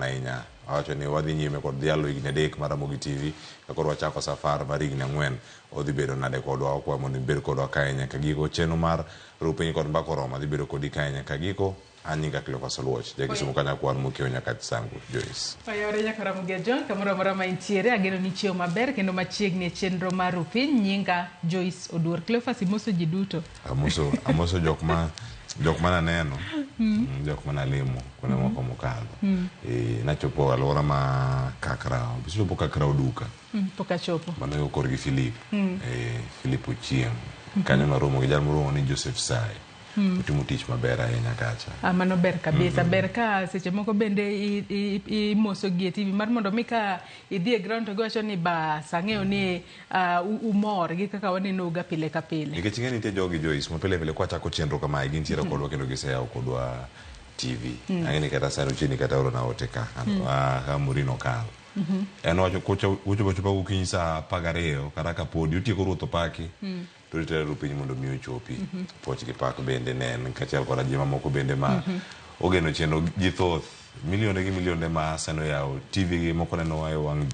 ahinya. Awacho ni wadhi nyime kod dhialo higni 3 mar Ramogi TV ka koro wachako safar mar higni 4 odhi bedo nade kodwa. Wakwayo mondo ibed kodwa kae nyaka giko. Chenro mar Ru Piny kod Mbaka Oromo adhi bedo kodi kae nyaka giko. An nyinga Cleophas Oluoch, ja Kisumu ka nyakwar Mokiewo Nyakach Sangu, Joyce. Oyawore nyaka Ramogi Ajwang' kamoro amora ma intiere, ageno ni ichiewo maber kendo machiegni e chenro mar Ru Piny. Nyinga Joyce Oduor. Cleophas, imoso ji duto. Amoso, amoso jok ma jok mana neno, jok mana limo kuonde moko mokadho. Nachopo alwora ma Kakra, isechopo Kakra Oduka. Pok achopo. Mano yo korgi Philip. Philip Ochieng'. Kanyo naromo gi jal moro ni Joseph Sai. Otimo tich maber ahinya kacha. Ah, mano ber kabisa. Ber ka seche moko bende imoso gi e TV mar mondo mi ka idhi e ground to giwacho ni bas ang'eyo ni umor gi kaka waneno ga pile ka pile. Nikech ing'e nitie jogi Joyce ma pile pile kwachako chenro kamae gintiere kodwa kendo giseyawo kodwa TV. Ang'e ni kata sani ochiegni kata oro na ote ka. Ka Murino kal. En owacho kochopo achopa gokinyi saa 12 kata kapodi otieko ruoth opaki. To ritere ru piny mondo mi ochopi. Puoch gi pak bende ne en kaachiel koda ji mamoko bende ma ogeno chenro ji thoth milionde gi milionde ma sani oyawo TV gi moko nenowa e wang'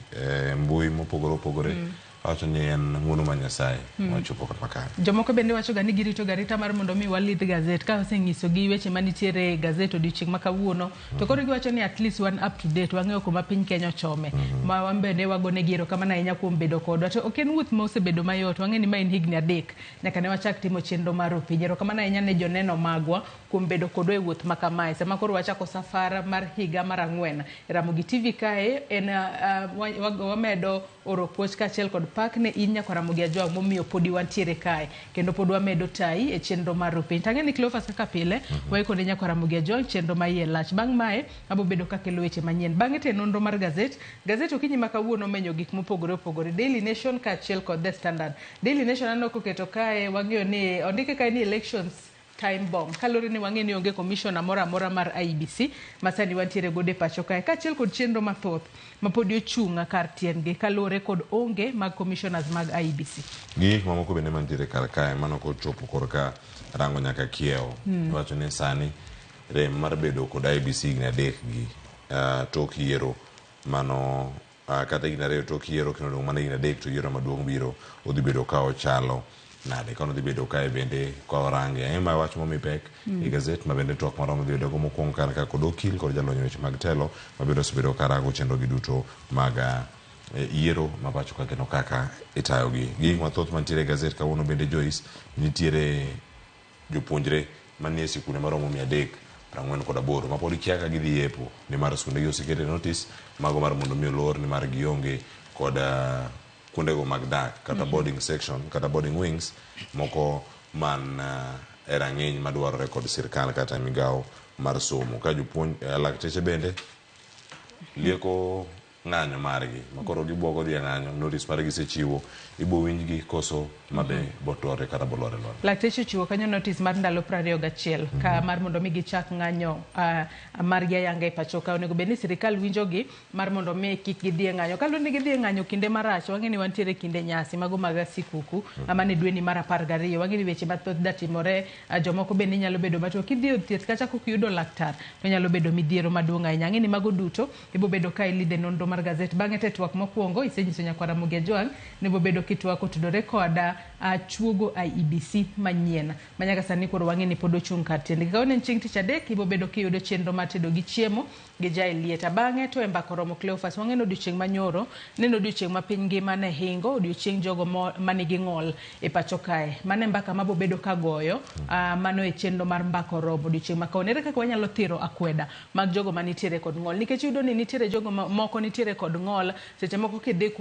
mbui mopogore opogore. Awacho ni en ng'uono mar Nyasaye mochopo kama kare. Jomoko bende wacho ga ni girito ga arita mar mondo mi walidh gazet ka osenyisogi weche manitiere e gazet odiochieng' ma kawuono to koro giwacho ni at least wan up to date, wang'eyo kuma piny Kenya ochome. Ma wan bende wagonegi erokamano ahinya kuom bedo kodwa. To ok en wuoth ma osebedo mayot, wang'e ni ma en higni 3 nyaka ne wachak timo chenro mar Ru Piny. Erokamano ahinya ne joneno magwa kuom bedo kodwa e wuoth ma kamae. Sama koro wachako safar mar higa mar 4 e Ramogi TV kae en wamedo oro puoch kaachiel kod pak ne in nyakwar Ramogi Ajwang' momiyo podi wantiere kae kendo pod wamedo tayi e chenro mar Ru Piny. Tang'e ni Cleophas kaka pile waiko ne nyakwar Ramogi Ajwang' chenro ma iye lach. Bang' mae abo bedo kakelo weche manyien. Bang'e to e nonro mar gazet, gazet okinyi ma kawuono omenyo gik mopogore opogore. Daily Nation kaachiel kod The Standard. Daily Nation aneno koketo kae wang'eyo ni ondike kae ni elections time bomb kaluwore ni wang'e ni onge commissioner moro amora mar IEBC ma sani wantiere godo e pacho kae kaachiel kod chenro mathoth ma podi ochung' kar tiendgi kaluwore kod onge mag commissioners mag IEBC. Gi gik mamoko bende mantiere kar kae mano kochopo korka rango nyaka kiewo. Iwacho ni sani rem mar bedo kod IEBC higni 3 gi tok yiero mano kata higni 2 tok yiero kendo odong' mana higni 3 to yiero maduong' biro odhi bedo ka ochalo nade ka odhi bedo kae bende ka orange en ma wach momi pek e gazet ma bende twak maromo dhi bedo go mokwongo kar ka kod okil kod jalony weche mag telo ma bende osebedo ka rango chenro gi duto mag yiero ma pacho ka kendo kaka itayogi. Gi gik mathoth mantiere e gazet kawuono bende Joyce nitiere jopuonjre manie sikunde maromo 348 ma pod kia ka gidhi yepo nimar skunde gi osekete notice mago mar mondo mi olor nimar gionge kod kuondego mag dak kata boarding section kata boarding wings moko man e rang'iny madwarore kod sirkal kata migawo mar somo ka jopuonj lakteche bende lieko ng'anyo margi makoro gibuogo dhi e ng'anyo notice margi gisechiwo ibo winjgi koso mabe botlore kata bolore lwanda. Lakteche ochiwo kanyo notice mar ndalo 21 ka mar mondo mi gichak ng'anyo margi ayanga e pacho ka. Onego bed ni sirikal winjogi mar mondo mi kik gidhi e ng'anyo. Kaluwore ni gidhi e ng'anyo kinde marach, wang'e ni wantiere kinde nyasi mago mag sikuku mane dweni mar 12. Wang'e ni weche mathoth datimore, jomoko bende nyalo bedo matuo. Kidhi e od thieth kacha kok iyudo laktar to nyalo bedo midhiero maduong' ahinya. Ang'e ni mago duto ibo bedo ka ilidhe nonro mar gazet. Bang'e to e twak mokwongo isenyiso nyakwar Ramogi Ajwang' ni ibo bedo kitwak otudore kod chuogo IEBC manyien ma nyaka sani koro wang'e ni pod ochung' kar tiendgi. Kawuono en chieng' tich adek, ibo bedo kiyudo chenro mar tedo gi chiemo gi Jaelieta. Bang'e to e mbaka oromo Cleophas, wang'e ni odiochieng' manyoro ne en odiochieng' ma piny ngima ne hingo, odiochieng' jogo manigi ng'ol e pacho kae. Mano e mbaka mabo bedo ka goyo, mano e chenro mar mbaka oromo odiochieng' ma kawuono. Ere kaka wanyalo thiro akweda mag jogo manitiere kod ng'ol? Nikech iyudo ni nitiere jogo moko nitiere kod ng'ol, seche moko kidhi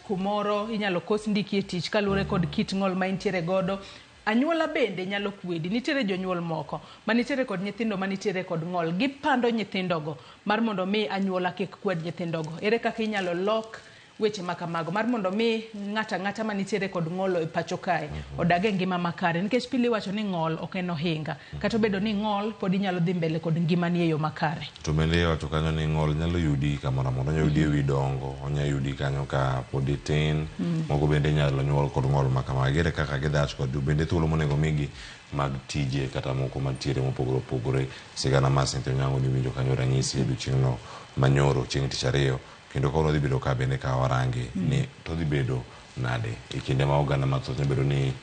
kumoro inyalo kos ndiki e tich kaluwore kod kit ng'ol ma intiere godo. Anyuola bende nyalo kwedi. Nitiere jonyuol moko manitiere kod nyithindo manitiere kod ng'ol. Gipando nyithindogo mar mondo mi anyuola kik kwed nyithindogo. Ere kaka inyalo lok weche ma kamago mar mondo mi ng'ato ang'ata manitiere kod ng'ol e pacho kae odag e ngima makare? Nikech pile iwacho ni ng'ol ok en ohinga. Kata obedo ni ng'ol pod inyalo dhi mbele kod ngimani e yo makare. To bende iwacho kanyo ni ng'ol nyalo yudi kamoro amora. Onyalo yudi ewi dongo, onyalo yudi kanyo ka pod itin. Moko bende inyalo nyuol kod ng'ol ma kamagi. Ere kaka gidhach kod bende thuolo monego migi mag tije kata moko mantiere mopogore opogore. Sigana mar Cynthia Onyango niwinjo kanyo ranyisi e odiochieng'no manyoro chieng' tich ariyo kendo kawuono dhi bedo ka bende ka warange ni to dhi bedo nade e kinde ma oganda mathoth ne bedo ni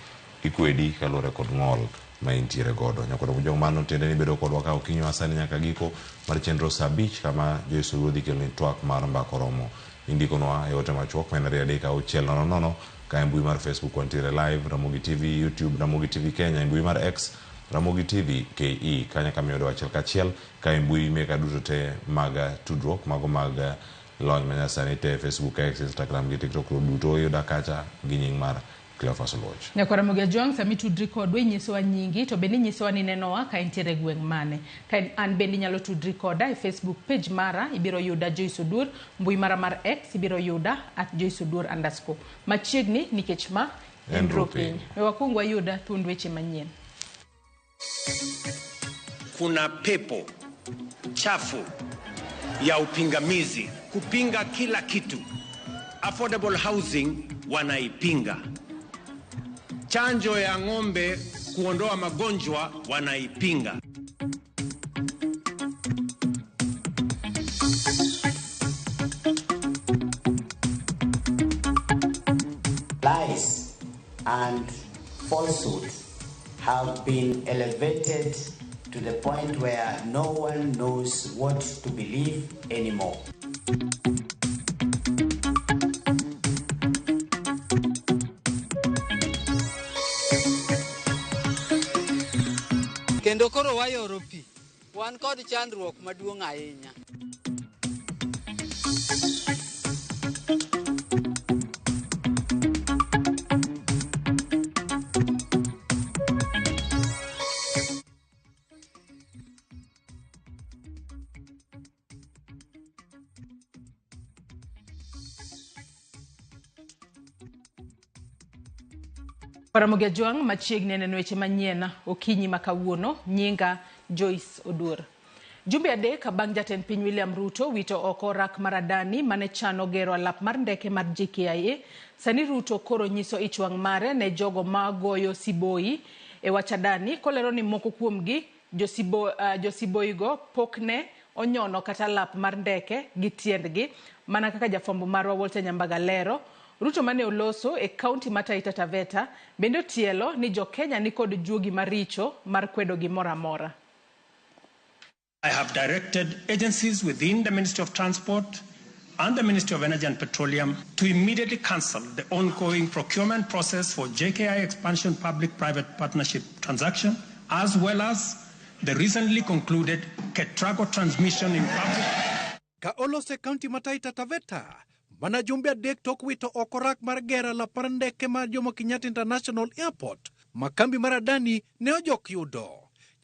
ikwedi kaluwore kod ng'ol ma intiere godo. Nyakwar Mujong mano tiende ni bedo kodwa ka okinyi wa sani nyaka giko mar chenro saa abich kama Joyce Oluo dhi keloni twak mar mbaka oromo. Indikonwa e ote machuok ma en 2 3 6 0 0 ka e mbui mar Facebook wantiere live Ramogi TV, YouTube Ramogi TV Kenya, e mbui mar X Ramogi TV KE kanyo kama iyudo achiel kachiel ka e mbui meka duto te mag tudruok mago mag lony manyasani te Facebook, X, Instagram gi TikTok duto iyuda kacha gi nying mar Cleophas Oluoch. Nyakwar Ramogi Ajwang', sama itudri kodwa inyisowa nyingi to bende inyisowa ni inenowa ka intiere e gweng' mane. Ka an bende inyalo tudri koda e Facebook page mara, ibiro yuda Joyce Oduor, mbui mara mar X ibiro yuda @JoyceOduor underscore. Machiegni nikech ma en Ropiny. We wakwong wayud thuond weche manyien. Kuna pepo chafu ya upingamizi kupinga kila kitu. Affordable housing wanaipinga. Chanjo ya ng'ombe kuondoa magonjwa wanaipinga. Lies and falsehoods have been elevated to the point where no one knows what to believe anymore. Kendo koro wayoro pi. Wan kod chandruok maduong' ahinya. Ramogi Ajwang' machiegni neno weche manyien okinyi ma kawuono, nyinga Joyce Oduor. Jumbe adek bang' jatend piny William Ruto wito oko rak mar Adani mane chano gero alap mar ndeke mar JKIA, sani Ruto koro nyiso ich wang' mare ne jogo ma goyo siboi e wach Adani kolero ni moko kuomgi josiboigo pok ne onyono kata alap mar ndeke gi tiendgi, mana kaka jafwambo marwa Walter Nyambaga lero. Ruto mane oloso e kaunti ma Taita Taveta bende otielo ni jo-Kenya ni kod juogi maricho mar kwedo gimoro amora. I have directed agencies within the Ministry of Transport and the Ministry of Energy and Petroleum to immediately cancel the ongoing procurement process for JKI expansion public-private partnership transaction, as well as the recently concluded Ketraco transmission in public. Ka olose kaunti ma Taita Taveta, mana jumbe adek tok wito oko rak mar gero alap mar ndeke mar Jomo Kenyatta International Airport ma kambi mar Adani ne ojok yudo.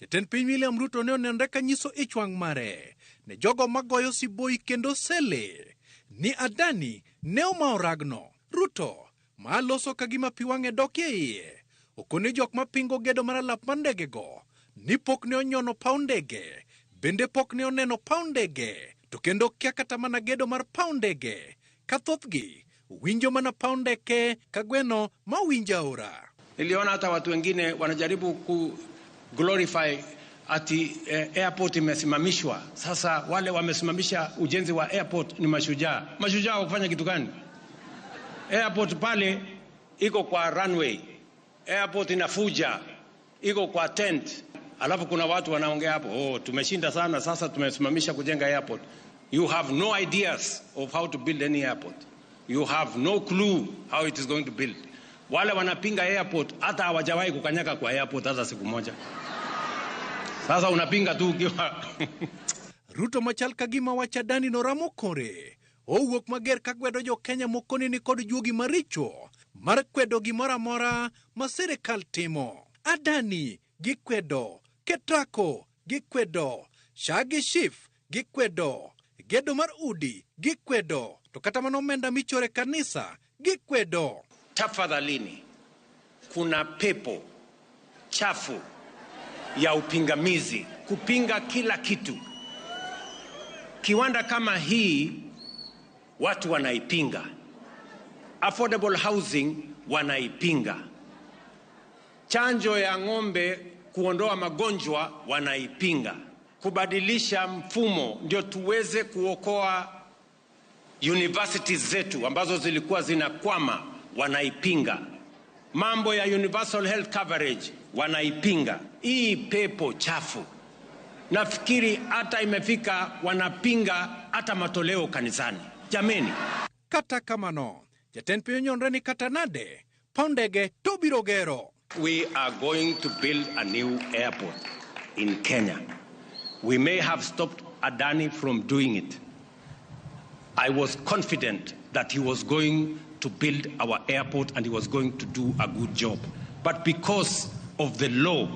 Jatend piny William Ruto ne onenore ka nyiso ich wang' mare ne jogo magoyo siboi kendo sele ni Adani ne omawo ragno. Ruto ma loso ka gima pi wang'e dokie iye okone jok mapingo gedo mar alap mar ndegego ni pok ne onyono paw ndege, bende pok ne oneno paw ndege, to kendo kia kata mana gedo mar paw ndege ka thothgi winjo mana paw ndeke ka gweno ma winjo aora. Niliona hata watu wengine wanajaribu ku glorify ati airport imesimamishwa. Sasa wale wamesimamisha ujenzi wa airport ni mashujaa. Mashujaa wakufanya kitu gani? Airport pale iko kwa runway. Airport inafuja, iko kwa tent. Alafu kuna watu wanaongea hapo, oh, tumeshinda sana, sasa tumesimamisha kujenga airport. You have no ideas of how to build any airport. You have no clue how it is going to build. Wale wanapinga airport hata hawajawahi kukanyaga kwa airport hata siku moja. Sasa unapinga tu ukiwa Ruto machal ka gima wach Adani noramo kore. Owuok mager ka kwedo jo Kenya moko ni kod juogi maricho mar kwedo gimoro amora ma sirikal timo. Adani gikwedo, Ketraco gikwedo, SHA gi SHIF gikwedo, gedo mar udi gikwedo, to kata mana omenda michoro e kanisa gikwedo. Tafadhalini, kuna pepo chafu ya upingamizi kupinga kila kitu. Kiwanda kama hii watu wanaipinga. Affordable housing wanaipinga. Chanjo ya ng'ombe kuondoa magonjwa wanaipinga. Kubadilisha mfumo ndio tuweze kuokoa universities zetu ambazo zilikuwa zinakwama, wanaipinga. Mambo ya universal health coverage wanaipinga. Hii pepo chafu, nafikiri hata imefika wanapinga hata matoleo kanisani. Jameni, Kata kamano, jatend piny onyonre ni kata nade, paw ndege to biro gero. We are going to build a new airport in Kenya. We may have stopped Adani from doing it. I was confident that he was going to build our airport and he was going to do a good job. But because of the law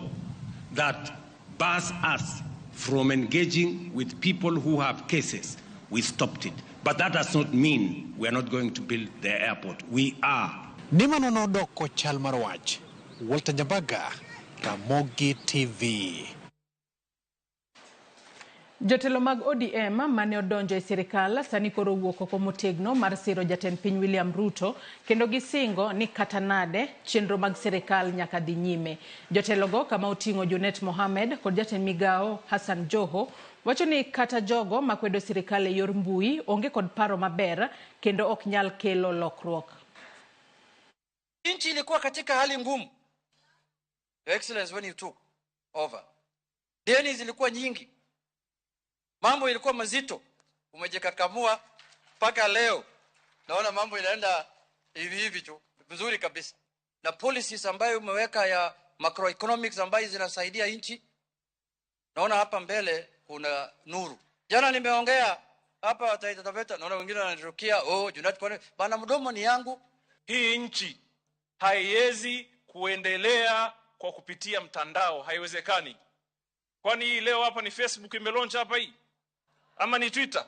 that bars us from engaging with people who have cases, we stopped it. But that does not mean we are not going to build the airport. We are. Ni mano nodoko chal mar wach. Walter Nyambaga, Ramogi TV. Jotelo mag ODM mane odonjo e sirikal sani koro wuok oko motegno mar siro jatend piny William Ruto kendo gisingo ni kata nade chenro mag sirikal nyaka dhi nyime. Jotelogo kama oting'o Junet Mohamed kod jatend migawo Hassan Joho wacho ni kata jogo makwedo sirikal e yor mbui onge kod paro maber kendo ok nyal kelo lokruok. Nchi ilikuwa katika hali ngumu. Your Excellency, when you took over, deni zilikuwa nyingi, mambo ilikuwa mazito, umejikakamua mpaka leo. Naona mambo inaenda hivi hivi tu vizuri kabisa, na policies ambayo umeweka ya macroeconomics ambayo zinasaidia nchi, naona hapa mbele kuna nuru. Jana nimeongea hapa Taita Taveta, naona wengine wananirukia, oh, Junet, kwani bana mdomo ni yangu. Hii nchi haiwezi kuendelea kwa kupitia mtandao, haiwezekani. Kwani hii leo hapa ni Facebook imelaunch hapa hii? Ama ni Twitter?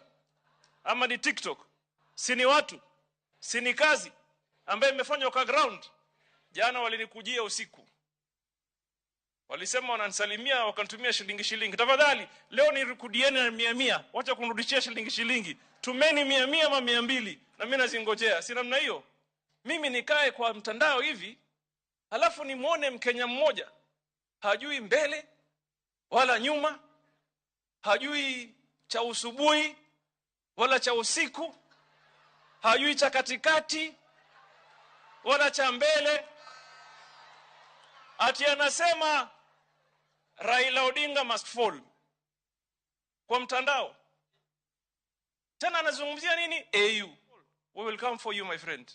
Ama ni TikTok? Si ni watu? Si ni kazi ambayo imefanywa kwa ground? Jana walinikujia usiku. Walisema wananisalimia, wakanitumia shilingi shilingi. Tafadhali leo nirikudieni na 100 100. Wacha kunirudishia shilingi shilingi. Tumeni 100 ama 200 na mimi nazingojea. Si namna hiyo? Mimi nikae kwa mtandao hivi halafu nimuone Mkenya mmoja hajui mbele wala nyuma, hajui cha usubuhi wala cha usiku, hajui cha katikati wala cha mbele, ati anasema Raila Odinga must fall kwa mtandao. Tena anazungumzia nini? AU. We will come for you, my friend.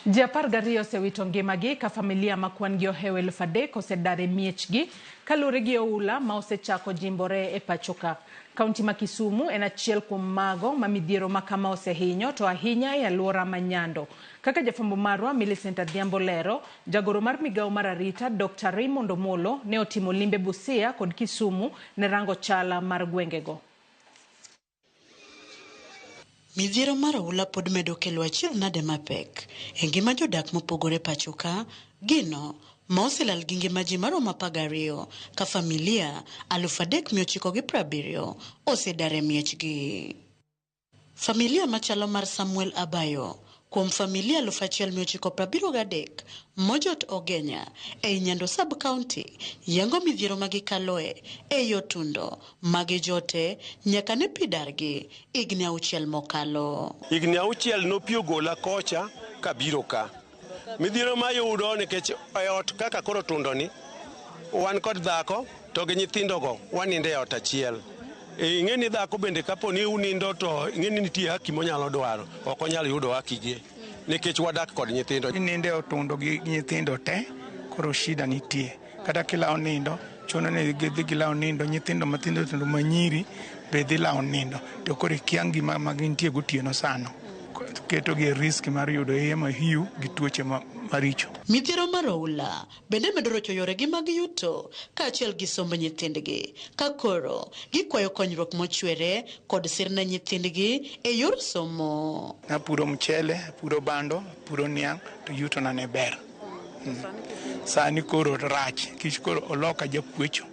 Ji 12 osewito ngimagi ka familia ma kwan gi ohewo 3,000 osedar e miechgi kaluwore gi oula ma osechako jimbore e pacho ka. Kaunti ma Kisumu en achiel kuom mago ma midhiero ma kama osehinyo to ahinya e alwora ma Nyando. Kaka jafwambo marwa Millicent Adhiambo lero, jagoro mar migawo mar arita Dr. Raymond Omolo ne otimo limbe Busia kod Kisumu ne rango chala mar gwengego. Midhiero mar oula pod medo kelo achiel nade mapek e ngima jodak mopogore pacho ka, gino ma oselal gi ngima ji maromo 12 ka familia 3,970 osedar e miechgi. Familia machalo mar Samuel Abayo kuom familia 1,973 mojot Ogenya ei Nyando sub-county yango midhiero magikaloe ei otundo magijote nyaka ne pi dargi higni 6 mokalo. Higni 6 no pi ogola kocha kabiro ka. Midhiero mayudo nikech e ot kaka koro tundo ni wan kod dhako to gi nyithindogo wanindo e ot achiel. Ing'e ni dhako bende kapo ni unindo to ing'e ni nitie haki monyalo dwaro, ok onyal yudo haki gi nikech wadak kod nyithindo. Ininde e otundo gi nyithindo te, koro shida nitie. Kata kilawo nindo, chuno ni gidhi gilawo nindo, nyithindo mathindo tindo manyiri be dhi lawo nindo. To koro ikia ngima ma gintie gotieno sano. Keto gi e risk mar yudo iye mahiu gi tuoche maricho. Midhiero mar oula bende medo rocho yoregi mag yuto kaachiel gi somb nyithindgi ka koro gikwayo konyruok mochwere kod sir ne nyithindgi e yor somo. Apuro mchele, apuro bando, apuro niang' to yutona ne ber. Sani koro rach, kich koro oloka jakwecho.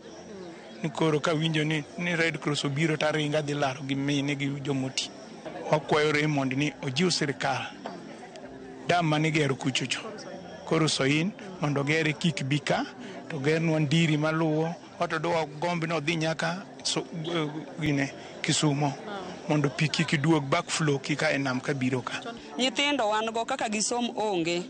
Ni koro kawinjo ni Red Cross obiro taringa dhi laro gi mine gi jomoti. Wakwayo Raymond ni ojiw sirikal dam manigero kuchocho koro soin mondo ogere kik bi ka to gernwa ndiri maluwo Wato dwa gomb ni odhi nyaka so, gine Kisumo mondo pi kik duog backflow kik a e nam kabiro ka. Nyithindo wan go kaka gisom onge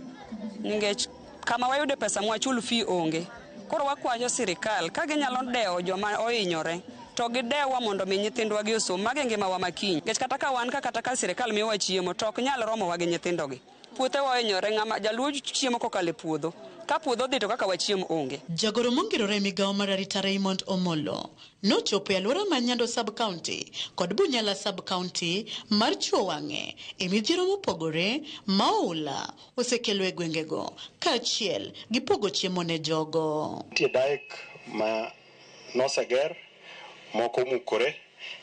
nikech kama wayude pesa mwachul fee onge. Koro wakwayo sirikal ka ginyalo dewo joma ohinyore to gidewwa mondo mi nyithindwa gi osom mage ngimawa makiny. Nikech kata ka wan ka kata ka sirikal miyowa chiemo to ok nyal romowa gi nyithindogi. Puothewa ohinyore ng'ama jaluo chiemo kokalo e puodho. Ka puodho odhi to kaka wachiem onge. Jagoro mongirore e migawo mar arita Raymond Omolo nochopo e alwora mar Nyando Sub-County kod Bunyala Sub-County mar chuo wang'e e midhiero mopogore ma oula osekelo e gwengego kaachiel gi pogo chiemo ne jogo. Nitie dike ma noseger moko omukore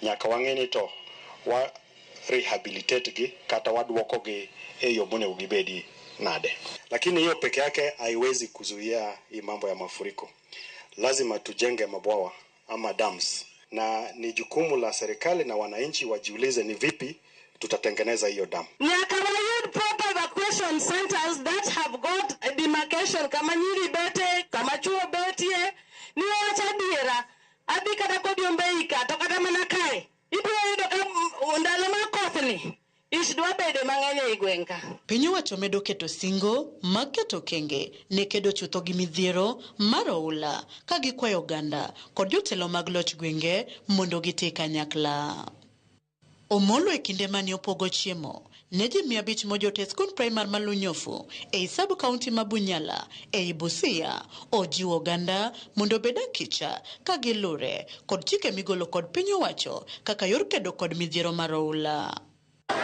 nyaka wang'e ni to wa rehabilitate gi kata waduoko gi e yo monego gibedi nade. Lakini hiyo peke yake haiwezi kuzuia hii mambo ya mafuriko. Lazima tujenge mabwawa ama dams, na ni jukumu la serikali na wananchi wajiulize ni vipi tutatengeneza hiyo dam. Nyaka wayud proper evacuation centers that have got a demarcation kama nyiri bete, kama chuo betie, ni wach adiera, adhi kata kod Ombei ka, to kata mana kae, ibiro yudo ka ndalo mar kothni, ich dwa bedo mang'eny ei gweng' ka. Piny owacho medo keto singo mag keto okenge ne kedo chutho gi midhiero mar oula ka gikwayo oganda kod jotelo mag loch gwenge mondo giti kanyakla. Omolo e kinde mane opogo chiemo ne ji 500 mojot e skund primar ma Lunyofu ei sub county ma Bunyala ei Busia ojiwo oganda mondo obed akicha ka gilure kod chike migolo kod piny owacho kaka yor kedo kod midhiero mar oula.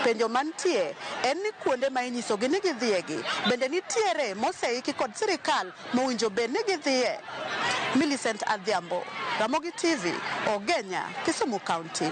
Penjo mantie en ni kuonde ma inyisogi ni gidhiegi bende nitiere moseiki kod sirikal mowinjo bed ni gidhiye. Millicent Adhiambo, Ramogi TV, Ogenya, Kisumu County.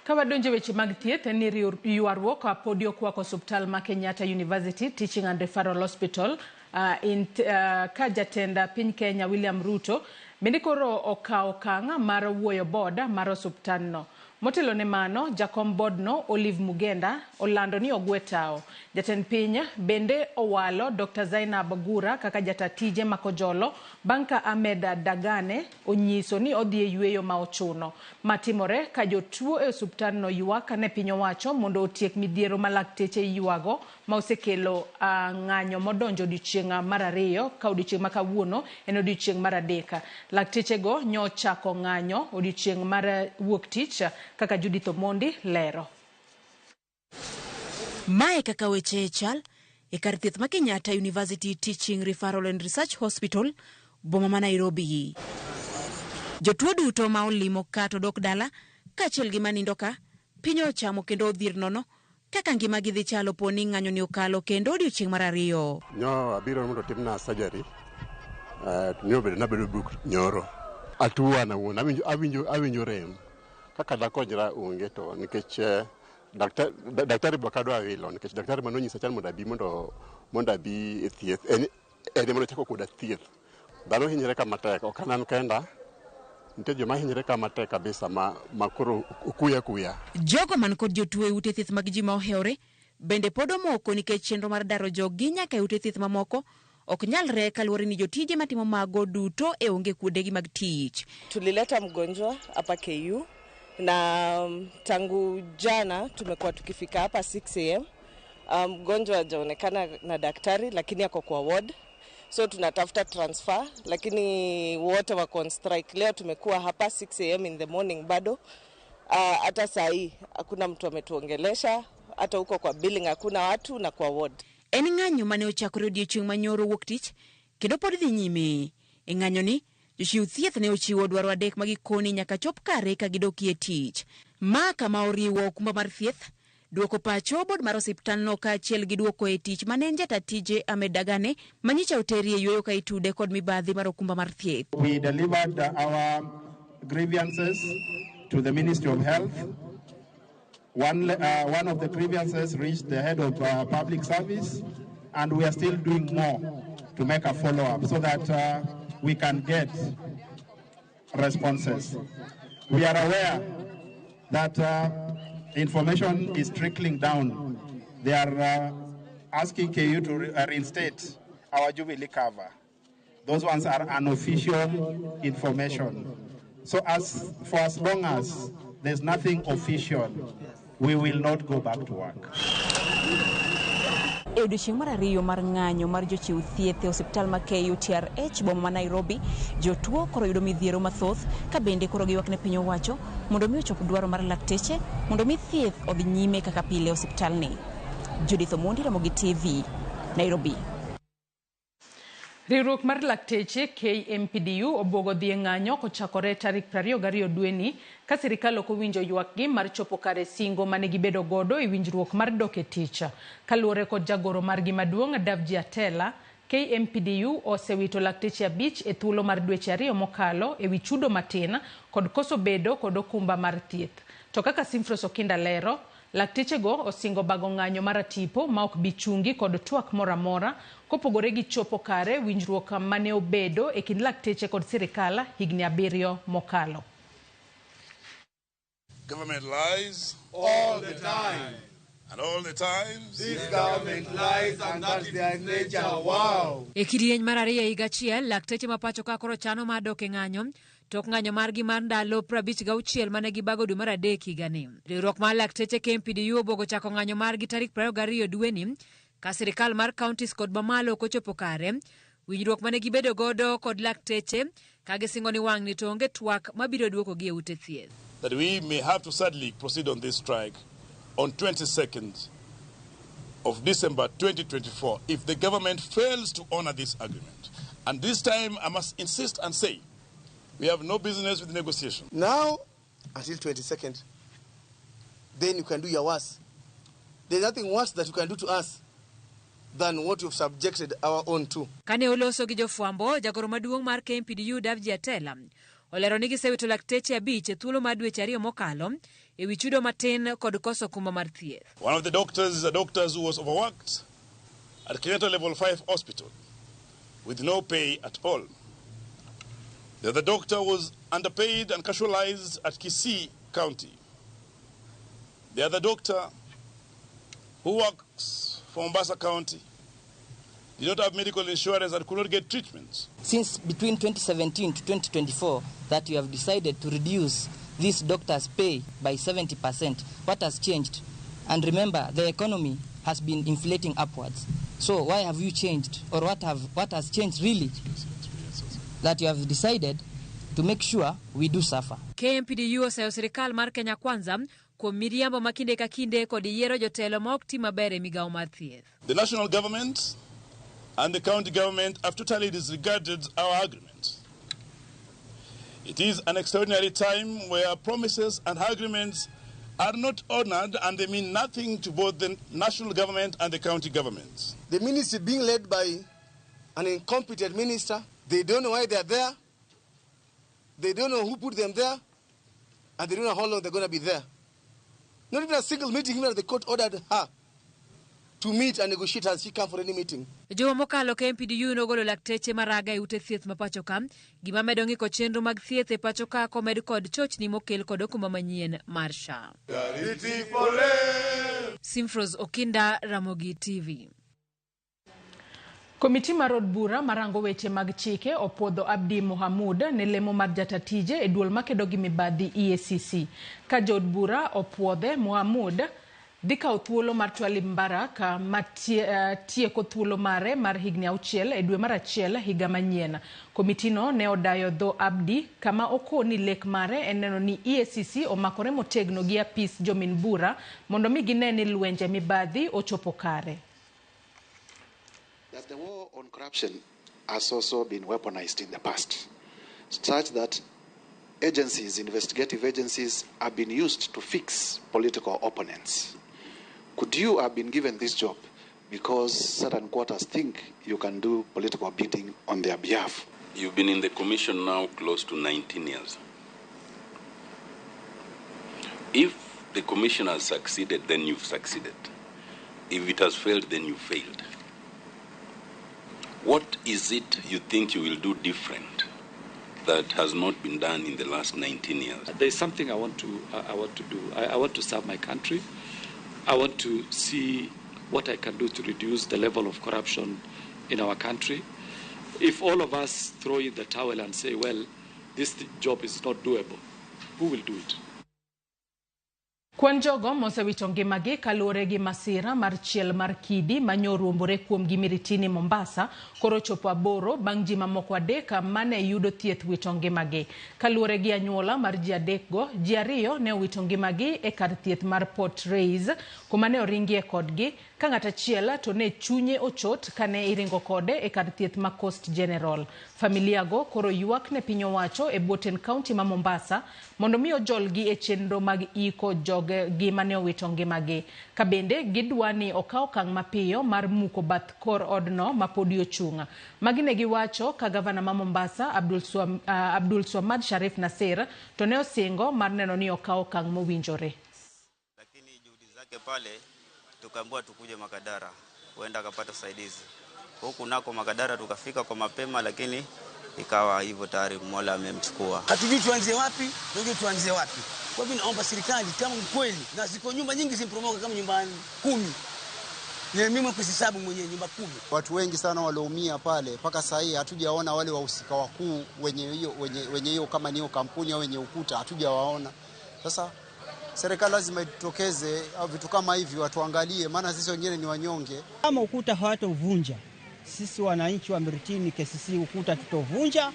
Ka wadonjo e weche mag thieth en ni ywaruok podi okwako osuptal ma Kenyatta University Teaching and Referral Hospital ka jatend piny Kenya William Ruto bende koro okawo okang' mar wuoyo board mar osuptalno. Motelo ne mano, jakom boardno Olive Mugenda olando ni ogwe tao. Jatend piny bende owalo Dr. Zainab Gura kaka jata tije makojolo bang' ka Ahmed Dagane onyiso ni odhi e yweyo ma ochuno. Matimore ka jotuo e osuptalno ywak ne piny owacho mondo otiek midhiero ma lakteche ywago ma osekelo ng'anyo modonjo odiochieng' mar ariyo ka odiochieng' ma kawuono en odiochieng' mar adek. Laktechego nyochako ng'anyo odiochieng' mar wuok tich kaka Judith Omondi lero. Mae kaka weche chal e kar thieth ma Kenyatta University Teaching Referral and Research Hospital, boma ma Nairobi. Jotuo duto ma olimo ka to dok dala kaachiel gi manindo ka, piny ochamo kendo odhier nono kaka ngimagi dhi chalo po ni ng'anyo ni okalo kendo odiochieng' mar ariyo. Nyo abiro mondo otimna surgery, nyo bedo nabedo buk nyoro. Atuo an awuon, awinjo rem. Kaka dakonyra onge to nikech daktari be ok adwa wilo nikech daktari manonyisa chon mondo abi mondo abi e thieth en ema nochako koda thieth. Dhano hinyre ka matek, ok an kenda, nitie joma hinyre ka matek kabisa ma koro okuya kuya. Jogo man kod jotuo e ute thieth mag ji ma ohewore bende pod omoko nikech chenro mar daro joggi nyaka e ute thieth mamoko ok nyalre kaluwore ni jotije matimo mago duto e onge kuondegi mag tich. Tulileta mgonjwa hapa KU na tangu jana tumekuwa tukifika hapa 6 am. Mgonjwa hajaonekana na daktari lakini ako kwa ward. So tunatafuta transfer lakini wote wako on strike. Leo tumekuwa hapa 6 am in the morning bado. Hata saa hii hakuna mtu ametuongelesha, hata huko kwa billing hakuna watu na kwa ward. En ng'anyo mane ochakore odiochieng' manyoro wuok tich kendo pod dhi nyime. E ng'anyo ni jochiw thieth ne ochiwo dwaro adek ma gikoni nyaka chop kare ka gidokie tich. Ma kama oriwo okumba mar thieth, duoko pacho board mar osiptalno kaachiel gi duoko e tich mane en jata tije Ahmed Dagane manyicha oteri e yweyo ka itude kod mibadhi mar okumba mar thieth. We delivered our grievances to the Ministry of Health. One of the grievances reached the head of public service, and we are still doing more to make a follow-up so that we can get responses. We are aware that information is trickling down. They are asking KU to reinstate our Jubilee cover. Those ones are unofficial information. So as for as long as there's nothing official, we will not go back to work. E odiechieng' mar ariyo mar ng'anyo mar jochiw thieth e osiptal ma KUTRH boma ma Nairobi, jotuo koro yudo midhiero mathoth ka bende koro giywak ne piny owacho mondo mi ochop dwaro mar lakteche mondo mi thieth odhi nyime kaka pile e osiptalni. Judith Omondi, Ramogi TV, Nairobi. Riwruok mar lakteche KMPDU obwogo dhi e ng'anyo kochakore tarik 22 dweni ka sirikal ok owinjo ywakgi mar chopo kare singo mane gibedo godo e winjruok mar dok e tich. Kaluwore kod jagoro margi maduong' Davji Atela, KMPDU osewito lakteche 5 e thuolo mar dweche 2 mokalo e wi chudo matin kod koso bedo kod okumba mar thieth. To kaka Simfros Okinda lero, laktechego osingo bago ng'anyo mar atipo ma ok bi chungi kod twak moro amora kopogore gi chopo kare winjruok mane obedo e kind lakteche kod sirikal higni 7 mokalo. Government lies all the time. And all the times. This government lies and that's their nature. Wow. E kidieny mar 2 higa achiel, lakteche ma pacho ka koro chano mar dok e ng'anyo tok ng'anyo margi mar ndalo 56 mane gibago dwe mar 3 higani. Riwruok mar lakteche KMPDU obwogo chako ng'anyo margi tarik 22 dweni ka sirikal mar counties kod mamalo ok ochopo kare winjruok mane gibedo godo kod lakteche ka gisingo ni wang'ni to onge twak mabiro duokogi e ute thieth. That we may have to sadly proceed on this strike on 22nd of December 2024 if the government fails to honor this agreement. And this time I must insist and say we have no business with negotiation. Now, until 22nd, then you can do your worst. There's nothing worse that you can do to us than what you've subjected our own to. Kane oloso gi jofwambo, jagoro maduong' mar KMPDU Davji Atela olero ni gisewito lakteche 5 e thuolo mar dweche 2 mokalo e wi chudo matin kod koso okumba mar thieth. One of the doctors is a doctor who was overworked at Kenyatta Level 5 Hospital with no pay at all. The other doctor was underpaid and casualized at Kisii County. The other doctor, who works for Mombasa County, did not have medical insurance and could not get treatment. Since between 2017 to 2024, that you have decided to reduce this doctor's pay by 70%, what has changed? And remember, the economy has been inflating upwards. So why have you changed, or what has changed really, that you have decided to make sure we do suffer? KMPDU osayo sirikal mar Kenya Kwanza kuom miriambo ma kinde ka kinde kod yiero jotelo ma ok ti maber e migawo mar thieth. The national government and the county government have totally disregarded our agreement. It is an extraordinary time where promises and agreements are not honored and they mean nothing to both the national government and the county governments. The ministry being led by an incompetent minister, they don't know why they are there, they don't know who put them there, and they don't know how long they're going to be there. Not even a single meeting, even the court ordered her to meet and negotiate as she come for any meeting. Juma mokalo KMPDU nogolo lakteche maraga e ute thieth ma pacho ka, gima medo ng'iko chenro mag thieth e pacho ka komed kod chochni mokel kod okumba manyien mar SHA. Simfros Okinda, Ramogi TV. Komiti mar od bura marango weche mag chike opuodho Abdi Mohamud ne lemo mar jatatije e duol makedo gi mibadhi EACC. Ka jood bura opuodhe, Mohamud dhi kawo thuolo mar Twalib Mbaraka ma tieko thuolo mare mar higni 6 e dwe mar 1 higa manyien. Komitino ne odayo dho Abdi kama okoni lek mare en neno ni EACC omakore motegno gi apis jomin bura mondo mi gine ni lwenje mibadhi ochopo kare. That the war on corruption has also been weaponized in the past, such that agencies, investigative agencies, have been used to fix political opponents. Could you have been given this job because certain quarters think you can do political bidding on their behalf? You've been in the commission now close to 19 years. If the commission has succeeded, then you've succeeded. If it has failed, then you've failed. What is it you think you will do different that has not been done in the last 19 years? There's something I want to do. I want to serve my country. I want to see what I can do to reduce the level of corruption in our country. If all of us throw in the towel and say, well, this job is not doable, who will do it? Kwan jogo mosewito ngimagi kaluwore gi masira mar chiel mar kidi manyoruombore kuomgi Miritini Mombasa koro chopo 8 bang' ji mamoko 3 mane yudo thieth wito ngimagi. Kaluwore gi anyuola mar ji 3 go, ji 2 ne owito ngimagi e kar thieth mar Port Reitz kuma ne oringie kodgi, ka ng'at achiel to ne chunye ochot kane iringo kode e kar thieth ma Coast General. Familia go koro ywak ne piny owacho e Boten County ma Mombasa mondo mi ojolgi e chenro mag iko jogegi mane owito ngimagi. Ka bende gidwa ni okaw okang' mapiyo mar muko bath kor odno ma podi ochung'. Magi ne giwacho ka gavana ma Mombasa Abdul Swamad Sharif Nasir to ne osingo mar neno ni okaw okang' mowinjore. Lakini juhudi zake pale tukaambiwa tukuje Makadara, huenda akapata usaidizi. Huku nako Makadara tukafika kwa mapema, lakini ikawa hivyo tayari Mola amemchukua. Hatujui tuanzie wapi, hatujui tuanzie wapi. Kwa hivyo naomba serikali kama kweli, na ziko nyumba nyingi zimpromoka kama nyumba 10. Ni mimi kusisabu mwenyewe nyumba 10. Watu wengi sana walioumia pale mpaka sasa hii hatujaona wale wahusika wakuu wenye hiyo kama niyo kampuni au wenye ukuta, hatujawaona. Sasa serikali lazima itokeze au vitu kama hivi watuangalie, maana sisi wengine ni wanyonge. Kama ukuta hawatovunja, sisi wananchi wa Miritini KCC ukuta tutovunja,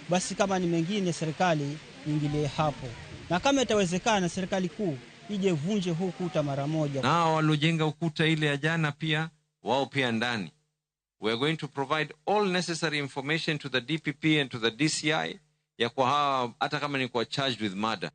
basi kama ni mengine serikali ingilie hapo. Na kama itawezekana serikali kuu ije vunje huu ukuta mara moja. Na waliojenga ukuta ile ya jana pia wao pia ndani. We are going to provide all necessary information to the DPP and to the DCI ya kwa hawa hata kama ni kwa charged with murder.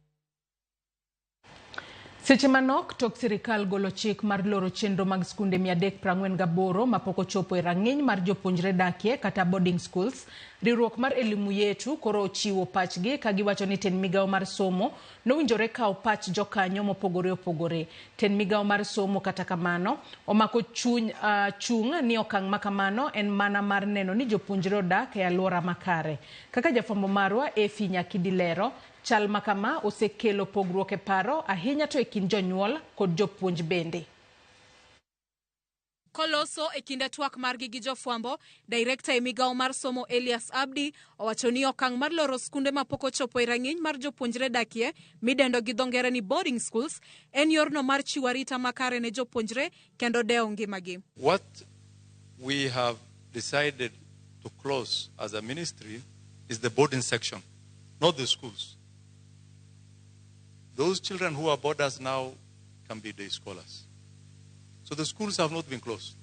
Seche manok tok sirikal golo chik mar loro chenro mag skunde 348 mapok ochopo e rang'iny mar jopuonjre dakie kata boarding schools, riwruok mar Elimu Yetu koro ochiwo pachgi ka giwacho ni tend migawo mar somo nowinjore kawo pach jokanyo mopogore opogore. Tend migawo mar somo kata kamano omako chung' ni okang' makamano en mana mar neno ni jopuonjre odak e alwora makare. Kaka jafwambo marwa Efi Nyakidi lero, chal makama osekelo pogruok e paro ahinya to e kind jonyuol kod jopuonj bende. Koloso e kinde twak margi gi jofwambo, direkta e migawo mar somo Elias Abdi owacho ni okang' mar loro skunde mapok ochopo e rang'iny mar jopuonjre dakie midendo gi dho ngere ni boarding schools en yorno mar chiwo arita makare ne jopuonjre kendo dewo ngimagi. What we have decided to close as a ministry is the boarding section, not the schools. Those children who are boarders now can be day scholars. So the schools have not been closed.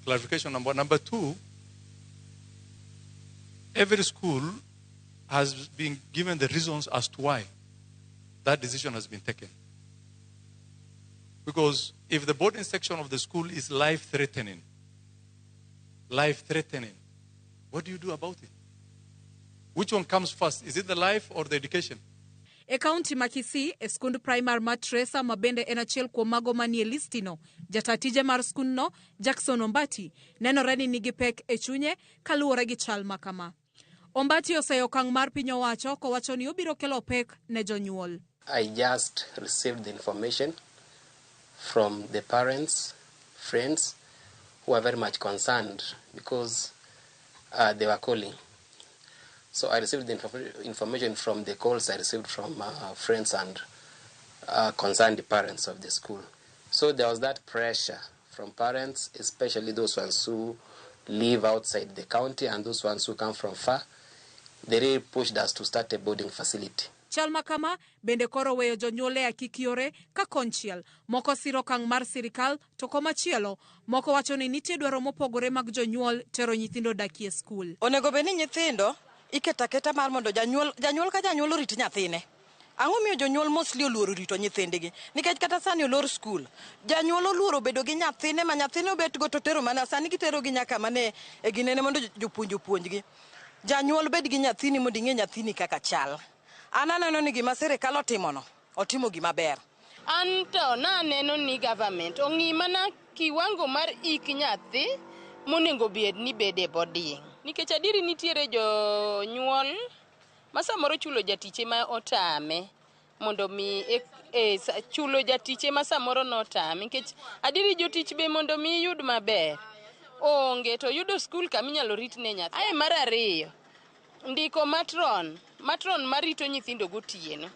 Clarification number one. Number two, every school has been given the reasons as to why that decision has been taken. Because if the boarding section of the school is life-threatening, what do you do about it? Which one comes first? Is it the life or the education? E kaunti ma Kisii, e skund primar ma Tresa ma bende en achiel kuom mago manie listino, jata tije mar skundno, Jackson Ombati, nenore ni nigi pek e chunye kaluwore gi chal ma kama. Ombati oseyo okang' mar piny owacho kowacho ni obiro kelo pek ne jonyuol. I just received the information from the parents, friends, who are very much concerned because they were calling. So I received the information from the calls I received from friends and concerned parents of the school. So there was that pressure from parents, especially those ones who live outside the county and those ones who come from far. They really pushed us to start a boarding facility. Chal makama bende koro weyo jonyuol e akik yore ka konchiel moko siro okang' mar sirikal to komachielo moko wacho ni nitie dwaro mopogore mag jonyuol tero nyithindo dakie skul. Onego bed ni nyithindo iketo aketa mar mondo janyuol ka janyuol orit nyathine. Ang'o miyo jonyuol mostly oluoro rito nyithindgi? Nikech kata sani olor skul, janyuol oluoro bedo gi nyathine ma nyathine obetgo to tero mana sani gitero gi nyaka mane e ginene mondo jopuonj opuonjgi. Janyuol bed gi nyathini mondo ing'e nyathini kaka chal. An aneno ni gima sirikal otimono, otimo gima ber. An to naneno ni government ong'i mana kiwango mar ik nyathi monego bed ni bede boarding. Nikech adieri nitiere jonyuol ma samoro chulo jatiche ma otame mondo mi chulo jatiche ma samoro notame, nikech adieri jotich be mondo mi yud maber Onge to yudo skul kama inyalo ritne nyathi. Ae mar ariyo, ndiko matron, matron marito nyithindo gotieno.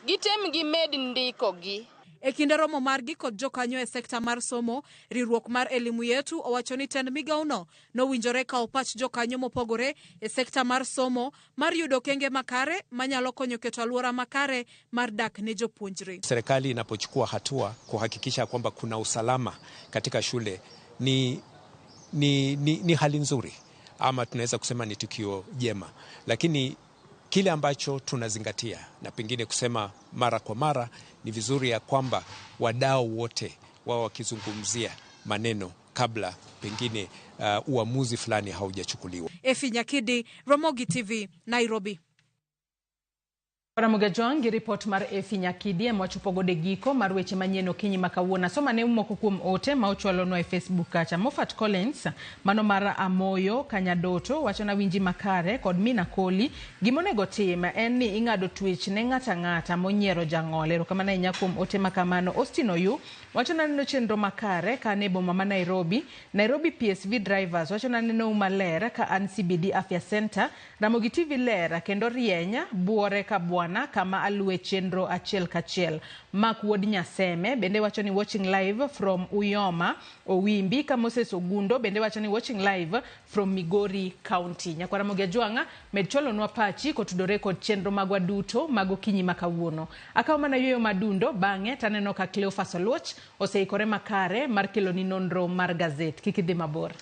Gitem gimed ndikogi. E kinde romo margi kod jokanyo e sekta mar somo, riwruok mar Elimu Yetu owacho ni tend migawono nowinjore kawo pach jokanyo mopogore e sekta mar somo mar yudo okenge makare manyalo konyo keto alwora makare mar dak ne jopuonjre. Serikali inapochukua hatua kuhakikisha kwamba kuna usalama katika shule ni hali nzuri ama tunaweza kusema ni tukio jema, lakini kile ambacho tunazingatia na pengine kusema mara kwa mara ni vizuri ya kwamba wadau wote wao wakizungumzia maneno kabla pengine uamuzi fulani haujachukuliwa. Efi Nyakidi, Ramogi TV, Nairobi. Ramogi Ajwang' gi ripot mar Efi Nyakidi ema wachopo godo e giko mar weche manyien okinyi ma kawuono. Asoma ne moko kuom ote ma ochwalonwa e Facebook kacha. Moffat Collins, mano mar Amoyo Kanyadoto, wacho na winji makare kod Mina Koli. Gimonego tim en ni ing'ado twech ne ng'ata ng'ata monyiero jang'ol. Erokamano ahinya kuom ote ma kamano. Austin Oyu wacho na neno chenro makare ka an e boma ma Nairobi. Nairobi PSV drivers wacho na neno maler ka an CBD Afya Center. Ramogi TV ler kendo rieny buore ka bwana kama aluwe chenro achiel kachiel. Mark Wuod Nyaseme bende wacho ni watching live from Uyoma Owimbi. Ka Moses Ogundo bende wacho ni watching live from Migori County. Nyakwar Ramogi Ajwang'a med chwalonwa pachi kotudore kod chenro magwa duto mag okinyi ma kawuono. Akawo mana yueyo madundo bang'e taneno ka Cleophas Oluoch oseikore makare mar keloni nonro mar gazet. Kik idhi mabor.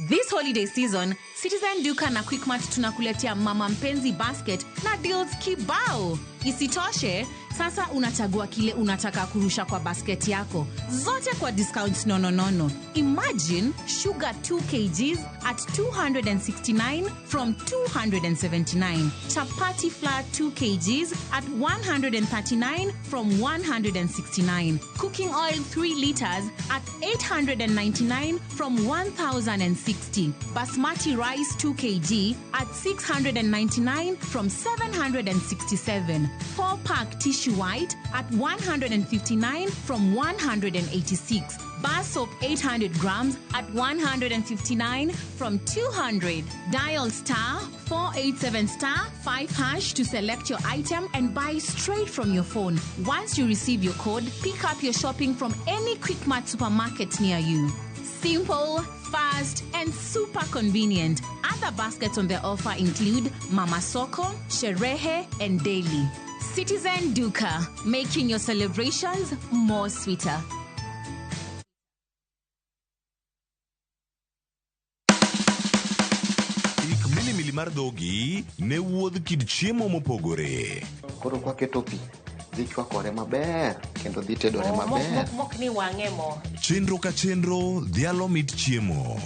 This holiday season, Citizen Duka na Quickmart tunakuletea Mama Mpenzi Basket na deals kibao. Isitoshe, sasa unachagua kile unataka kurusha kwa basket yako. Zote kwa discounts nononono. Imagine sugar 2 kgs at 269 from 279. Chapati flour 2 kgs at 139 from 169. Cooking oil 3 liters at 899 from 1060. Basmati rice 2 kg at 699 from 767. 4-pack tissue white at 159 from 186. Bar soap 800 grams at 159 from 200. Dial star 487 star 5 hash to select your item and buy straight from your phone. Once you receive your code, pick up your shopping from any Quickmart supermarket near you. Simple, fast, and super convenient. Other baskets on the offer include Mama Soko, Sherehe, and Daily. Citizen Duka, making your celebrations more sweeter. Ik milimili mar dhogi ne wuodh kit chiemo mopogore. Koro kwaketo pi, dhi chwakore maber kendo dhi tedore maber. Mok ni wang'e mo. Chenro ka chenro dhialo mit chiemo.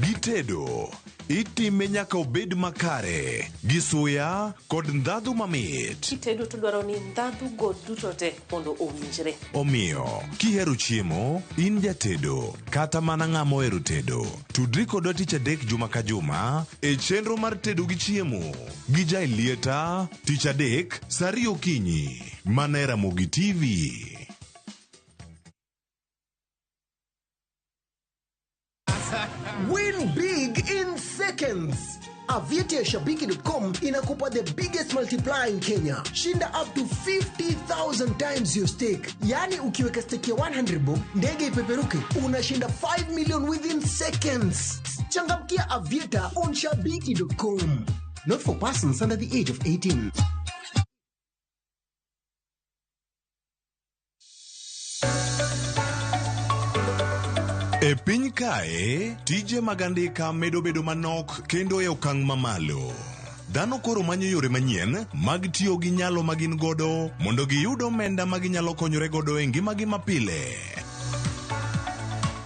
Gitedo itime nyaka obed makare gi suya kod ndhadhu mamit. Kitedo to dwaro ni ndhadhu go duto te mondo owinjre. Omiyo, kihero chiemo, in jatedo kata mana ng'ama ohero tedo, tudri kodwa tich adek juma ka juma e chenro mar tedo gi chiemo gi Jailieta tich adek saa ariyo okinyi mana e Ramogi TV. Win big in seconds. Aviator ya Shabiki.com inakupa the biggest multiplier in Kenya. Shinda up to 50,000 times your stake. Yani ukiweka stake ya 100 bob, ndege ipeperuke, unashinda 5 million within seconds. Changamkia Aviator on Shabiki.com. Not for persons under the age of 18. E piny kae, tije mag andika medo bedo manok kendo e okang' mamalo. Dhano koro manyo yore manyien mag tiyo gi nyalo ma gin godo mondo giyud omenda ma ginyalo konyore godo e ngimagi mapile.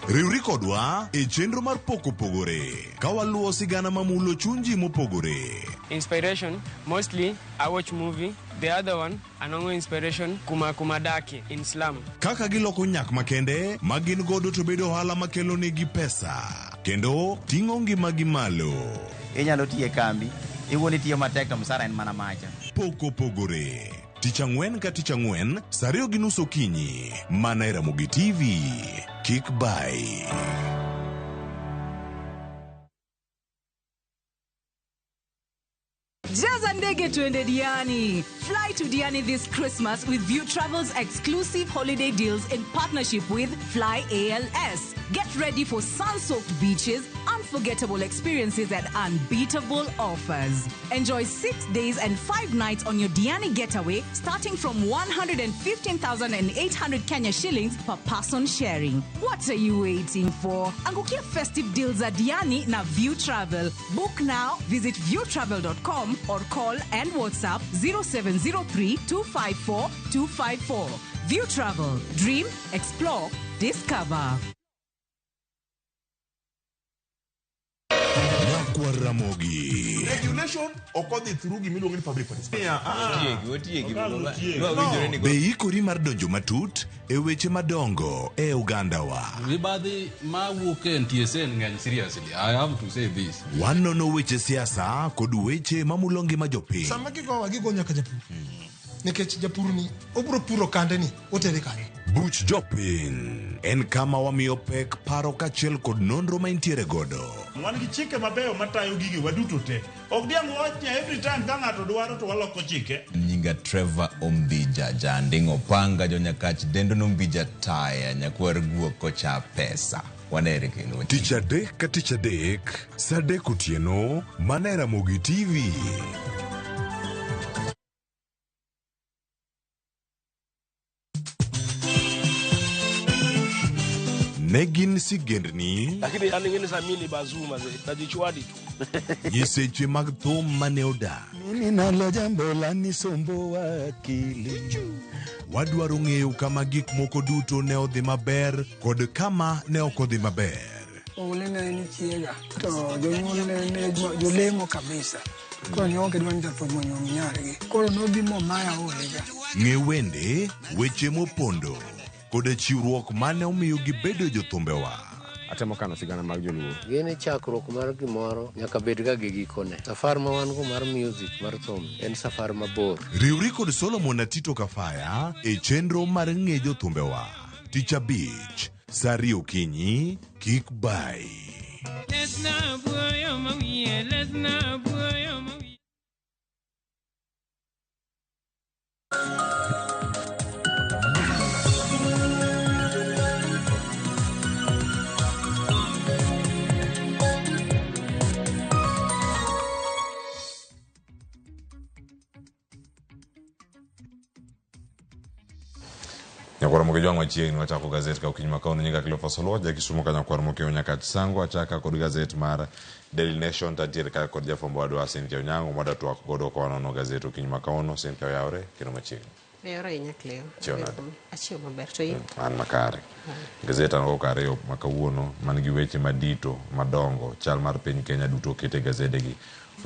Riwri kodwa e chenro mar pok opogore ka waluwo sigana mamulo chuny ji mopogore. Inspiration, mostly I watch movie, The other one, anwang'o inspiration kuma kuma adake in slum. Kaka giloko nyak makende ma gin godo to bedo ohala makelo negi pesa kendo ting'o ngimagi malo. Inyalo tiyo e kambi, iwuon itiyo matek to msara en mana macha. Pok opogore. Tich ang'wen ka tich ang'wen, saa 2:30 okinyi, mana e Ramogi TV. Kik bai. Jaza ndege tuende Diani. Fly to Diani this Christmas with View Travel's exclusive holiday deals in partnership with Fly ALS. Get ready for sun-soaked beaches, unforgettable experiences and unbeatable offers. Enjoy 6 days and 5 nights on your Diani getaway starting from 115,800 Kenya shillings per person sharing. What are you waiting for? Angukia festive deals at Diani na View Travel. Book now, visit viewtravel.com or call and WhatsApp 0703 254 254. View Travel. Dream, explore, discover. Nyakwar Ramogi. Regulation ok odhi through gimiluongo ni public participation. Otiegi, No. Be ikori mar donjo matut e weche madongo e ogandawa. Mibadhi mawuok e NTSA ng'eny seriously. I have to say this. Wanono weche siasa kod weche mamulo ngima jopiny. Sama gigowa gigo nyaka japur. Nikech japur ni obiro puro kande ni otere kanye. Buch jopiny en kama wamiyo pek paro kaachiel kod nonro ma intiere godo. Wan gi chike mabeyo matayo gige waduto te. Ok diang' wach ni every time ka ng'ato dwaro to waloko chike. Nyinga Trevor Ombija, janding' opanga, jonyakach dendo nombija taya, nyakwar guok kocha pesa. Wanere kendo. Tich adek ka tich adek, saa adek otieno, mana e Ramogi TV. Ne gin sigendni, Lakini yani ngine sa mimi ni bazuu mazee, najichwadi tu. nyiseche mag thum mane odak. Mimi nalo jambo lanisumbua akili. Wadwaro ng'eyo kama gik moko duto ne odhi maber kod kama ne ok odhi maber. Oule ne en chiega to jonyuol ne ne jolemo kabisa. Koro ne ok gidwa ni japuonj onyuom nyargi. Koro nobi momaya olega. Ng'e wende, weche mopondo kod chiwruok mane omiyo gibedo jothumbewa. Atemo kano sigana mag joluo. Gini chakruok mar gimoro nyaka bed ga gi gikone. Safar ma wan go mar music mar thum en safar mabor. Riwri kod Solomon Atito Kafaya e chenro mar ng'e jothumbewa. Tich abich, saa ariyo okinyi, kik bai. Nyakwar Moke Jwang' machiegni wachako gazet ka okinyi ma kawuono nyinga Cleophas Oluoch ja Kisumu ka Nyakwar Moke Nyakach Sango achaka kod gazet mar Daily Nation tantiere ka kod jafwambo wadwa Cynthia Onyango mwada twak godo ka wanono gazet okinyi ma kawuono. Cynthia oyawre kendo machiegni. Oyawre ahinya Cleo. Chiew nade? Achiew maber to in? An makare. Gazet an go kariyo ma kawuono man gi weche madito madongo chal mar piny Kenya duto okete gazedegi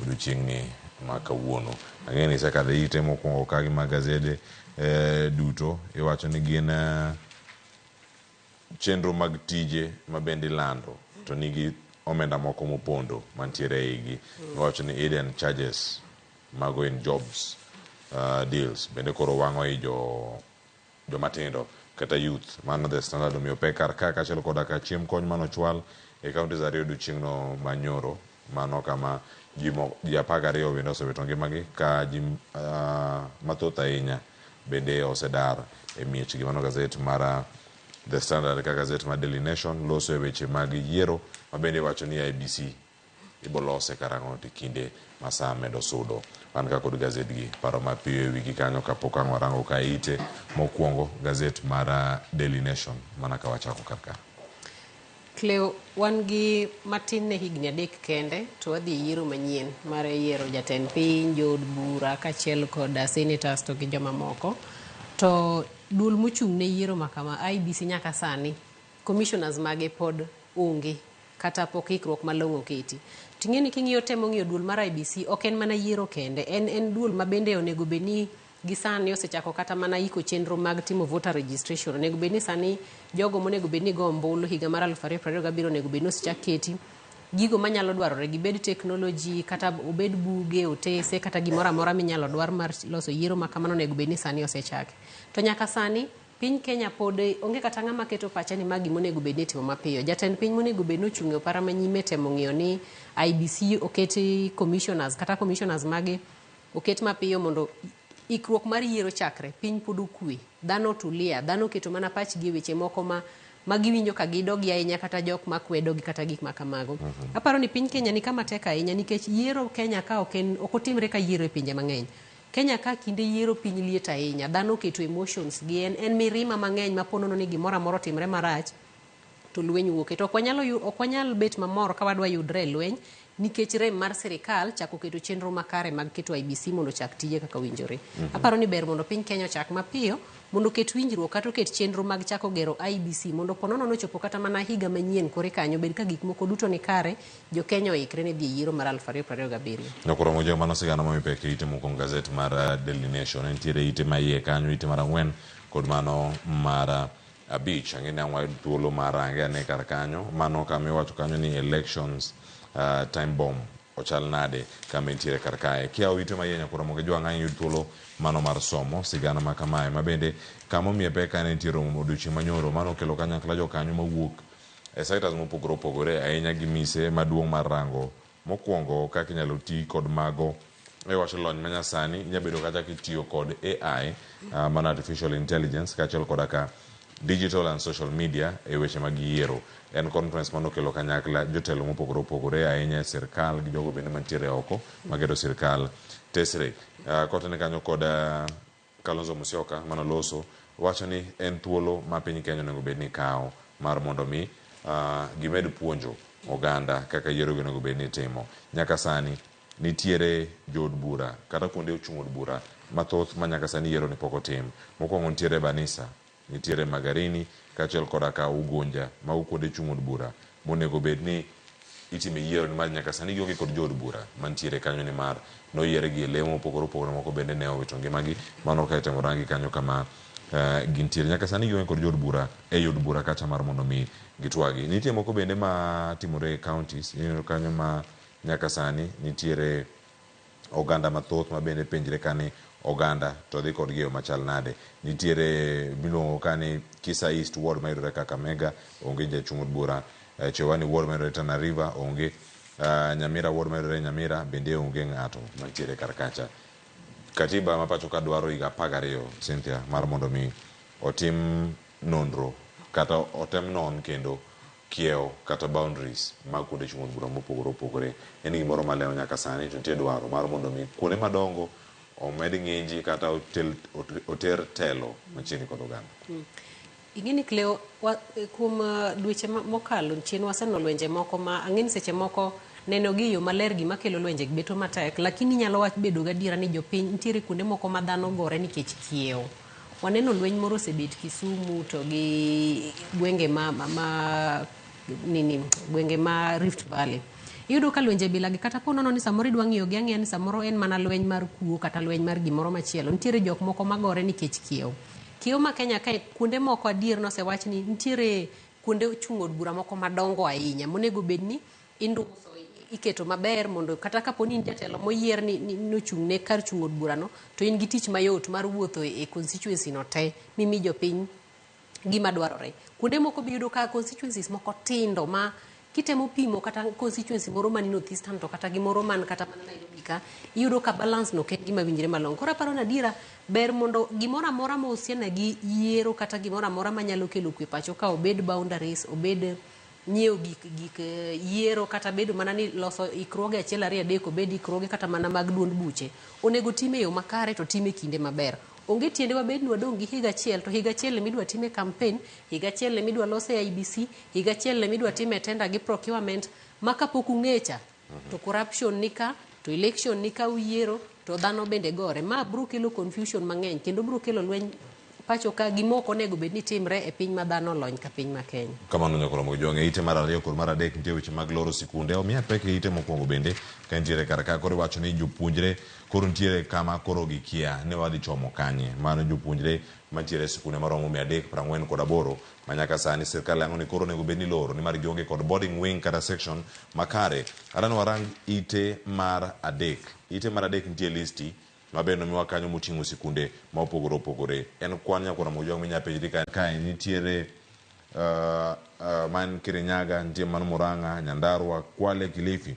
odiochieng'ni ma kawuono. Ang'e ni isekadho e ite mokwongo ka gi mag gazede duto iwacho ni gin chenro mag tije ma bende ilando to nigi omenda moko mopondo mantiere e igi. Iwacho ni hidden charges mago in jobs deals bende koro wang'o i jomatindo kata youth. Mano The Standard omiyo pek kar ka kaachiel koda ka chiemb kony manochwal e counties ariyo odiochieng'no manyoro. Mano kama ji 12 bende osewito ngimagi ka ji mathoth ahinya bende osedar e miechgi. Mano gazet mar The Standard ka gazet mar Daily Nation loso e weche mag yiero ma bende iwacho ni IEBC ibolose karang'o to kinde ma saa medo sudo. Wan ka kod gazet gi paro mapiyo e wigi kanyo kapok ang' warango ka ite mokwongo gazet mar Daily Nation mana ka wachako kar ka. Cleo, wan gi matin ne higni 3 kende to wadhi e yiero manyien mar yiero jatend piny, jood bura kaachiel kod senators to gi jomamoko. To duol mochung' ne yiero ma kama IEBC nyaka sani commissioners mage pod onge kata pok ikruok malong'o oketi. Ting'e ni king'iyo temo ng'iyo duol mar IEBC ok en mana yiero kende, en duol ma bende onego bed ni gi sani osechako kata mana iko chenro mag timo voter registration. Onego bed ni sani jogo monego bed ni go ombulu higa mar 2027 onego bed ni osechak keti. Gigo manyalo dwarore gibed technology kata obed buge, otese kata gimoro amora minyalo dwar mar loso yiero ma kamano onego bed ni sani osechaki. To nyaka sani piny Kenya pod onge kata ng'ama keto pache ni ma gima onego bed ni itimo mapiyo. Jatend piny monego bed ni ochung' e opara manyime temo ng'iyo ni IEBC oketi commissioners kata commissioners mage oket mapiyo mondo ikruok mar yiero chakre. Piny pod okwe, dhano otulia, dhano oketo mana pachgi e weche moko ma ma giwinjo ka gidogi ahinya kata jok makwedogi kata gik ma kamago. Aparo ni piny Kenya ni kama tek ahinya nikech yiero Kenya ka ok en ok otimre ka yiero e pinje mang'eny. Kenya ka kinde yiero piny liet ahinya, dhano oketo emotions gi en, en mirima mang'eny ma ponono ni gimoro amora otimre marach to lweny wuoke. To ok wanyalo, ok wanyal bet mamor ka wadwa yudre e lweny nikech rem mar sirikal chako keto chenro makare mag keto IEBC mondo ochak tije kaka owinjore. Aparo ni ber mondo piny Kenya ochak mapiyo mondo oket winjruok kata oket chenro mag chako gero IEBC mondo ponono nochopo kata mana higa manyien kore kanyo bed ka gik moko duto ni kare, jo Kenya oikre ne dhi e yiero mar 2027. Nyakoro Moja, mano sigana momi pek e ite mokwongo gazet mar Daily Nation. Nitiere ite ma iye kanyo, ite mar 4 kod mano mar 5. Ang'e ni ang' wayud thuolo mar range ane kar kanyo. Mano kama iwacho kanyo ni elections time bomb ochal nade kama entiere kar kae. Kiyawo ite ma iye Nyakoro Moge Jwang' ang' iyud thuolo mano mar somo sigana ma kamae. Ma bende kama omiye pek ka ne nitie romo odiochieng' manyoro mano okelo kanyakla jokanyo mawuok e sectors mopogore opogore ahinya gi mise maduong' mar rango mokwongo kaka inyalo ti kod mago e wacho lony manyasani. Inyalo bedo kata kitiyo kod AI, mano artificial intelligence, kaachiel koda ka digital and social media e weche mag yiero. En conference mano okelo kanyakla jotelo mopogore opogore ahinya e sirkal gi jogo bende mantiere oko mageto sirkal tesre. Kotene kanyo kod Kalonzo Musyoka manoloso wacho ni en thuolo ma piny Kenya onego bed ni kawo mar mondo mi gimed puonjo oganda kaka yiero gi onego bed ni itimo. Nyaka sani nitiere jood bura kata kuonde chung' od bura mathoth ma nyaka sani yiero ni pok otim. Mokwongo nitiere Banisa, nitiere Magarini kaachiel koda ka Ugunja. Mago kuonde chung' od bura monego bed ni itime yiero nimar nyaka sani gionge kod jood bura mantiere kanyo nimar noyiergi e lemo mopogore opogore moko bende ne owito ngimagi. Mano ka itemo rangi kanyo kama gintiere. Nyaka sani gionge kod jood bura ei od bura kacha mar mondo mi gitwagi. Nitie moko bende ma timore e counties, ineno kanyo ma nyaka sani nitiere oganda mathoth ma bende penjre ka ni oganda to dhi kodgi e yo machal nade. Nitiere miluongo ka ni Kisa East Ward mayudore Kakamega, onge jachung' od bura. Chewani Ward mayudore Tana River onge. Nyamira Ward mayudore Nyamira bende onge ng'ato mantiere kar kacha. Katiba ma pacho ka dwaro higa 12, Cynthia, mar mondo mi otim nonro kata otem non kendo kiewo kata boundaries mag kuonde chung' od bura mopogore opogore. En gimoro maleo nyaka sani to nitie dwaro mar mondo mi kuonde madongo omed ng'inji kata oter telo machiegni kod oganda. Ing'e ni Cleo, kuom dweche mokalo chien waseneno lwenje moko ma ang'e ni seche moko neno gi e yo maler gima kelo lwenje beto matek, lakini inyalo wach bedo gadiera ni jopiny nitiere kuonde moko ma dhano gore nikech kiewo. Waneno lweny moro osebet Kisumu to gi gwenge ma nini, gwenge ma Rift Valley. Iyudo ka lwenje bilagi kata ponono ni samoro idwa ng'iyo gi ang'iya ni samoro en mana lweny mar kuo kata lweny mar gimoro machielo. Nitiere jok moko magore nikech kiewo. Kiewo ma Kenya kae kuonde moko adier nosewach ni nitiere kuonde chung' od bura moko madongo ahinya monego bed ni induso, iketo maber mondo kata kapo ni in jatelo moyier ni nochung' ne kar chung' od burano to in gi tich mayot mar wuotho e constituency no te mimi jopiny gima dwarore. Kuonde moko be iyudo ka constituencies moko tindo ma kitemo pimo kata constituency moro man North Eastern to kata gimoro man kata mana Nairobi ka, iyudo ka balance no ok en gima winjre malong'o. Koro aparo ni adiera ber mondo gimoro amora mahusiana gi yiero kata gimoro amora manyalo kelo kwe pacho ka obed boundaries, obed nyiewo gik yiero kata bedo mana ni loso ikruoge 1 2 3 obed ikruoge kata mana mag duond buche, onego tim e yo makare to tim e kinde maber. Onge tiende wabed ni wadong' gi higa achiel to higa achiel emidwa time campaign, higa achiel emidwa lose IEBC, higa achiel emidwa time tender gi procurement ma kapok ung'echa to corruption nika, to election nika uyiero to dhano bende gore. Ma biro kelo confusion mang'eny kendo biro kelo lweny pacho ka gima ok onego bed ni timre e piny ma dhano olony ka piny ma Kenya. Kamano nyaka romo gi jowang'e ite mar ariyo kod mar adek nitie weche mag loro sikunde omiya pek e ite mokwongo bende ka nitiere kar ka koro iwacho ni jopuonjre koro nitiere kama koro gikia ni wadhi chomo kanye mano jopuonjre mantiere e sikunde maromo 348 ma nyaka sani sirkal yango ni koro onego bed ni loro nimar gionge kod boarding wing kata section makare. Adwa ni warang ite mar adek. Ite mar adek nitie listi ma bende nomiwa kanyo moting'o sikunde ma opogore opogore. En kwan nyakwar Ramogi Ojwang' minya penjri ka kae nitiere man Kirinyaga, nitie man Murang'a, Nyandarua, Kwale, Kilifi.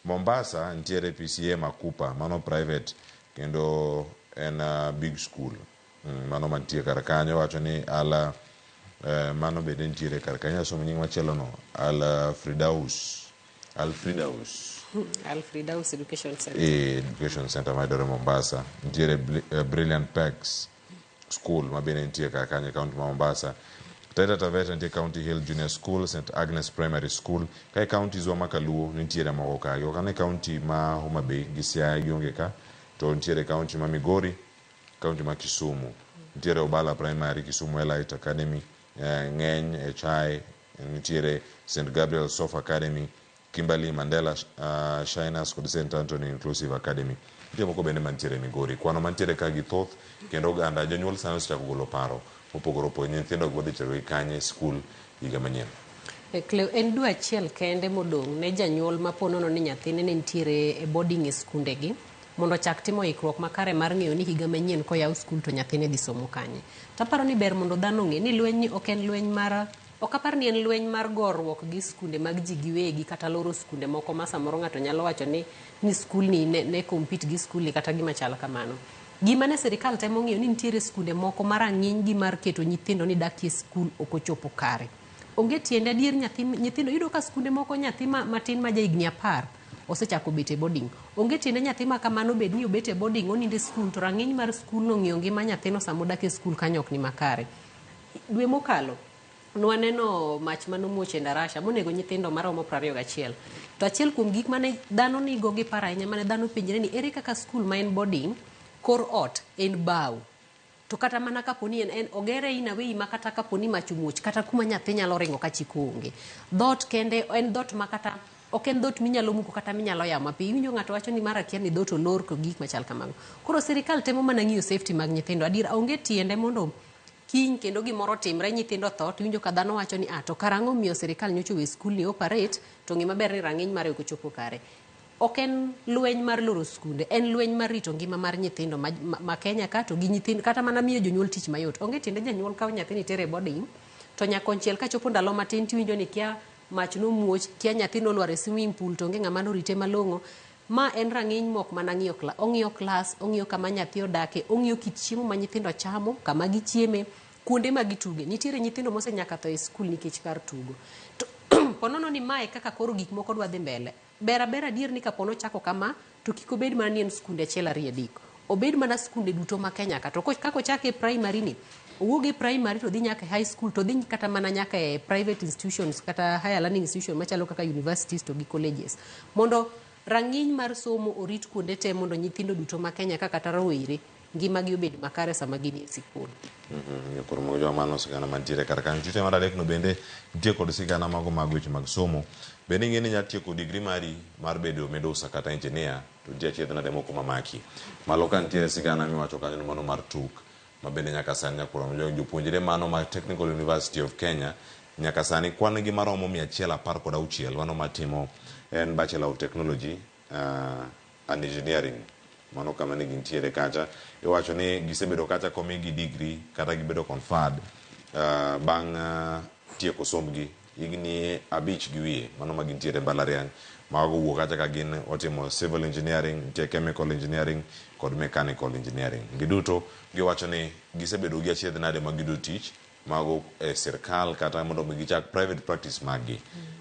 Mombasa nitiere PCA Makupa, mano private kendo en big school. Mano mantie kar kanyo wacho ni ala mano bende nitiere kar kanyo. Inyalo somo nying machielo no, Al Fridaus. Al Fridaus. Al Fridaus Education Center. Education Center mayudore Mombasa. Nitiere Brilliant Peaks School ma bende nitie kar kanyo e county ma Mombasa. Taita Taveta nitie County Hill Junior School, St Agnes Primary School. Kae counties wa ma kaluo nitiere moko ka. Ok ane county ma Homa Bay gi Siaya gionge ka, to nitiere county ma Migori, county ma Kisumu. Nitiere Obala Primary, Kisumu Elite Academy, Ng'eny, Echai, nitiere St Gabriel Sof Academy, Kimberley Mandela Shiners kod St Anthony Inclusive Academy. Nitie moko bende mantiere Migori. Kwano mantiere ka gi thoth kendo oganda jonyuol sani osechako golo paro mopogore opogore. Nyithindo gi wadhi tero gi kanye e skul higa manyien. Cleo, en dwe achiel kende modong' ne janyuol ma po nono ni nyathine ne nitiere e boarding e skundegi mondo ochak timo ikruok makare mar ng'eyo ni higa manyien koyaw skul to nyathine dhi somo kanye. Taparo ni ber mondo dhano ong'e ni lweny ni ok en lweny mar ok apar ni en lweny mar goruok gi skunde mag ji giwegi kata loro skunde moko ma samoro ng'ato nyalo wacho ni ni skul ni ne compete gi skul ni kata gima chal kamano. Gima ne sirikal temo ng'iyo ni nitiere skunde moko ma rang'iny gi mar keto nyithindo ni dakie skul ok ochopo kare. Onge tiende adier nyathi nyithindo iyudo ka skunde moko nyathi matin ma jahigni 10 osechako bet e boarding. Onge tiende nyathi ma kamano bed ni obet e boarding onindo e skul to rang'iny mar skul no ng'iyo ngima nyathino sama odak e skul kanyo ok ni makare. Dwe mokalo nwaneno mach manomuoch e Ndarasha monego nyithindo maromo 21. To achiel kuom gik mane dhano nigo gi paro ahinya mane dhano penjre ni ere kaka skul ma en boarding kor ot en bao. To kata mana kapo ni en ogere in a way ma kata kapo ni mach omuoch kata kuma nyathi nyalo ringo ka chik onge. Dhoot kende en dhoot ma kata ok en dhoot minyalo muko kata minyalo yawo mapiyo. Iwinjo ng'ato wacho ni mara kia ni dhoot olor kod gik machal kamago. Koro sirikal temo mana ng'iyo safety mag nyithindo. Adier onge tiende mondo kiny kendo gimoro timre nyithindo tho to iwinjo ka dhano wacho ni ah to karang'o miyo sirikal nyocha owe skul ni operate to ng'i maber ni rang'iny mare ok ochopo kare. Ok en lweny mar loro skunde, en lweny mar rito ngima mar nyithindo ma Kenya ka to gi nyithindo kata mana miyo jonyuol tich mayot. Onge tiende janyuol kawo nyathini tere e boarding to nyakonchiel kachopo ndalo matin tiwinjo ni kia mach nomuoch, kia nyathi nolwar e swimming pool to onge ng'ama norite malong'o. Ma en rang'iny mok mana ng'iyo ong'iyo klas, ong'iyo kama nyathi odake, ong'iyo kit chiemo ma nyithindo chamo, kama gichieme, kuonde ma gituge. Nitiere nyithindo mosenyaka tho e skul nikech kar tugo. To ponono ni mae kaka koro gik moko dwa dhi mbele. Ber aber adier ni kapo nochako kama to kik obed mana ni en skunde achiel ariyo adek. Obed mana skunde duto ma Kenya ka. To kaka ochake e primary ni, owuog e primary to dhi nyaka e high school to dhi kata mana nyaka e private institutions kata higher learning institutions machalo kaka universities to gi colleges. Mondo rang'iny mar somo orit kuonde te mondo nyithindo duto ma Kenya ka kata rowere ngimagi obed makare sama gin e sikul. Koro mojo mano sigana mantiere kar kanyo. Tite mar adek no bende nitie kod sigana mago mag weche mag somo. Bende ing'e ni inyalo tieko degree mari mar bedo medusa kata engineer to nitie achiedh nade moko mamaki. Malo ka nitiere sigana miwacho kanyo ni mano mar tuk ma bende nyaka sani nyakwar Ramogi jopuonjre mano mar Technical University of Kenya nyaka sani kwan gi maromo 116 mano matimo en Bachelor of Technology and Engineering mano kama ne gintiere kacha iwacho ni gisebedo kacha komigi degree kata gibedo conferred bang' tieko sombgi higni 5 gi wiye mano ma gintiere mbalariany mago wuok kacha ka gin otimo civil engineering nitie chemical engineering kod mechanical engineering. Giduto giwacho ni gisebedo gi achiedh nade mag yudo tich mago e sirkal kata mondo mi gichak private practice maggi.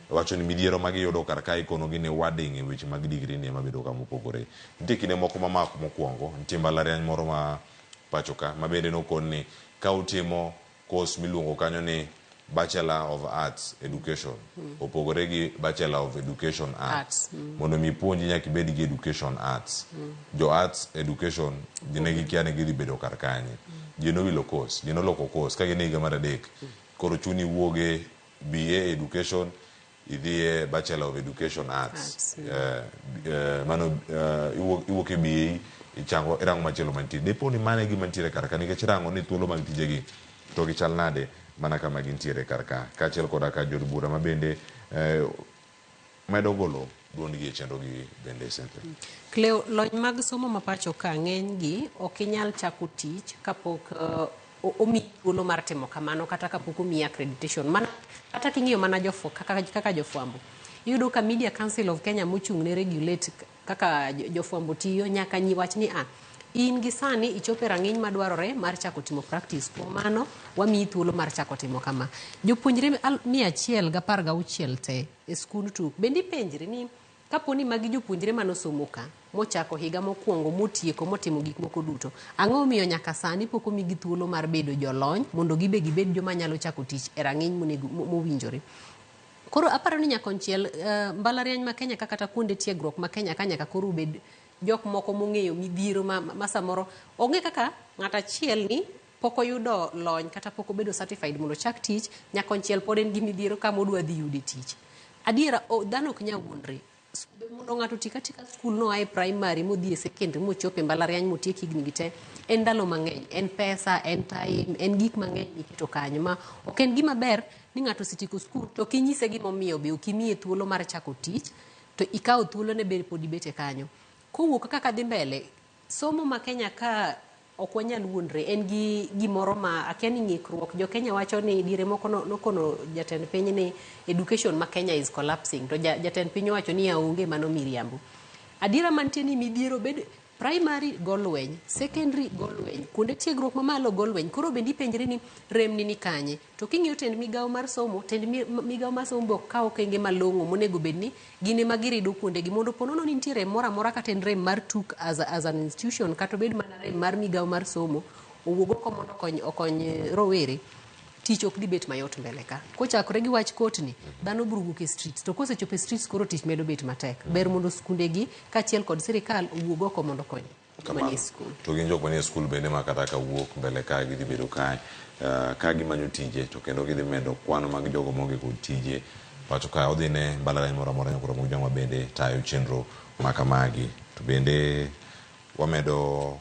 Wacho ni midhiero magiyudo kar ka ikonogi ni wording e weche mag degree ni ema bedo kama opogore. Nitie kinde moko mamako mokwongo, nitie mbalariany moro ma pacho ka ma bende nokon ni ka utimo course miluongo kanyo ni Bachelor of Arts Education opogore gi Bachelor of Education Arts. Mondo mi ipuonji nyaka ibed gi Education Arts. Jo Arts Education ne gikia ni gidhi bedo kar kanye. Ji nowilo course, ji noloko course ka gin e higa mar adek. Koro chuni iwuog e BA Education idhi e Bachelor of Education Arts. Arts, Mano iwuok e BA ichango irango machielo mantie. Dipo ni mano e gima nitiere kar ka nikech irango ni thuolo mag tijegi to gichal nade mana kama gintiere kar ka. Kaachiel koda ka jood bura ma bende medo golo duondgi e chenro gi bende Cynthia. Cleo, lony mag somo ma pacho ka ng'eny gi ok inyal chako tich kapok omiyi thuolo mar timo kamano kata kapok omiyi accreditation. Mana, kata king'iyo mana kaka jofwambo. Iyudo ka Media Council of Kenya mochung' ne regulate kaka jofwambo tiyo nyaka nyi wach ni a in gi sani ichopo e rang'iny madwarore mar chako timo practice. Kuom mano, wamiyi thuolo mar chako timo kama. Jopuonjre 116 te e skund tuk. Bende ipenjri ni kapo ni magi jopuonjre manosomo ka, mochako higa mokwongo, motieko, motimo gik moko duto, ang'o momiyo nyaka sani pok omigi thuolo mar bedo jolony mondo gibe gibed joma nyalo chako tich e rang'iny mowinjore? Koro aparo ni nyakonchiel mbalariany ma Kenya ka kata kuonde tiegruok ma Kenya ka nyaka koro obed jok moko mong'eyo midhiero ma samoro onge kaka ng'at achiel ni pok oyudo lony kata pok obedo certified mondo ochak tich, nyakonchiel pod en gi midhiero kama odwa dhi yude tich. Adiera, dhano ok nyal wuondre. Mondo ng'ato oti katika skul no ae primary modhi e secondary mochopo e mbalariany motiek higni gi te, en ndalo mang'eny, en pesa, en time, en gik mang'eny miketo kanyo ma ok en gima ber ni ng'ato osetieko skul to ok inyise gimomiyo be ok imiye thuolo mar chako tich to ikawo thuolone be pod ibete kanyo. Kowuok kaka dhi mbele, somo ma Kenya ka ok wanyal wuondre, en gi gimoro ma akia ni ng'ikruok. Jo Kenya wacho ni diere moko nokono jatend piny ni education ma Kenya is collapsing, to jatend piny owacho ni aonge mano miriambo. Adiera mantie ni midhiero bed primary go lweny, secondary go lweny, kuonde tiegruok mamalo go lweny. Koro bende ipenjri ni rem ni kanye. To king'iyo tend migawo mar somo, tend migawo mar somo be ok kaw okenge malong'o monego bed ni gin ema girido kuondegi mondo po nono ni nitie rem moro amora kata en rem mar tuk as an institution kata obed mana rem mar migawo mar somo owuog oko mondo okony rowere. Tich ok dhi bet mayot mbele ka. Kochakore gi wach kotni, dhano biro wuok e streets. To kosechopo e streets koro tich medo bet matek. Ber mondo skundegi kaachiel kod sirikal owuog oko mondo okony manie skul. To gin jok manie skul bende ma kata ka wuok mbele ka gidhi bedo kae, ka gimanyo tije to kendo gidhi medo kwan mag jogo maonge kod tije. Pacho ka odhi ne mbalariany moro amora nyaka romo gi joma bende tayo chenro ma kamagi. To bende wamedo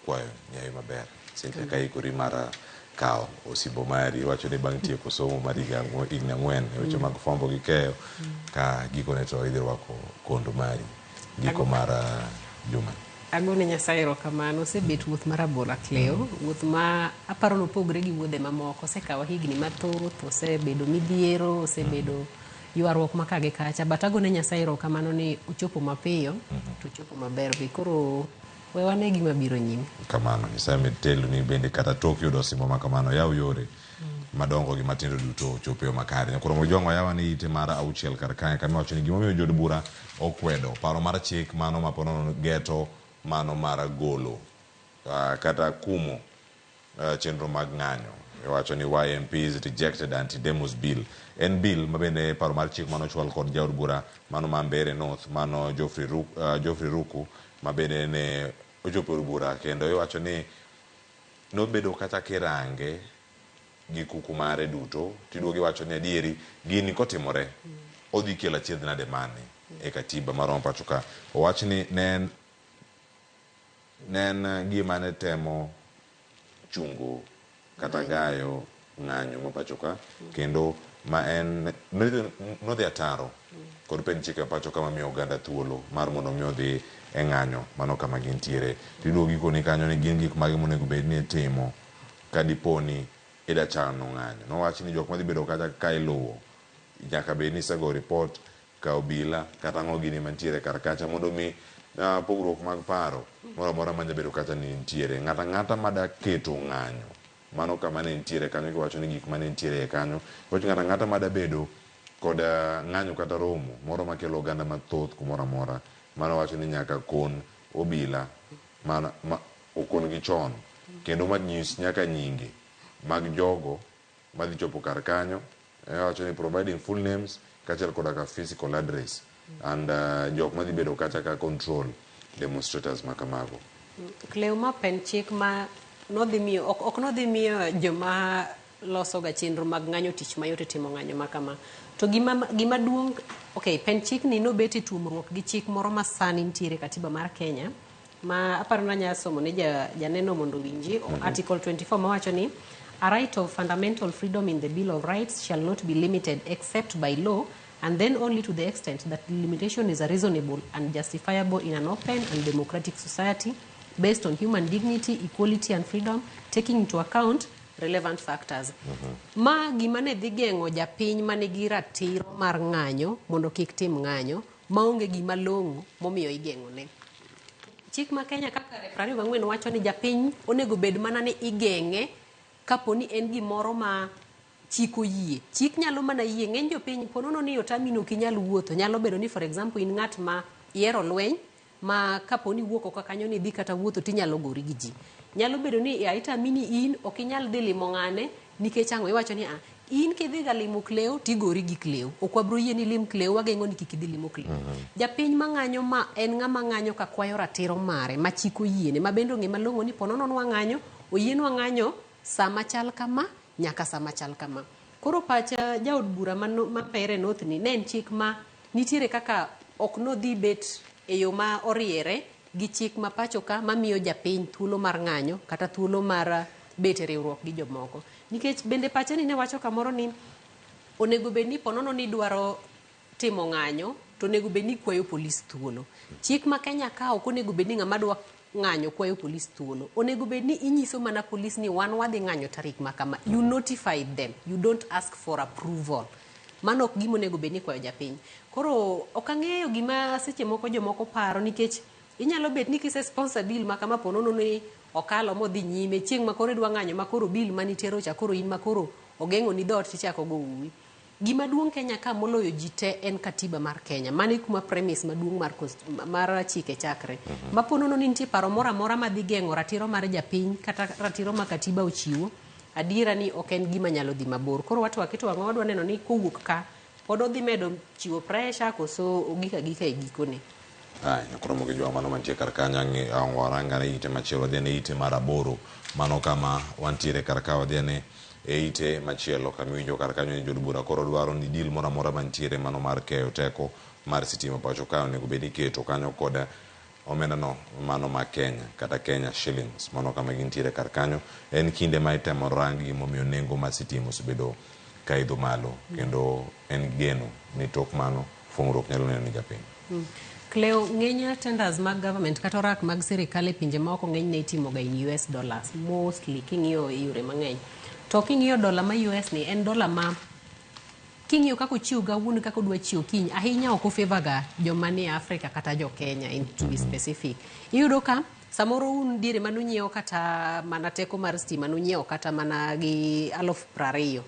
kwayo nyayo maber. Cynthia, ka ikori mar kawo osimbo mari, iwacho ni bang' tieko somo mar higni 4 e weche mag fwambo gi keyo, ka gikone to idhi rwako kondo mari giko mar juma. Agone Nyasaye erokamano, osebet wuoth mar abola Cleo, wuoth ma aparo nopogre gi wuodhe mamoko, osekawa higni mathoth, osebedo midhiero, osebedo ywaruok ma ka gi kacha, but agone Nyasaye erokamano ni ochopo mapiyo, to ochopo maber be. Koro we wane gima biro nyime. Kamano, Nyasaye med telo ni bende kata tok yudo osimbo ma kamano, yaw yore madongo gi matindo duto ochop e yo makare. Nyakoro Mojwang'o yawa ni ite mar 6 kar kae kama iwacho ni gimomiyo jood bura okwedo paro mar chik mano ma ponono geto mano mar golo kata kumo chenro mag ng'anyo. Iwacho ni why MPs rejected anti-demos bill. En bill ma bende paro mar chik mano ochwal kod jaod bura mano ma Mbeere North mano Geoffrey Ruku ma bende ne ochopo e od bura kendo iwacho ni nobedo kata kirange gi kuku mare duto tiduogo iwacho ni adieri gini kotimore odhi kelo achiedh nade mane e katiba marwa pacho ka. Owach ni ne en gima ne temo chungo kata gayo ng'anyo ma pacho ka kendo ma en nodhi ataro kod pend chike ma pacho ka mamiyo oganda thuolo mar mondo mi odhi e ng'anyo mano kama gintiere. Tiduogo gikoni kanyo ni gin gik mage monego bed ni itimo ka dipo ni ida chano ng'anyo. Nowach ni jok madhi bedo kacha ka iluwo nyaka bed ni isego report ka obila kata ang'o gini mantiere kar kacha mondo mi pogruok mag paro moro amora manya bedo kacha ni nitiere. Ng'ato ang'ata mada keto ng'anyo mano kama ne nitiere kanyo kiwacho ni gik mane nitiere kanyo. Iwacho ng'ato ang'ata mada bedo kod ng'anyo kata romo moro makelo oganda mathoth kumoro amora mano wacho ni nyaka kon obila mana okon gi chon kendo manyis nyaka nyinge mag jogo madhi chopo kar kanyo. Iwacho ni providing full names kaachiel koda ka physical address and jok madhi bedo kacha ka control demonstrators ma kamago. Cleo, ma en chik ma nodhi miyo ok, ok nodhi miyo joma losoga chenro mag ng'anyo tich mayot e timo ng'anyo ma kama. To gima, gima duong' okay, pend chik ni nobet e tuomruok gi chik moro ma sani nitiere e katiba mar Kenya ma aparo ni anyalo somo ne ja, janeno mondo owinji. Article 24 mawacho ni a right of fundamental freedom in the Bill of Rights shall not be limited except by law and then only to the extent that the limitation is reasonable and justifiable in an open and democratic society based on human dignity, equality and freedom, taking into account relevant factors. Ma gima ne dhi geng'o japiny manigi ratiro mar ng'anyo mondo kik tim ng'anyo maonge gima long'o momiyo igeng'one. Chik ma Kenya kaka 24 wacho ni japiny onego bed mana ni igeng'e kapo ni en gimoro ma chik oyie. Chik nyalo mana yie ng'eny jopiny po nono ni otami ni ok inyal wuotho nyalo bedo ni for example in ng'at ma ihero lweny ma kapo ni iwuok oko kanyo ni idhi kata wuotho tinyalo gori gi ji. Nyalo bedo ni itami ni in ok inyal dhi limo ng'ane nikech ang'o iwacho ni ah, in kidhi ga limo Cleo tigori gi Cleo. Ok wabro yie ni ilim Cleo wageng'o ni kik idhi limo Cleo. Japiny mang'anyo ma en ng'ama ng'anyo ka kwayo ratiro mare ma chik oyiene ma bende ong'e malong'o ni po nono nwang'anyo oyienwa ng'anyo sama chal kama nyaka sama chal kama. Koro pach jaod bura ma Mbeere North ni ne en chik ma nitiere kaka ok nodhi bet e yo ma oriere gi chik ma pacho ka mamiyo japiny thuolo mar ng'anyo kata thuolo mar bet e riwruok gi jomoko. Nikech bende pache ni ne wacho kamoro ni onego bed ni ponono ni idwaro timo ng'anyo to onego bed ni ikwayo polis thuolo. Chik ma Kenya ka ok onego bed ni ng'ama dwa ng'anyo kwayo polis thuolo. Onego bed ni inyiso mana polis ni wan wadhi ng'anyo tarik ma kama. You notify them. You don't ask for approval. Mano ok gima onego bed ni ikwayo japiny. Koro ok ang'eyo gima seche moko jomoko paro nikech inyalo bet ni kise sponsor bill ma kama ponono ni okalo modhi nyime chieng' ma koro idwa ng'anyo ma koro bill manitero cha koro in ma koro ogeng'o ni dhoot tichako go uwi. Gima duong' Kenya ka moloyo ji te en katiba mar Kenya. Mano e kuma premise maduong' mar, mar chike chakre. Ma ponono ni nitie paro moro amora madhi geng'o ratiro mar japiny kata ratiro ma katiba ochiwo, adiera ni ok en gima nyalo dhi mabor. Koro watwak to wang'o wadwa neno ni kowuok ka pod odhi medo chiwo pressure koso ogik agika e gikone. Ai, nyakoromo gi jwa mano mantie kar kanyo ang'i waranga ne ite machielo wadhi ane ite mar aboro mano kama wantiere kar ka wadhi ane e ite machielo kama iwinjo kar kanyo ni jood bura koro dwaro ni deal moro amora mantiere mano mar keyo teko mar sitima pacho ka onego bed ni iketo kanyo kod omenda no mano ma Kenya kata Kenya shillings mano kama gintiere kar kanyo en kinde ma itemo rang gimomiyo nengo mar sitima osebedo ka idho malo kendo en geno ni tok mano fungruok nyalo neno ni japiny. Cleo, ng'eny tenders mag government kata orak mag sirikal e pinje maoko ng'enyne itimoga in US dollars mostly king'iyo e yore mang'eny. To king'iyo dola ma US ni en dola ma king'iyo kaka ochiwo kawuono kaka odwa chiwo kiny ahinya ok ofavor ga joma nie Africa kata jo Kenya in to be specific. Iyudo ka samoro un diere manunyiewo kata mana teko mar stima nunyiewo kata mana gi 20,000.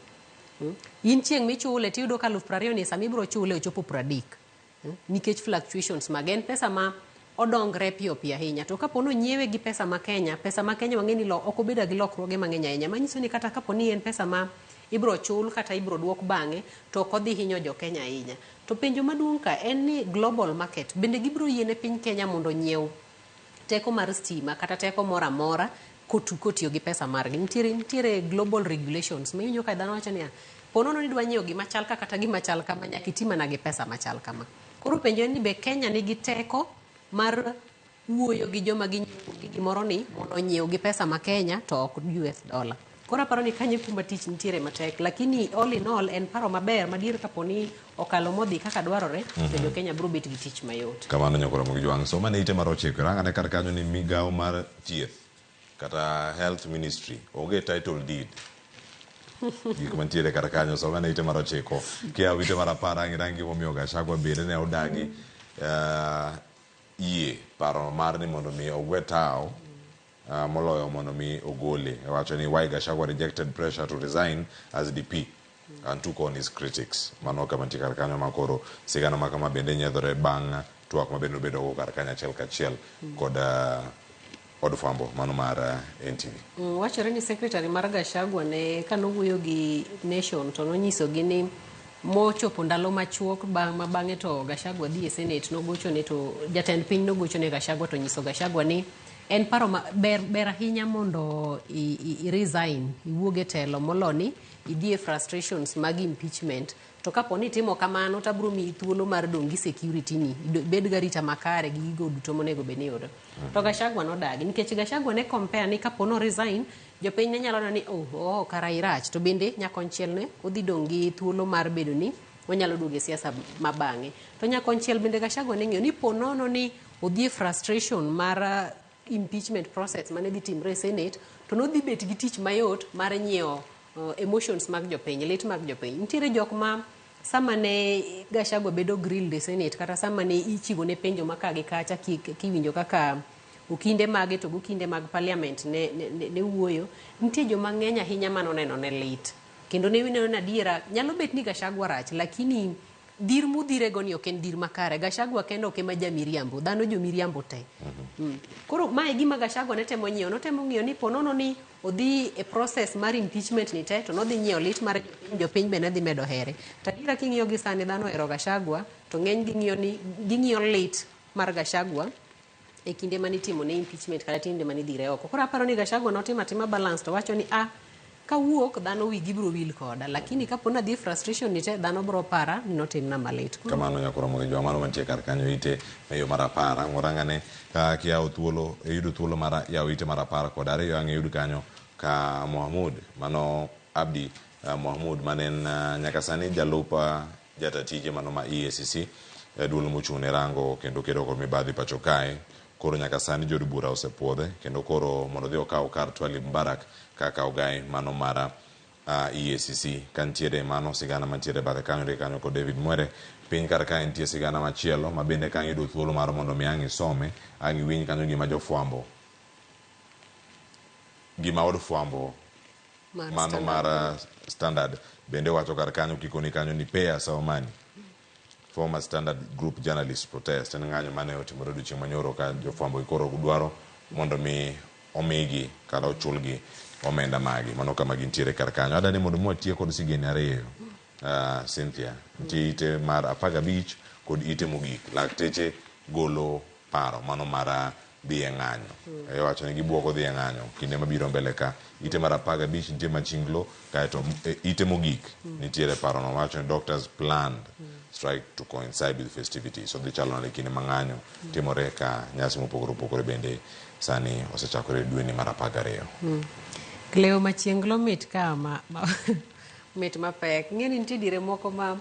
In chieng' michule tiyudo ka 20,000 ni sama ibiro chule ochopo 30. Nikech fluctuations mag en pesa ma odongre piyo piyo ahinya to kapo ni onyiewe gi pesa ma Kenya pesa ma Kenya wang'e ni ok obedo gi lokruoge mang'eny ahinya manyiso ni kata kapo ni en pesa ma ibiro chul kata ibiro duok bang'e to ok odhi hinyo jo Kenya ahinya. To penjo maduong' ka en ni global market bende gibiro yiene piny Kenya mondo onyiew teko mar stima kata teko moro amora kotiyo gi pesa margi. Nitiere global regulations ma iwinjo ka dhano wacho niya ponono ni idwa nyiewo gima chal ka kata gima chal kama nyaka iti mana gi pesa machal kama. Koro penjo en ni be Kenya nigi teko mar wuoyo gi joma ginyiewo gi gimoro ni mondo onyiew gi pesa ma Kenya to ok US dollar. Koro aparo ni kanyo e kuma tich nitiere matek lakini all in all en paro maber madier kapo ni okalo modhi kaka dwarore to jo Kenya biro bet gi tich mayot. Kamano nyakoromo gi jwang' soma ne ite mar ochiko rang ane kar kanyo ni migawo mar thieth kata health ministry onge title deed gik mantiere kar kanyo soma ne ite mar ochiko kiyawo ite mar apar ang' irang gimomiyo Gachagua bende ne odagi yie paro mar ni mondo mi ogwe tawo moloyo mondo mi ogole wacho ni why Gachagua rejected pressure to resign as DP and took on his critics mano kama nitie kar kanyo ma koro sigana ma kama bende nyiedhore bang' twak ma bende obedo go kar kanyo achiel kachiel kod od fwambo mano mar NTV. Wachore ni secretary mar Gachagua ne kanowuoyo gi Nation to nonyisogi ni mochopo ndalo machuok ma bang'e to Gachagua dhi e Senate nogochone to jatend piny nogochone Gachagua to nyiso Gachagua ni En paro ma ber, ber ahinya mondo i, i, i resign iwuog e telo molo ni idhi e frustrations mag impeachment to kapo ni itimo kamano to abiro miyi thuolo mar dong' gi security ni ibed garita makare gi gigo duto monego bed ni iyudo. To Gachagua nodagi nikech Gachagua ne compare ni kapo no resign jopiny ne nyalo neno ni oh, oh kara irach to bende nyakonchiel ne odhi dong' gi thuolo mar bedo ni onyalo duogo e siasa ma bang'e. To nyakonchiel bende Gachagua ne ng'eyo ni po nono ni odhi e frustration mar impeachment process mane dhi timre e Senate to nodhi bet gi tich mayot mar nyiewo emotions mag jopiny, lit mag jopiny. Nitiere jok ma sama ne Gachagua bedo grilled e Senate kata sama ne ichiwo ne penjo ma ka gi kacha kiwinjo kaka okinde mage to gokinde mag parliament ne, ne, ne wuoyo, nitie joma ng'eny ahinya manoneno ne lit. Kendo ne wineno ni adiera nyalo bet ni Gachagua rach lakini dhir mudhirego ni ok en dhir makare. Gachagua kende ok ema jamiriambo, dhano jomiriambo te. Koro mae e gima Gachagua ne temo nyiewo, notemo ng'iyo ni ponono ni odhi e process mar impeachment ni te to nodhi nyiewo lit mar jopiny, jopiny be ne dhi medo here. To adiera king'iyo gi sani dhano ohero Gachagua to ng'eny ging'iyo ni ging'iyo lit mar Gachagua e kinde mane itimo ne impeachment kata kinde mane idhire oko. Koro aparo ni Gachagua notimo atima balance to wacho ni ah kawuok dhano wigi biro wil koda lakini kapo ni adhi e frustration ni te dhano biro para ni notimna malit. Koro Kamano nyakoro mondo joma mano mantie kar kanyo ite e yo mar apar ang' warang'ane ka kiyawo thuolo iyudo thuolo mar yawo ite mar 12 ang' iyud kanyo ka Mohamud mano Abdi Mohamud mane en nyaka sani jalup jata tije mano ma EACC duol mochung' ne rango kendo kedo kod mibadhi pacho kae. Koro nyaka sani jood bura osepuodhe kendo koro mondo odhi okaw kar Twalib Mbarak kaka ogai mano mar EACC. Ka nitiere mano sigana mantiere bathe kanyo ndike kanyo kod David Mwere. Piny kar kae nitie sigana machielo ma bende ka iyudo thuolo mar mondo mi ang' isome ang' iwinj kanyo gima jofwambo gima od fwambo mano mar Standard bende wacho kar kanyo kikoni kanyo ni pay us our money. Former Standard Group journalist protest en ng'anyo mane otimore odiochieng' manyoro ka jofwambo gi koro dwaro mondo mi omigi kata ochulgi omenda magi. Mano kama gintiere kar kanyo. Adani mondo mi watiek kod sigeni ariyo Cynthia. Nitie ite mar 15 kod ite mogik. Lakteche golo paro mano mar dhi e ng'anyo. Iwacho ni gibuogo dhi e ng'anyo kinde mabiro mbele ka. Ite mar 15 nitie machinglo kaeto ite mogik nitiere paro no wacho ni doctors planned strike to coincide with festivities. So dhi chalo nade kinde ma ng'anyo timore ka nyasi mopogore opogore bende sani osechakore dweni mar 12. Cleo machienglo mit ka ma, ma mit mapek. Ng'eni nitie diere moko ma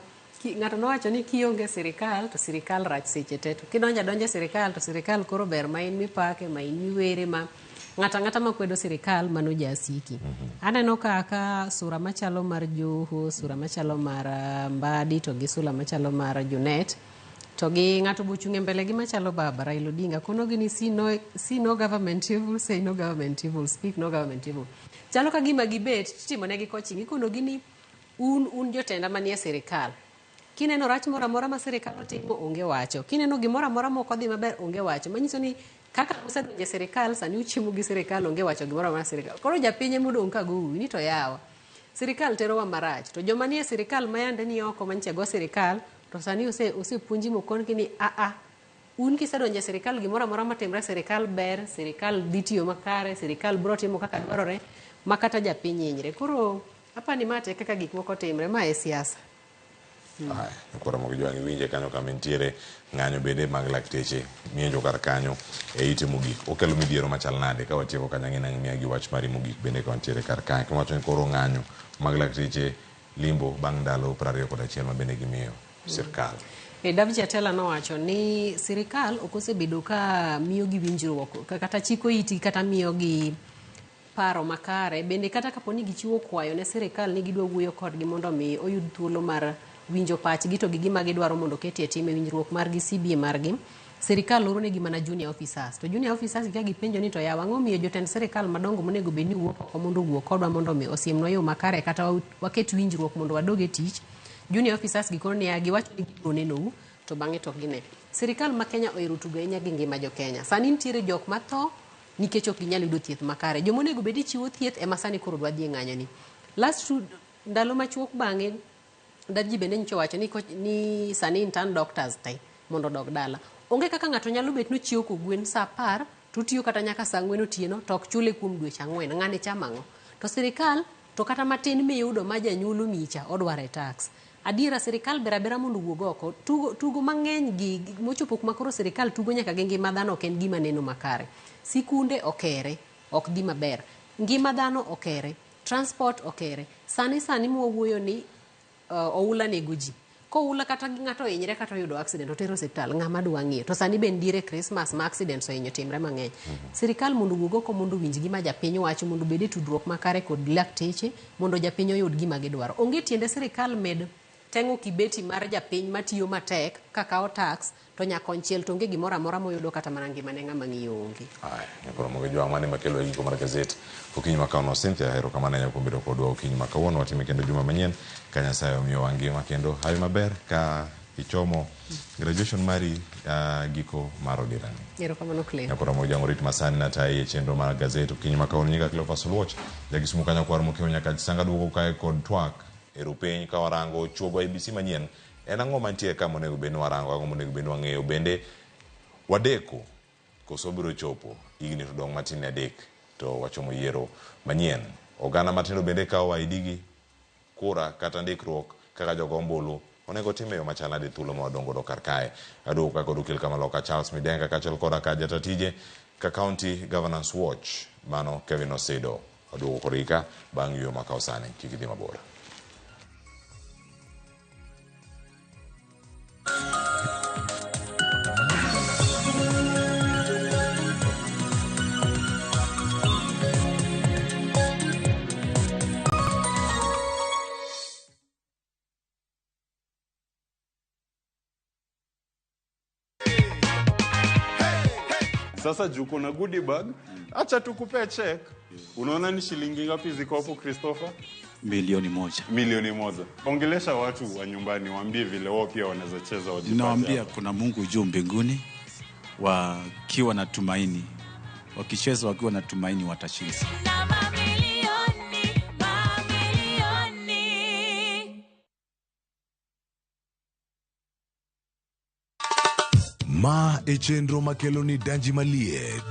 ng'ato nowacho ni kionge sirikal to sirikal rach seche te to kidonjo adonja e sirikal to sirikal koro ber ma in mipake ma in miwere ma ng'ato ang'ata makwedo sirikal mano jasiki. Aneno kaka sura machalo mar Joho, sura machalo mar Mbadi to gi sura machalo mar Junet to gi ng'ato bochung' e mbele gi machalo baba Raila Odinga kono gi ni see no, see no government evil, say no government evil, speak no government evil. Chalo ka gima gibet titimo negi coaching ikono gi ni un un jotenda manie sirikal. Kineno rach moro amora ma sirikal otimo onge wacho. Kineno gimoro amora mok odhi maber onge wacho. Manyiso ni kaka usedonjo e sirikal sani uchiemo gi sirikal onge wacho gimoro amora sirikal. Koro japiny ema odong' ka go uwi ni to yawa. Sirikal terowa marach. To joma nie sirikal ma yande ni oko manyicha go sirikal to sani osepuonji mokon gi ni a a un kisedonjo e sirikal gimoro amora matimre sirikal ber, sirikal dhi tiyo makare, sirikal biro timo kaka dwarore ma kata japiny hinyre. Koro apani ma te kaka gik moko timre, ma e siasa. Koro mogo jwang' iwinje kanyo kama nitiere ng'anyo bende mag lakteche mienjo kar kanyo e ite mogik. Okelo midhiero machal nade ka watieko kanyo ang'e nang' miya gi wach mari mogik bende ka wantiere kar kae. Kiwacho ni koro ng'anyo mag lakteche limbo bang' ndalo 21 ma bende gimiyo sirkal. Davji Atela nowacho ni sirikal ok osebedo ka miyogi winjruok kata chiko iti kata miyogi paro makare. Bende kata kapo ni gichiwo kwayo ne sirikal ni gidwa wuoyo kodgi mondo mi oyud thuolo mar winjo pachgi to gi gima gidwaro mondo oketie tim e winjruok margi CBA margi, sirikal oro negi mana junior officers. To junior officers ka gipenjo ni to yawa ang'o miyo jotend sirikal madongo monego bed ni wuok oko mondo owuo kodwa mondo mi osiemnwa yo makare kata waket winjruok mondo wadog e tich, junior officers gi koro niya giwacho ni gibiro nenou to bang'e to ok gine. Sirikal ma Kenya ohero tugo ahinya gi ngima jo Kenya. Sani nitiere jok matho nikech ok ginyal yudo thieth makare. Joma onego bed ni chiwo thieth ema sani koro dwa dhi e ng'anyo ni. Last two, ndalo machuok bang'e Dadji bende nyicho wacho ni sani intern doctors te mondo odog dala. Onge kaka ng'ato nyalo bet nochiewo kogwen saa 10 To otiyo kata nyaka saa ang'wen otieno to ok chule kuom dweche ang'wen. Ng'ani chamo ang'o? To sirikal to kata matin miyudo ma janyuol omiyi cha odwaro e tax. Adiera sirikal ber abera mondo owuog oko. Tugo, tugo mang'eny gi mochopo kuma koro sirikal tugo nyaka gi ngima dhano ok en gima neno makare. Sikunde okere, ok dhi maber. Ngima dhano okere. Transport okere. Sani sani mwawuoyo ni oula nego ji. Koula kata ng'ato ohinyre kata oyudo accident oter osiptal ng'ama dwa ng'iyo. To sani be diere Christmas ma accidents ohinyo timre mang'eny. Sirikal mondo owuog oko mondo owinj gima japiny wacho mondo obed e tudruok makare kod lakteche mondo japiny oyud gima gidwaro. Onge tiende sirikal med teng'o kibeti mar japiny matiyo matek kakawo tax to nyakonchiel to onge gimoro amora moyudo kata mana ngimane ng'ama ng'iyo onge. Aya, nyakoro mogi jwang' mane makelo e giko mar gazet okinyi ma kawuono. Cynthia, erokamano ahinya kuom bedo kodwa okinyi ma kawuono. Watime kendo juma manyien ka Nyasaye omiyowa ngima kendo hawi maber ka ichomo graduation mari giko mar odirani. Erokamano Cleo. Nyakoro mogi jwang' orit masani natayi e chenro mar gazet okinyi ma kawuono. Nyinga Cleophas Oluoch, jakisumu kanyo kwar mokiewo nyaka Sanga duogo kae kod twak e rupiny ka warango chuogo IEBC manyien. En ang'o mantie ka monego bed ni warango, ang'o monego bed ni wang'eyo? Bende wadeko koso biro chopo higni to dong' matin ne adek to wachomo yiero manyien. Oganda matindo bende kawo ID gi kura kata ndikruok kaka jogo ombulu onego tim e yo machal nade thuolo ma wadong' godo kar kae. Aduogo ka kod okil kamaloka Charles Midenga kaachiel koda ka jata tije ka County Governance Watch mano Kevin Osido. Aduogo kodgi ka bang' yueyo makawo sani, kik idhi mabor. Sasa juu kuna goodie bag, acha tukupee check. Unaona ni shilingi ngapi ziko hapo Christopher? 1,000,000. 1,000,000. Ongelesha watu wa nyumbani, waambie vile wao pia wanaweza cheza wajipate Ninawaambia hapa. kuna Mungu juu mbinguni, wakiwa na tumaini, wakicheza wakiwa na tumaini watashinda. Na mamilioni, mamilioni. Ma e chenro makelo ni danji maliet.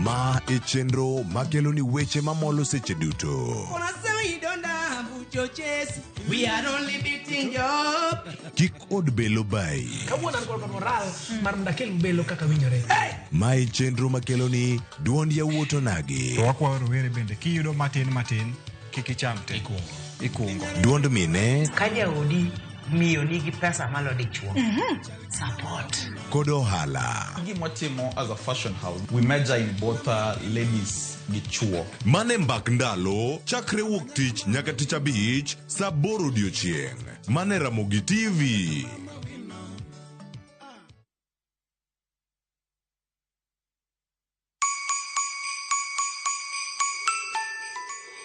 Ma e chenro makelo ni weche mamolo seche duto. Unasema you don't have choches. We are only beating job. Kik od belo bai. Kawuono an kod moral mar mondo akel belo kaka winjore. Ma e chenro makelo ni duond yawuot onagi. To wakwayo rowere bende kiyudo matin matin kik icham te. Ikungo. Duond mine Ka jaodi miyo nigi pesa malo dichuo. Support. Kod ohala. Gima watimo as a fashion house, we major in both ladies gi chuo. Mane mbak ndalo chakre wuok tich nyaka tich abich saa aboro odiochieng'. Mane Ramogi TV.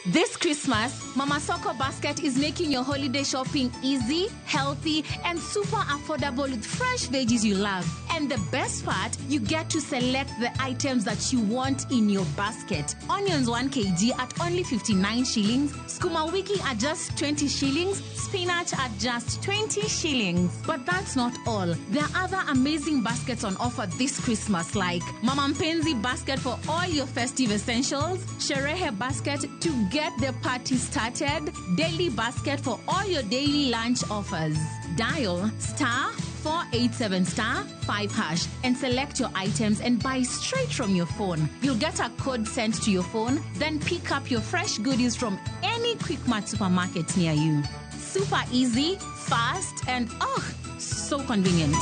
This Christmas, Mama Soko Basket is making your holiday shopping easy, healthy, and super affordable with fresh veggies you love. And the best part, you get to select the items that you want in your basket. Onions 1 kg at only 59 shillings, sukuma wiki at just 20 shillings, spinach at just 20 shillings. But that's not all. There are other amazing baskets on offer this Christmas, like Mama Mpenzi basket for all your festive essentials, Sherehe basket to get the party started, daily basket for all your daily lunch offers. Dial star 487 star 5 hash and select your items and buy straight from your phone. You'll get a code sent to your phone, then pick up your fresh goodies from any Quickmart supermarket near you. Super easy, fast, and oh, so convenient.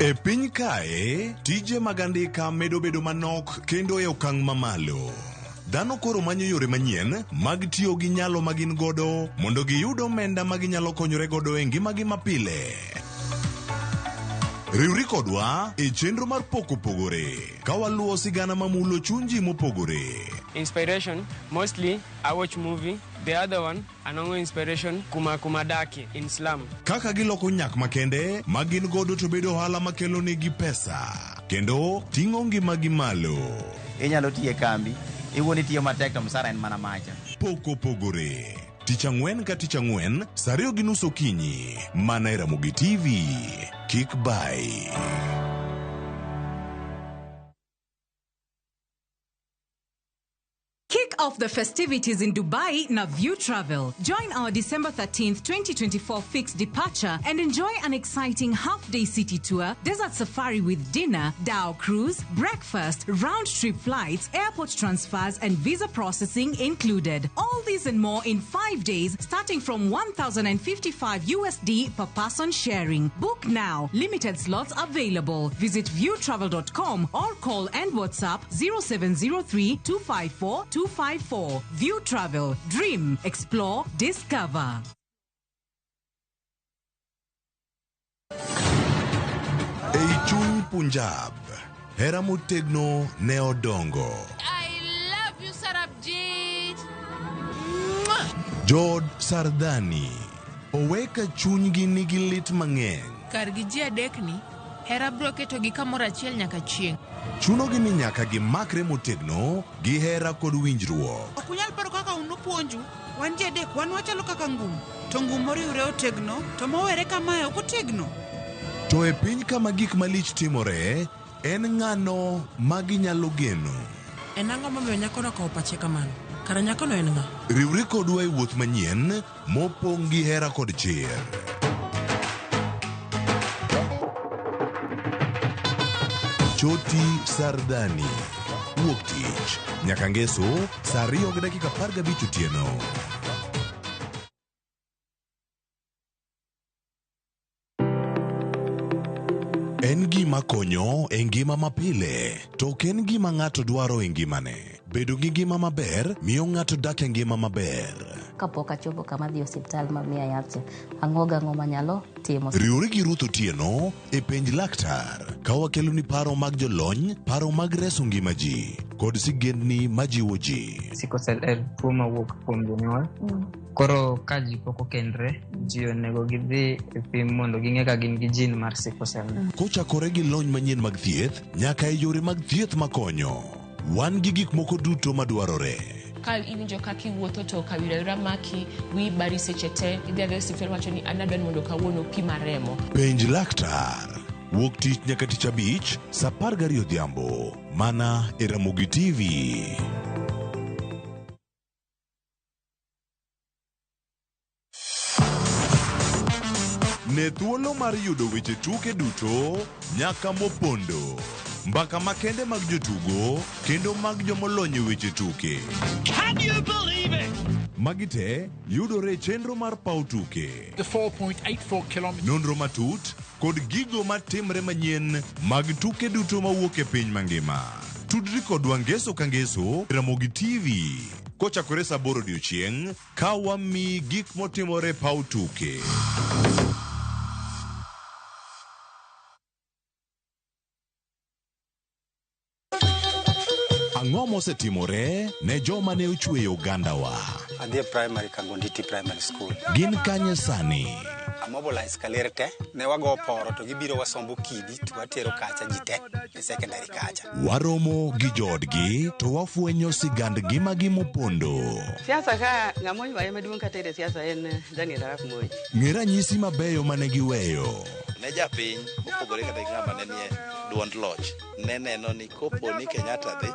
E piny kae, tije mag andika medo bedo manok kendo e okang' mamalo. Dhano koro manyo yore manyien mag tiyo gi nyalo ma gin godo mondo giyud omenda ma ginyalo konyore godo e ngimagi mapile. Riwri kodwa e chenro mar pok opogore ka waluwo sigana mamulo chuny ji mopogore. Inspiration, mostly I watch movie. The other one, anongo inspiration kuma kumadaki in slum. Kaka giloko nyak makende ma gin godo to bedo ohala makelo negi pesa kendo ting'o ngimagi malo. Inyalo tiyo e kambi, iwuon itiyo matek to msara en mana macha. Pok opogore. Tich ang'wen ka tich ang'wen, sa 2:30 okinyi, mana e Ramogi TV. Kik bai. Kick off the festivities in Dubai na View Travel. Join our December 13th, 2024 fixed departure and enjoy an exciting half-day city tour, desert safari with dinner, dhow cruise, breakfast, round-trip flights, airport transfers, and visa processing included. All these and more in 5 days, starting from 1,055 USD per person sharing. Book now. Limited slots available. Visit viewtravel.com or call and WhatsApp 0703 254 254. View Travel. Dream, explore, discover. Ei chuny Punjab, hera motegno ne odongo. I love you, Sarabjit. Mwah! Jood Sardani owe ka chunygi nigi lit mang'eny. Kargi ji adekni, hera biro ketogi kamoro achiel nyaka chieng'. Chunogi ni nyaka gimakre motegno gi hera kod winjruok. Ok unyal paro kaka un upuonju. Wan ji adek, wan wachalo kaka ngum. To ngum moriwre otegno, to mowere kamae ok otegno. To e piny kama gik malich timore, en ng'ano ma ginyalo geno? En ang'o momiyo nyakono okawo pache kamano? Kara nyakono en ng'a? Riwri kodwa e wuoth manyien mopong' gi hera kod chir. Choti Sardani. Wuok tich nyaka ngeso sa 2:15 otieno. En gima konyo e ngima mapile, to ok en gima ng'ato dwaro e ngimane. Bedo gi ngima maber miyo ng'ato dak e ngima maber. Kapok achopo kama adhi e osiptal ma miya yath cha, ang'o gang'o manyalo timo. Riwri gi Ruth Otieno e Penj Laktar ka wakeloni paro mag jolony, paro mag reso ngima ji, kod sigendni majiwo ji. Sickle cell en tuo mawuok kuom jonyuol. Koro ka ji pok okendre, ji onego gidhi e pim mondo ging'e ka gin gi gene mar sickle cell. Kochakore gi lony manyien mag thieth nyaka e yore mag thieth makonyo, wan gi gik moko duto madwarore. Ka iwinjo kaka iwuotho to kawira wira maki, wiyi bari seche te, idhi adhiya e osiptal iwacho ni an adwa ni mondo kawuono pima remo. Penj laktar. Wuok tich nyaka tich abich, sa 12 odhiambo, mana e Ramogi TV. Ne thuolo mar yudo weche tuke duto nyaka mopondo. Mbaka makende mag jotugo kendo mag jomolony e weche tuke. Can you believe it? Magi te yudore e chenro mar paw tuke. The 4.84 kilometers. Nonro matut kod gigo matimre manyien mag tuke duto mawuok e piny mangima. Tudri kodwa ngeso ka ngeso Ramogi TV kochakore saa 8 odiochieng' ka wamiyi gik motimore e paw tuke. Ang'o mosetimore ne joma ne ochweyo ogandawa? Adhi e primary Kangonditi Primary School. Gin kanye sani? Amobilize kaler te, ne wago poro to gibiro wasombo kidi to watero kacha ji te e secondary kacha. Waromo gi joodgi to wafwenyo sigand ngimagi mopondo. Siasa ka ng'ama oywaye maduong' kata e siasa en Daniel Arap Moi. Ng'e ranyisi mabeyo mane giweyo. Ne japiny mopogore kata gi ng'ama ne nie duond loch ne neno ni kopo ni Kenyatta dhi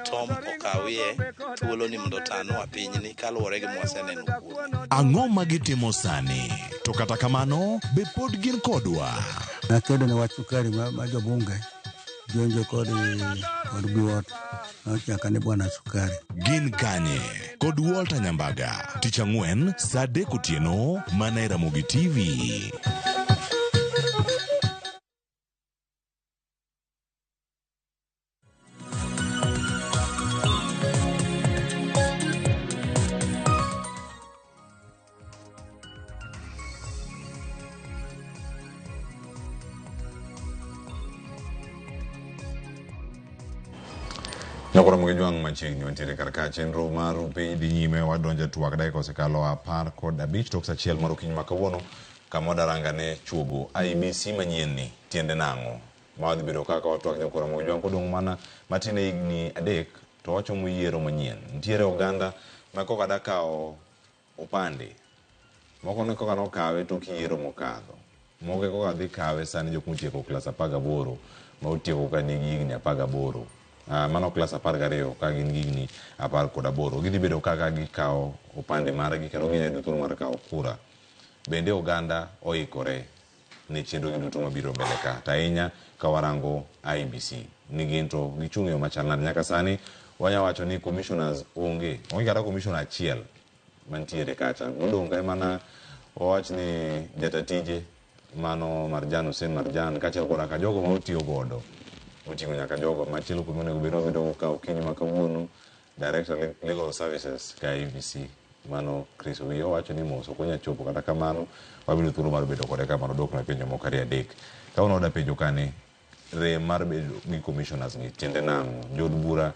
Tom okawie thuolo ni mondo otanwa pinyni kaluwore gi mwaseneno kuome. Ang'o ma gitimo sani? To kata kamano, be pod gin kodwa? Nakedo ne wach sukari ma, ma jobunge jonjo kod kod biwot nochaka ni bwana sukari. Gin kanye? Kod Walter Nyambaga. Tich ang'wen, saa 3 otieno, mana e Ramogi TV. Nyakoro Mgejwang' machiegni wantiere kar ka chenro mar piny dhi nyime wadonjo e twak dakika osekalo 15 tok sa 1 mar okinyi ma kawuono kama wadaranga ne chuogo IEBC manyien ni tiende nang'o ma wadhi bedo kaka watwak Nyakoro Mgejwang' kodong' mana matin e higni 3 to wachomo yiero manyien nitiere oganda ma koka da kawo opande moko ne koka nokawe tok yiero mokadho, moko e koka dhi kawe sani jok motieko klas 18 ma otieko ka nigi higni 18, mano klas 12 ka gin gi higni 18 gidhi bedo kaka gikawo opande margi kendo ginyalo yudo thuolo mar kawo kura. Bende oganda oikore ne chenro gi duto mabiro mbele ka, to ahinya ka warango IEBC ni gin to gichung' e yo machal nade. Nyaka sani wanya wacho ni commissioners onge kata commissioner achiel mantiere kacha. Modong' ka mana wawach ni jata tije mano Marjan Hussein Marjan kaachiel koda ka jogo ma otiyo godo oting'o nyaka jogo machielo kuom onego bed ni wabedo ka okinyi ma kawuono Director Legal Services ka IEBC mano Chris Owiyo wacho ni mos ok onyal chopo, kata kamano wabiro thuolo mar bedo kode ka mondo odwoknwa penjo moko ariyo adek. Kawuono wada penjo ka ni rem mar bedo gi commissioners gi tiende nang'o? Jood bura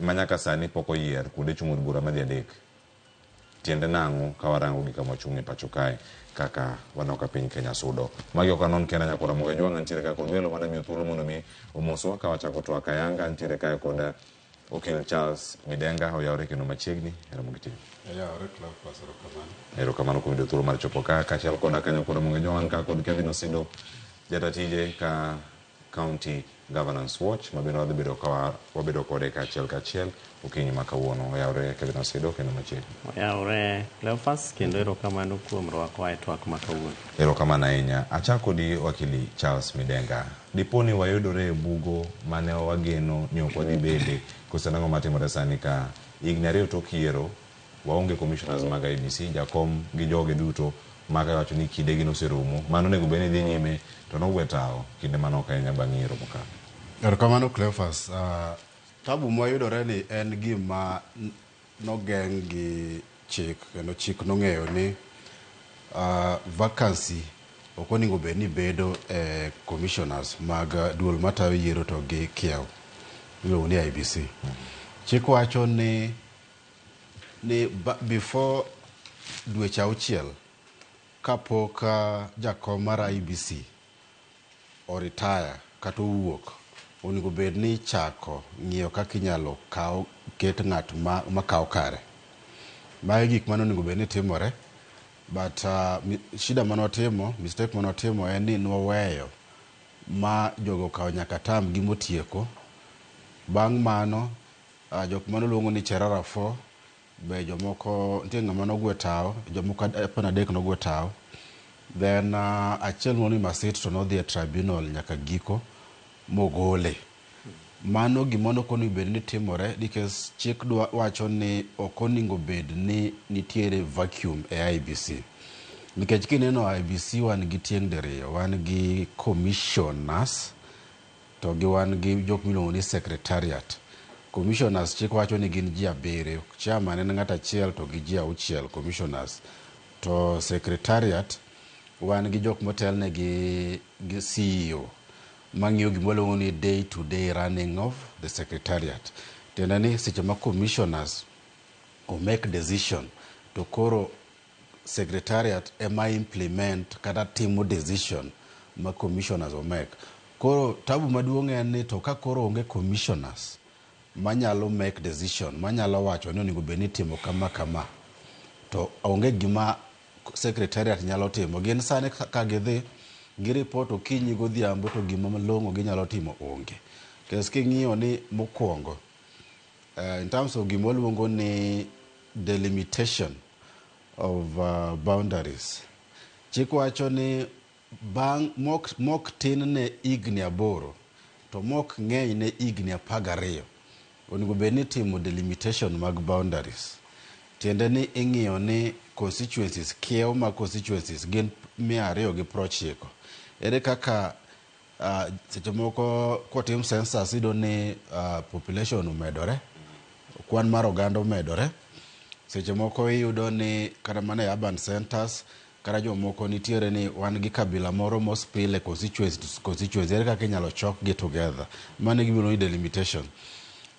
ma nyaka sani pok oyier kuonde chung' od bura madhi adek tiende nang'o ka warango gi kama wachung'e pacho kae kaka waneno ka piny Kenya sudo. Magi ok anon kenda nyakora Moga Jwang' antiere ka kod welo mane miyo thuolo mondo mi omoswa ka wachako twak ayanga. Antiere kae kod Okil Charles Midenga, oyawre kendo machiegni. Ramogi TV. Oyawre Cleophas, erokamano. Erokamano kuom yudo thuolo mar chopo ka kaachiel koda kanyo kod Ramogi Jwang' ka kod Kevin Osido jata tije ka County Governance Watch ma bende wadhi bedo ka wabedo kode kaachiel kaachiel okinyi ma kawuono. Oyawre Kevin Osido kendo machiegni. Oyawre Cleophas kendo erokamano kuom rwakwa e twak ma kawuono. Erokamano ahinya. Achako kodi wakili Charles Midenga. Dipo ni wayudore e bugo mane wageno ni ok wadhi bede, koso nang'o matimore sani ka higni ariyo tok yiero waonge commissioners mag IEBC, jakom gi joge duto maka wacho ni kinde gi noserumo, mano onego bed ni dhi nyime to nogwe tawo kinde manok ahinya bang' yiero mokalo. Erokamano Cleophas. Tabu mwayudore ni en gima nogeng' gi chik kendo chik nong'eyo ni vacancy ok onego bed ni bedo e commissioners mag duol matayo yiero to gi kiew iluongo ni IEBC. Chik wacho ni before dweche auchiel kapok jakom mar IEBC oritaya kata owuok, onego bed ni ichako ng'iyo kaka inyalo kaw ket ng'at ma kawo kare. Magi gik mane onego bed ni timore, but shida mane watimo, mistake mane watimo en ni nwaweyo ma jogo okawo nyaka term gi motieko. Bang' mano jok mane luongo ni Cherera 4 be jomoko nitie ng'ama nogwe tawo, jomoko apani adek nogwe tawo. Then achiel moro ni Masit to nodhi e tribunal nyaka giko mogole. Mano gima ne ok onego bed ni timore nikech chik dwa wacho ni ok onego bed ni nitiere vacuum e IEBC. Nikech kineno IEBC wan gi tieng' diriyo, wan gi commissioners to gi wan gi jok miluongo ni secretariat. Commissioners chik wacho ni gin ji abiriyo, chairman en ng'at achiel to gi ji auchiel commissioners. To secretariat wan gi jok motelne gi CEO mang'iyo gima waluongo ni day to day running of the secretariat. Tiende ni seche ma commissioners o make decision to koro secretariat ema implement kata timo decision ma commissioners o make. Koro tabu maduong' en ni to ka koro onge commissioners manyalo make decision, manyalo wacho ni onego bed ni itimo kama kama, to onge gima secretariat nyalo timo. Gin sani ka gidhi gi report okinyi godhiambo to gima malong'o ginyalo timo onge. Nikech king'iyo ni mokwongo, in terms of gima waluongo ni delimitation of boundaries, chik wacho ni bang' mok tin ne higni 8 to mok ng'eny ne higni 12 onego bed ni itimo delimitation mag boundaries. Tiende ni ing'iyo ni constituencies, kiew mag constituencies gin 290. Ere kaka seche moko kotim census iyudo ni population omedore, kwan mar oganda omedore. Seche moko iyudo ni kata mana e urban centers kata jomoko nitiere ni wan gi kabila moro mospill e constituency to constituency, ere kaka inyalo chokgi together. Mano e gima iluongo ni delimitation.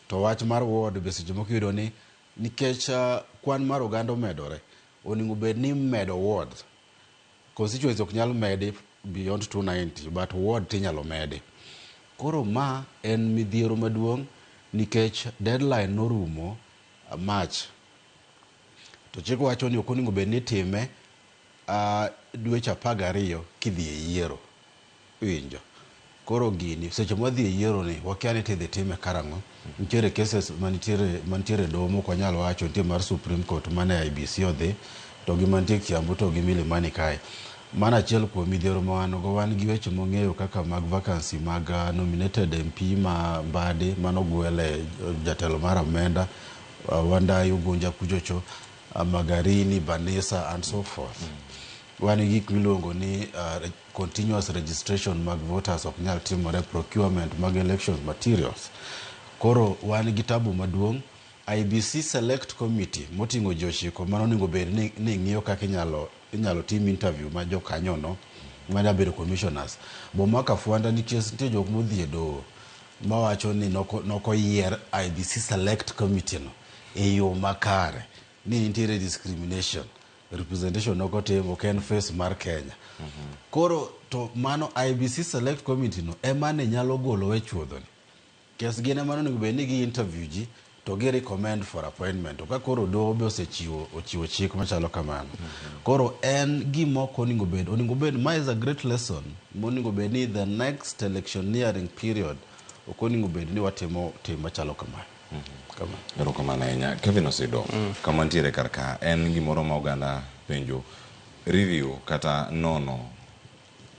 To wach mar ward be seche moko iyudo ni nikech kwan mar oganda omedore, onego bed ni imedo ward. Constituency ok nyal medi beyond 290 but ward tinyalo medi. Koro ma en midhiero maduong' nikech deadline norumo March. To chik wacho ni ok onego bed ni itime dweche 12 kidhi e yiero. Iwinjo? Koro gini seche mwadhi e yiero ni wakia ni tidhi time karang'o. Nitiere cases mantiere e doho mok wanyal wacho, nitie mar Supreme Court mane IEBC odhi to gi mantie Kiambu to gi Milimani kae. Mano achiel kuom midhiero ma wan go, wan gi weche mong'eyo kaka mag vacancy mag nominated MP ma Mbadi manogwele jatelo mar omenda Wandayi Ugunja kuchocho, Magarini, Banisa and so forth. Wan gi gik miluongo ni continuous registration mag voters ok nyal timore, procurement mag elections materials. Koro wan gi tabu maduong'. IEBC Select Committee moting'o ji 9 mano onego bed ni ng'iyo kaka inyalo tim interview ma jokanyono manya bedo commissioners. Bomaka fwanda nikech nitie jok modhi e doho mawacho ni nokoyier IEBC Select Committee no e yo makare, ni nitiere discrimination, representation nokotim, ok en face mar Kenya. Koro to mano IEBC Select Committee no ema ne nyalo golo e chuodho ni. Kes gin ema onego bed ni gi interview ji to gi recommend for appointment. To ka koro doho be osechiwo ochiwo chik machalo kamano. Koro en gima ok onego bed, onego bed ma is a great lesson monego bed ni the next electioneering period ok onego bed ni watimo tim machalo kamae. Kamano. Erokamano ahinya. Kevin Osido, kama ntiere kar ka en gimoro ma oganda penjo review kata nono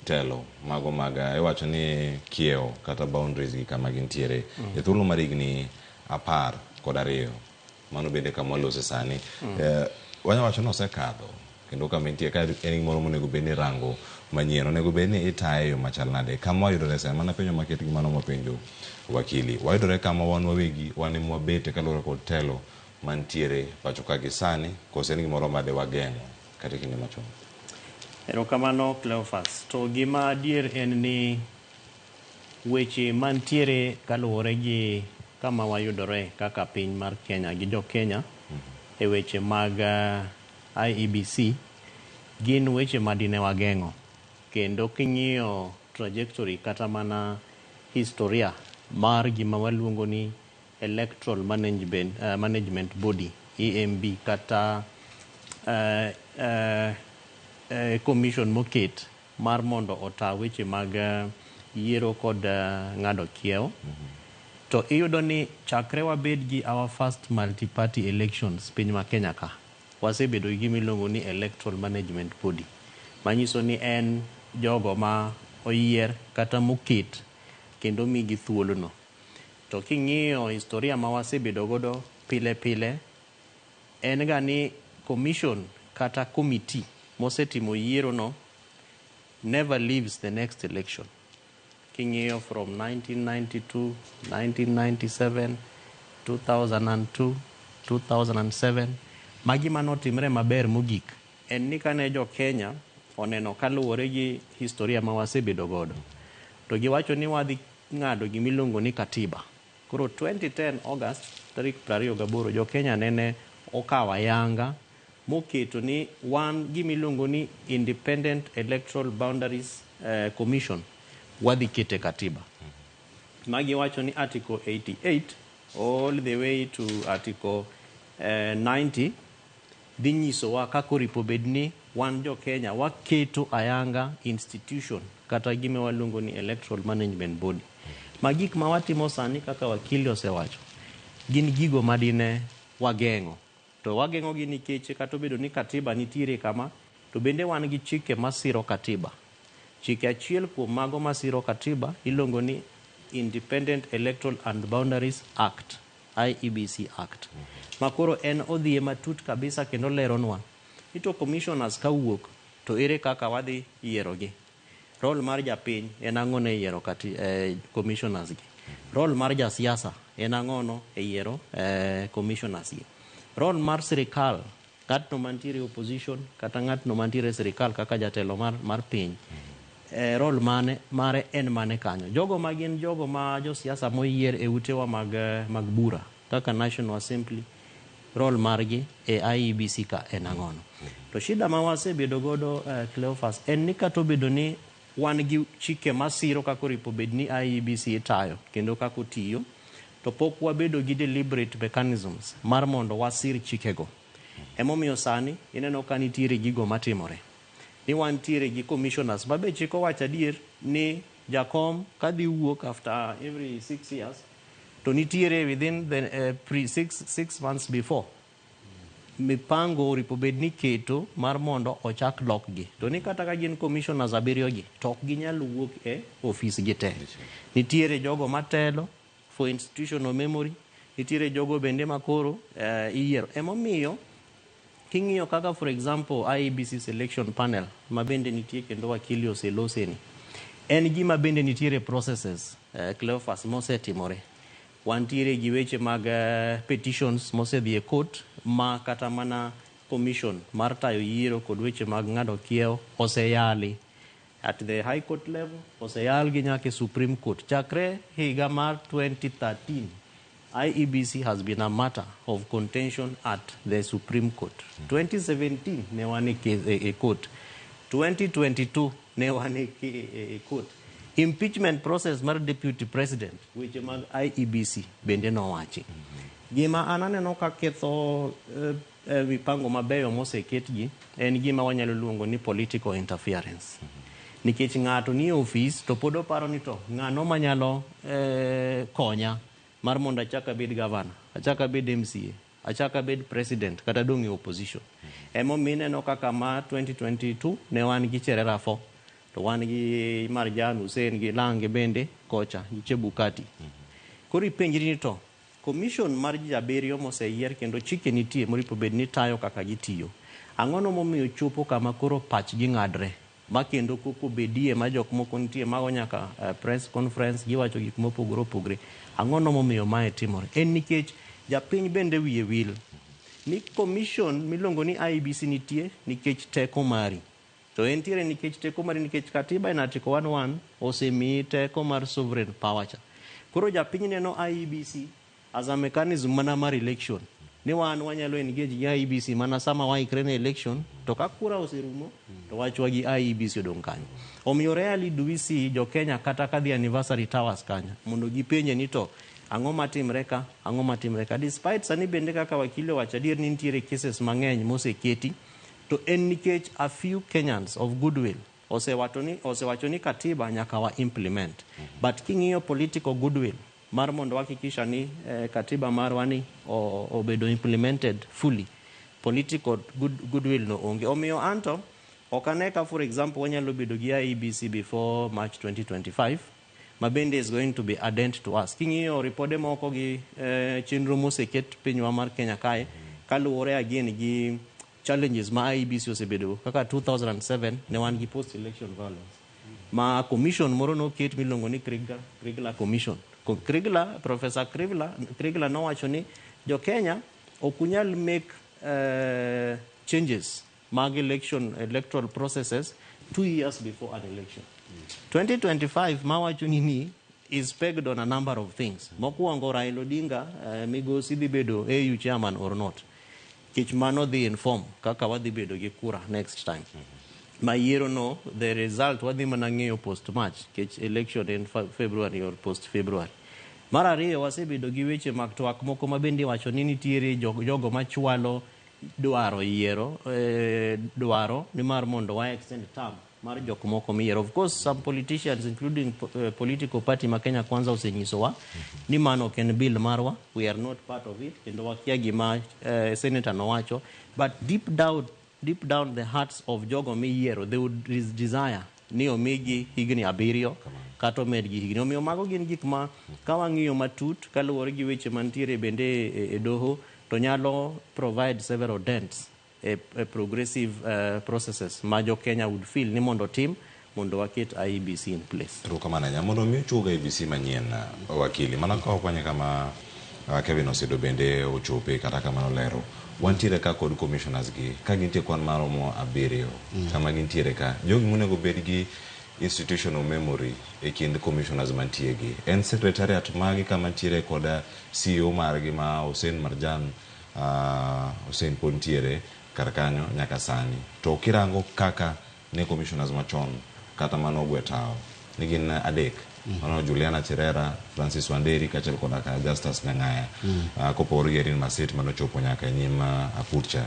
telo mago mag iwacho ni kiewo kata boundaries gi kama gintiere e thuolo mar higni 12 mano bende kama walose sani. Wanya wacho ni osekadho kendo kama entie ka en gimoro monego bed ni rango manyien onego bed ni itaye e yo machal nade kama wayudore sani mana penjo maket gi mano mapenjo wakili wayudore kama wan wawegi wan ema wabete kaluwore kod telo mantiere pacho ka gi sani koso en gimoro ma de wageng'o kata e kinde machon. Erokamano Cleophas. To gima adier en ni weche mantiere kaluwore gi kama wayudore kaka piny mar Kenya gi jo Kenya e weche mag IEBC gin weche madine wageng'o. Kendo king'iyo trajectory kata mana historia mar gima waluongo ni Electoral Management Body EMB kata commission moket mar mondo ota weche mag yiero kod ng'ado kiewo. To iyudo ni chakre wabed gi our first multi-party elections piny ma Kenya ka, wasebedo gi gima iluongo ni Electoral Management Body. Manyiso ni en jogo ma oyier kata moket kendo migi thuolono. To king'iyo historia ma wasebedo godo pile pile, en ga ni commission kata committee mosetimo yiero no never leaves the next election. King'iyo from 1992, 1997, 2002, 2007, magi manotimre maber mogik en ni kane jo Kenya oneno kaluwore gi historia ma wasebedo godo, to giwacho ni wadhi ng'ado gimiluongo ni katiba. Koro 2010 August tarik 28 jo Kenya nene okawo ayanga moketo ni wan gimiluongo ni Independent Electoral Boundaries Commission wadhi kete katiba. Magiwacho ni Article 88 all the way to Article 90 dhi nyisowa kaka oripo bed ni wan jo Kenya waketo ayanga institution kata gima waluongo ni Electoral Management Body. Ma gik ma watimo sani kaka wakili osewacho gin gigo madine wageng'o. To wageng'o gi nikech kata obedo ni katiba nitiere kama, to bende wan gi chike masiro katiba. Chike achiel kuom mago masiro katiba iluongo ni Independent Electoral and Boundaries Act, IEBC Act. Ma koro en odhiye matut kabisa kendo leronwa ni to commissioners kawuok to ere kaka wadhi yierogi. Role mar japiny en ang'o ne yiero commissioners gi. Role mar jasiasa en ang'ono e yiero commissioners gi. Role mar sirikal, ng'atno mantiere opposition kata ng'atno mantiere sirikal kaka jatelo mar piny. Role mare en mane kanyo. Jogo ma gin jogo ma josiasa moyier e utewa mag bura kaka National Assembly, role margi e IEBC ka en ang'ono. To shida ma wasebedo godo Cleophas en ni kata obedo ni wan gi chike masiro kaka oripo bed ni IEBC itayo kendo kaka otiyo, to pok wabedo gi deliberate mechanisms mar mondo wasir chikego. Emomiyo sani ineno ka nitiere gigo matimore. Ni wantiere gi commissioners ma be chik owacho adier ni jakom kadhi wuok after every 6 years to nitiere within the pre 6 months before mipango oripo bed ni keto mar mondo ochak lokgi. To ni kata ka gin commissioners 7 gi to ok ginyal wuok e ofis gi te. Nitiere jogo matelo for institutional memory, nitiere jogo bende makoro iyiero. Emomiyo king'iyo kaka for example IEBC selection panel ma bende nitie kendo wakili oseloseni, en gima bende nitiere processes Cleophas mosetimore. Wantiere gi weche mag petitions mosedhi e court ma kata mana commission mar tayo yiero kod weche mag ng'ado kiewo oseyali at the high court level, oseyal gi nyaka e Supreme Court. Chakre higa mar 2013, IEBC has been a matter of contention at the Supreme Court. 2017 ne wan e court. 2022 ne wan e court. Impeachment process mar deputy president weche mag IEBC bende nowachi. Gima an aneno ka ketho mipango mabeyo moseketgi en gima wanyalo luongo ni political interference. Nikech ng'ato ni e ofis to pod oparo ni to ng'ano manyalo konya mar mondo achak abed governor, achak abed MCA, achak abed president kata dong' e opposition. Emomiyo ineno kaka ma 2022 ne wan gi Cherera 4 to wan gi Marjan Hussein gi Lange bende kocha gi Chebukati. Koro ipenjri ni to commission mar ji 7 moseyier kendo chike nitie moripo bed ni tayo kaka gitiyo. Ang'ono momiyo chopo kama koro pachgi ng'adre ma kendo koko bedie ma jok moko nitie mago nyaka press conference giwacho gik mopogore opogore. Ang'ono momiyo mae timore? En nikech japiny bende wiye wil ni commission miluongo ni IEBC nitie nikech teko mari. To entiere nikech teko mari nikech katiba en article 1.1 osemiyi teko mar sovereign power cha. Koro japiny neno IEBC as a mechanism mana mar election. Ni wan wanyalo engage gi IEBC mana sama waikre ne election, to ka kura oserumo to wachwa gi IEBC odong' kanyo. Omiyo rarely do we see jo Kenya kata kadhi anniversary towers kanyo mondo gipenje ni to ang'o matimre ka, ang'o matimre ka. Despite sani bende kaka wakili owacho adier ni nitiere cases mang'eny moseketi, to en nikech a few Kenyans of goodwill osewacho ni katiba nyaka wa implement. But king'iyo political goodwill mar mondo wahakikisha ni katiba marwa ni obedo implemented fully, political goodwill no onge. Omiyo anto ok ane ka for example wanyalo bedo gi IEBC before March 2025 ma bende is going to be a dent to us. King'iyo ripode moko gi chenro moseket pinywa mar Kenya kae kaluwore again gi challenges ma IEBC osebedo kaka 2007 ne wan gi post election violence ma commission moro noket miluongo ni Kriegler Commission. Kriegler, Professor Kriegler nowacho ni jo Kenya ok unyal make changes mag electoral processes 2 years before an election. 2025 mawacho ni is pegged on a number of things. Mokwongo Raila Odinga migosi dhi bedo AU chairman or not. Kech mano dhi inform kaka wadhi bedo gi kura next time. Ma yiero no, the result wadhi mana ng'eyo post March, kech election in February or post February. Mar ariyo wasebedo gi weche mag twak moko ma bende iwacho ni nitiere jogo machwalo dwaro yiero, dwaro ni mar mondo wa extend term mar jok moko miyiero. Of course some politicians including political party ma Kenya Kwanza osenyisowa ni mano ok en bill marwa, we are not part of it, kendo wakia gima senator nowacho, but deep down the hearts of jogo miyiero, they would desire ni omigi higni 7 kata omedgi higni. Omiyo mago gin gik ma ka wang'iyo matut kaluwore gi weche mantiere bende e doho to nyalo provide several dents e progressive processes ma jo Kenya would feel ni mondo tim mondo waket IEBC in place. Erokamano ahinya. Mondo mi ochuog IEBC manyien, wakili, mana ka okonye kama Kevin Osedo bende ochope kata kamano lero. Wantiere ka kod commissioners gi, ka gintie kwan maromo 7, kama gintiere ka, jogi monego bed gi institutional memory e kind commissioners mantie gi. En secretariat magi kama ntiere koda CEO margi ma Hussein Marjan, Hussein pod ntiere kar kanyo nyaka sani. To kirango kaka ne commissioners machon kata mano ogwe tao, ni gin 3. Mano Juliana Cherera, Francis Wanderi kaachiel koda ka Justus Nyang'aya. Kopogore gi Irene Masit manochopo nyaka e nyim aput cha.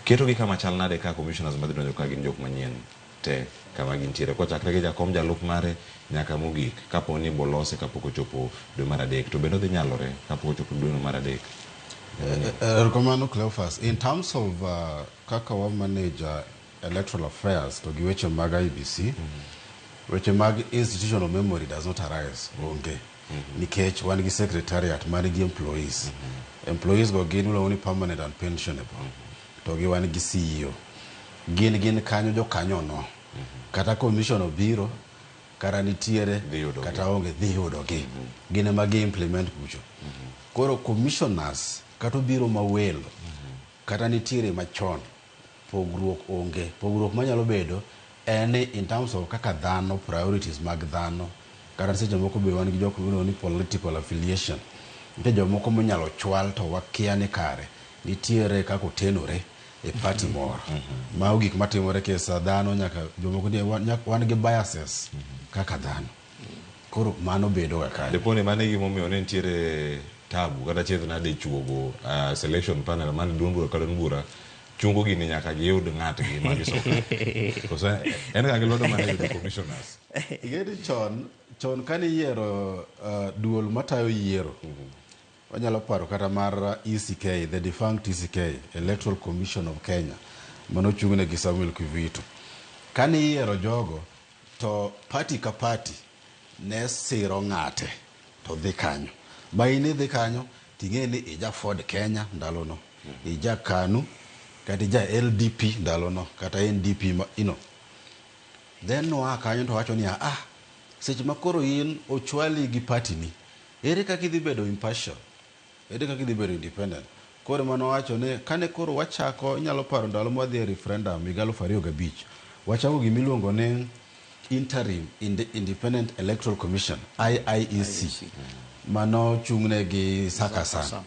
Ketogi kama chal nade ka commissioners madhi donjo ka gin jok manyien te kama gintiere kochakre gi jakom jalup mare nyaka mogik kapo ni bolose kapok ochopo dwe mar adek to bende odhi nyalore kapok ochopo dwe mar adek. Erokamano Cleophas. In terms of kaka wa manage electoral affairs to gi weche mag IEBC, weche mag institutional memory does not arise, onge. Nikech wan gi secretariat man gi employees. Employees go gin iluongo ni permanent and pensionable. To gi wan gi CEO. Gin kanyo jokanyono. Kata commission obiro, kata nitiere, kata onge, dhi yudogi. Gin ema gi implement kucho. Koro commissioners kata obiro mawelo, kata nitiere machon, pogruok onge. Pogruok manyalo bedo en ni in terms of kaka dhano, priorities mag dhano, kata seche moko be wan gi jok miluongo ni political affiliation. Nitie jomoko monyalo chwal to wakia ni kare nitiere kaka otenore e party moro. Mago gik matimore kesa dhano nyaka jomoko ni wan gi biases kaka dhano. Koro mano bedo ga kanyo. Dipo ni mano e gimomiyo ne nitiere tabu kata chiedh nade chuogo selection panel man duond bura ka duond bura chungo gini nyaka giyud ng'atgi ma gisoka. Koso en ga gi lwedo mana yudo commissioners. Ing'e chon kane iyiero duol matayo yiero, wanyalo paro kata mar ECK, the defunct ECK, Electoral Commission of Kenya, manochung'ne gi Samuel Kivito. Kane iyiero jogo, to party ka party ne siro ng'ate to dhi kanyo. Ma in idhi kanyo, ting'e ni ija Ford Kenya ndalono, ija KANU, kata ija LDP ndalono, kata NDP, ma, you know. Then noa kanyo to wacho niya, seche ma koro in ochwali gi party ni, ere kaka idhi bedo impartial? Ere kaka idhi bedo independent? Koro ema nowacho ni kane koro wachako, inyalo paro ndalo mwadhi e referendum higa 2005, wachako gima iluongo ni Interim Independent Electoral Commission, IIEC, mano chung'ne gi Saka San,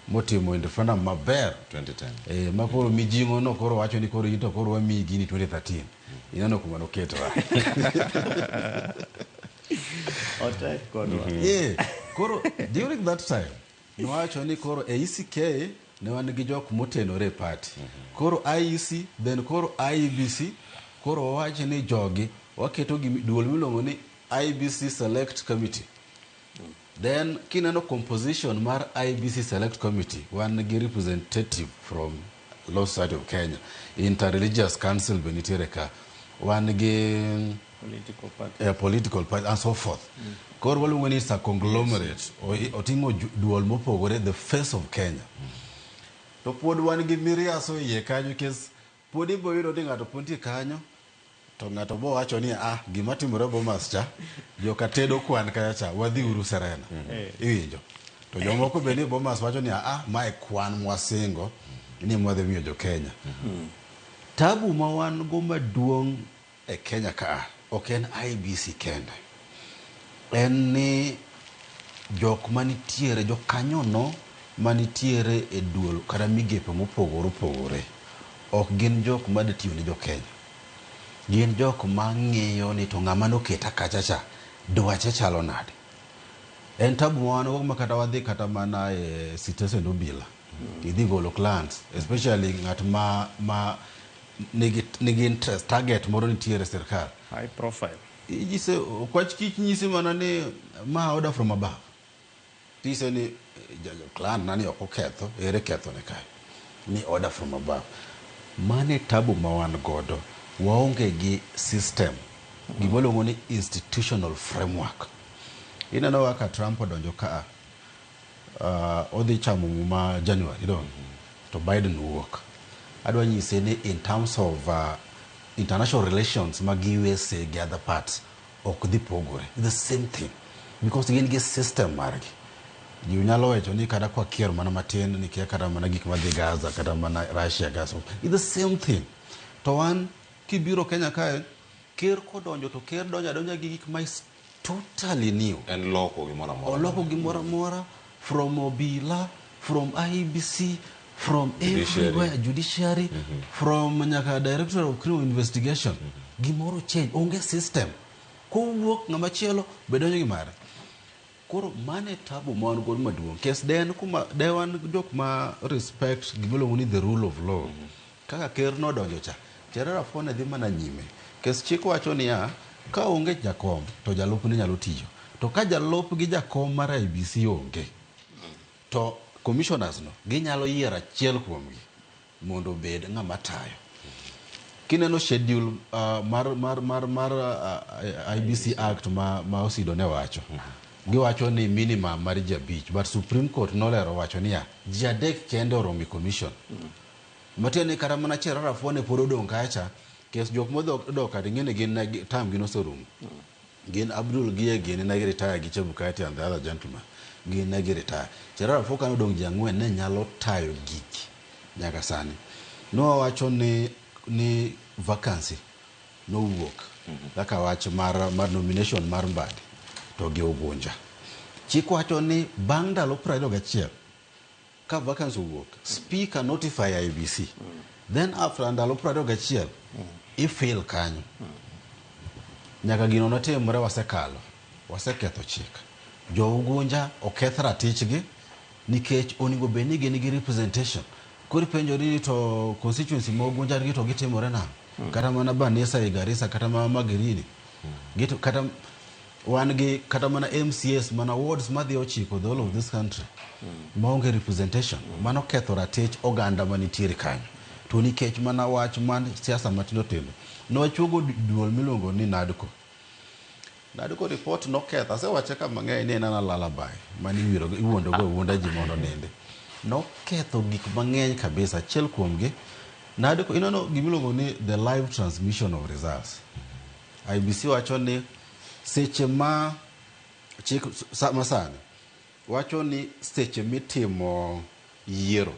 motimo referendum maber. 2010. Ma koro mijing'o no koro wacho ni koro in to koro wamiyi gini 2013. Ineno kuma noketwa. Otek kodwa. Koro during that time nowacho ni koro e ECK ne wan gi jok motenore e party. Koro IEC then koro IEBC koro wawacho ni jogi waketo gi duol miluongo ni IEBC Select Committee. Then kineno composition mar IEBC Select Committee, wan gi representative from Law Society of Kenya, Interreligious Council be nitiere ka, wan gi political party, political party and so forth. Koro waluongo ni it's a conglomerate. Oting'o duol mopogore, the face of Kenya. To pod wan gi miriaso iye kanyo nikech pod ibo yudo ni ng'ato pod nitie kanyo to ng'ato bo wacho ni gima timore Bomas cha joka tedo kwan kacha cha wadhi uru Serena. Iwinjo. To jomoko be ni Bomas wacho ni mae kwan mwasingo ni mwadhi miyo jo Kenya. Tabu ma wan go maduong' e Kenya ka ok en IEBC kende. En ni jok manitiere, jokanyono manitiere e duol kata migepe mopogore opogore ok gin jok madhi tiyo ne jo Kenya. Gin jok mang'iyo ni to ng'ama noketa kacha cha dwache chalo nade. En tabu ma wan go ma kata wadhi kata mana e sitesend obila. Idhi golo clients, especially ng'at ma nigi interest, target moro nitiere e sirkal. High profile. Inyise, okwach kich nyisi mana ni ma order from above. Tise ni client nani ok oketho, ere ketho ne kae. Ni order from above. Mane tabu ma wan godo, waonge gi system, gima iluongo ni institutional framework. Ineno kaka Trump odonjo ka odhi chamo muma January, don't? To Biden wuok. Adwa nyise ni in terms of international relations mag USA gi other parts ok dhi pogore. The same thing. Because gin gi system margi. Ji nyalo wacho ni kata kwa kier mana matin ni kia kata mana gik madhi Gaza kata mana Russia Gaza. It's the same thing. To wan kibiro Kenya kae, ker kodonjo to ker donjo adonja gi gik ma is totally new. En loko gimoro amora. Oloko gimoro amora from obila, from IEBC, from Judiciary. everywhere, judiciary, from nyaka Director of Criminal Investigation. Gimoro change, onge system. Kowuok ng'ama chielo be donjo gi mare. Koro mano e tabu ma wan godo maduong'. Kes de en kuma de wan jok ma respect gimiluongo ni the rule of law. Kaka ker nodonjo cha, Cherera Fone dhi mana nyime. Kes chik wacho niya, ka onge jakom to jalupne nyalo tiyo. To ka jalup gi jakom mar IEBC onge, to commissioners no ginyalo yiero achiel kuomgi mondo obed ng'ama tayo. Kineno schedule mar IEBC Act ma Osido ne wacho, giwacho ni minimum mar ji 5, but Supreme Court nolero wacho niya, ji 3 kende oromo e commission. Matiende ni kata mana Cherera Fone pod odong' kacha, kes jok modok kata ing'e ni gin term gi noserumo. Gin Abdul Gie gini ne giretire gi Chebukati and the other gentleman. Gin ne giretire. Cherera Fo kane odong' ji 4 ne nyalo tayo gigi nyaka sani. Nowacho ni vacancy nowuok kaka wach mar nomination mar Mbadi to gi Ugunja. Chik wacho ni bang' ndalo 21 ka vacancy owuok, speaker notify IEBC. Then after ndalo 21 ifill kanyo. Nyaka gino notimore wasekalo, waseketho chik. Jo Ugunja oketh ratichgi nikech onego bed ni gin gi representation. Koro ipenjori ni to constituency ma Ugunja gi to gitimore nang'o? Kata mana Banisa e Garissa, kata mana Magarini. Gito, kata wan gi kata mana MCAs, mana wards madhi ochiko the whole of this country maonge representation. Mano ketho ratich oganda manitiere kanyo. To nikech mana wach man siasa matindo tindo. Nowachuogo duol miluongo ni NADCO. NADCO report noketho, asewache ka mang'eny ni en ana lullaby mane iwuondo go wuonda ji mondo onindi. Noketho gik mang'eny kabisa. Achiel kuomgi, NADCO, ineno gimiluongo ni the live transmission of results. IEBC wacho ni seche ma chik masani wacho ni seche mitimo yiero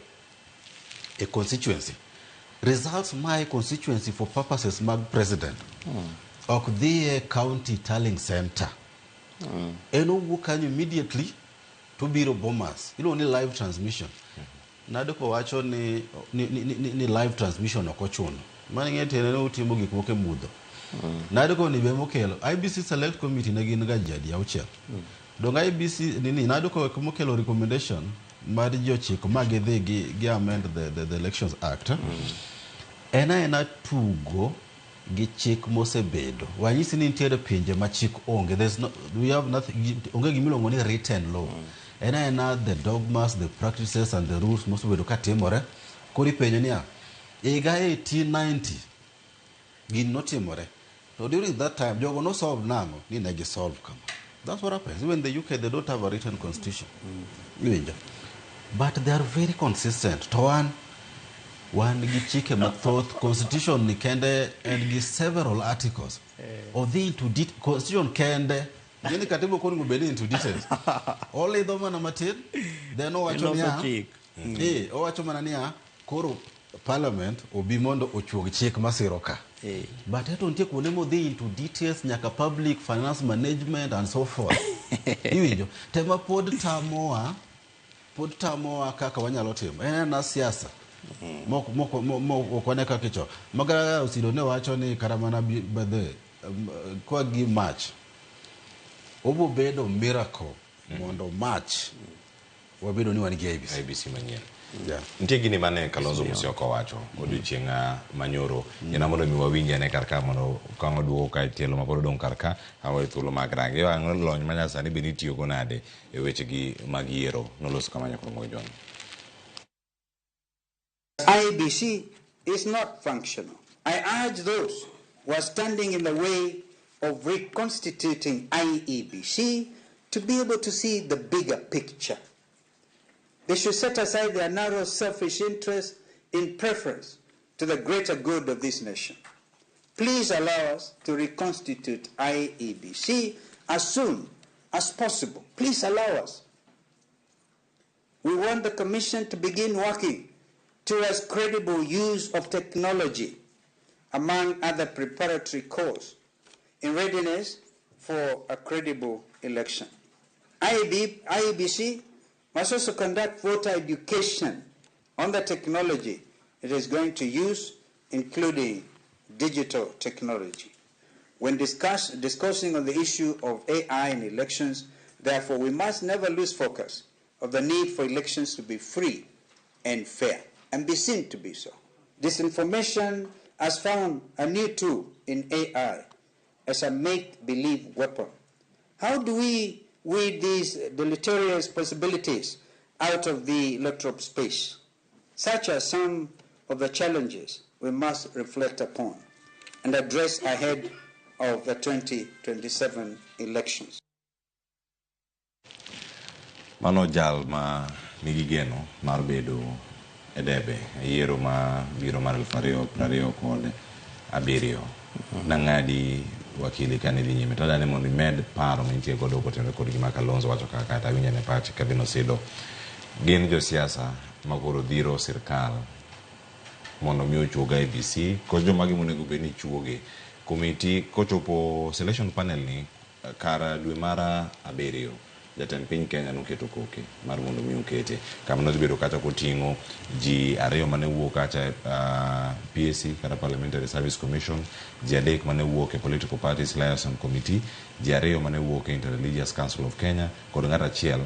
e constituency, results mae constituency for purposes mag president ok dhi e county tallying center. En owuok kanyo immediately to biro Bomas. Iluongo ni live transmission. NADCO wacho ni live transmission ok ochuno. Mano ing'e tiende ni utimo gik moko e mudho. NADCO ni be mokelo IEBC Select Committee ne gin ga ji adi 6. Dong IEBC nini NADCO mokelo recommendation mar ji 9 ma gidhi gi amend the Elections Act. En aena tugo gi chik mosebedo. Wanyisi ni nitiere pinje ma chik onge. There's no, we have nothing, onge gimiluongo ni written law. En aena the dogmas, the practices and the rules mosebedo katimore. Koro ipenjo niya, higa 1890 gini notimore. To during that time jogo no solve nang'o? Ni ne gisolve kama. That's what happens. Even the UK, they don't have a written constitution. Iwinjo? But they are very consistent. To wan gi chike mathoth. Constitution ni kende en gi several articles. Odhi into constitution kende. Ng'eni katiba ok onego bed ni into details. Olidho mana matin, then owacho niya, owacho mana niya, koro parliament obi mondo ochuog chik masiro ka. But eto nitie kuonde modhi into details nyaka public finance management and so forth. Iwinjo? Tema pod tamowa kaka wanyalo timo. En ena siasa. Mok wane kaka icho. Magara Osido ne wacho ni kata mana by kwa gi March. Obo bedo miracle mondo March wabedo ni wan gi IEBC. IEBC manyien. Nitie gini mane Kalonzo Musyoka owacho odiochieng' manyoro. En mondo mi wawinj ane kar ka mondo ka waduogo ka tielo ma pod odong' kar ka, aweyo thuolo mag range. Ang' lony manyasani bende itiyogo nade e wechegi mag yiero? Noloso kama nyaka John. IEBC is not functional. I urge those who are standing in the way of reconstituting IEBC to be able to see the bigger picture. They should set aside their narrow selfish interests in preference to the greater good of this nation. Please allow us to reconstitute IEBC as soon as possible. Please allow us. We want the Commission to begin working towards credible use of technology, among other preparatory calls, in readiness for a credible election. IEBC must also conduct voter education on the technology it is going to use, including digital technology. When discussing on the issue of AI in elections, therefore, we must never lose focus of the need for elections to be free and fair, and be seen to be so. Disinformation has found a new tool in AI as a make-believe weapon. How do we weed these deleterious possibilities out of the electoral space? Such are some of the challenges we must reflect upon and address ahead of the 2027 elections. Mano jal ma nigi geno mar bedo e debe e yiero ma biro mar 2027. Nang'adi wakili kane dhi nyime to adani mondo imed paro mantie godo kotenore kod gima Kalonzo wacho kaka kata awinjo ne pach Kevin Osido. Gin josiasa ma koro dhiro sirkal mondo mi ochuog IEBC kod joma gi monego bed ni chuoge. Komiti kochopo selection panel ni kar dwe mar 7 jatend piny Kenya noketo koke mar mondo mi okete. Kama nodhi bedo kacha koting'o ji 2 mane wuok kacha PSC kata Parliamentary Service Commission, ji 3 mane wuok e Political Parties Liaison Committee, ji 2 mane wuok e Interreligious Council of Kenya kod ng'at achiel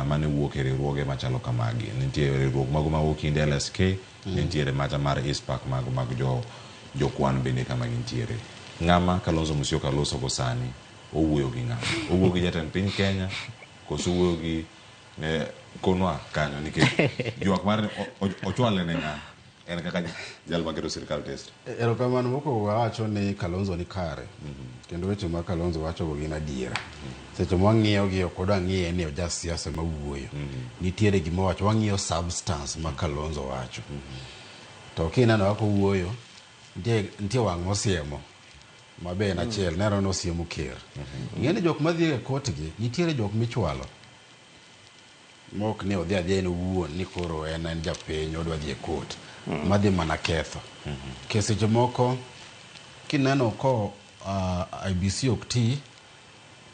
mane wuok e riwruoge machalo kamagi. Nitie riwruok mago mawuok India LSK, nitiere macha mar ISPAC mago mag jokwan bende kama gintiere. Ng'ama Kalonzo Musyoka loso go sani owuoyo gi ng'a? Owuoyo gi jatend piny Kenya koso owuoyo gi konwa kanyo nikech ywak mar ochwale ne ng'a? En kaka jal maketo sirkal test. Erokamano mokwongo wawacho ni Kalonzo ni kare. Kendo weche ma Kalonzo wacho go gin adiera. Seche mwang'iyo gi ok wadwa ng'iye ni oja siasa mawuoyo. Nitiere gima owacho, wang'iyo substance ma Kalonzo wacho. To kineno kaka owuoyo, nitie wang' mosiemo. Ma be en achiel, neno ni osiemo ker. Ing'e ni jok madhi e kot gi, nitiere jok michwalo. Mok ni odhi adhiya en owuon ni koro en japiny odwa dhi e kot. Madhi mana ketho. Ke seche moko kineno ko IEBC ok ti,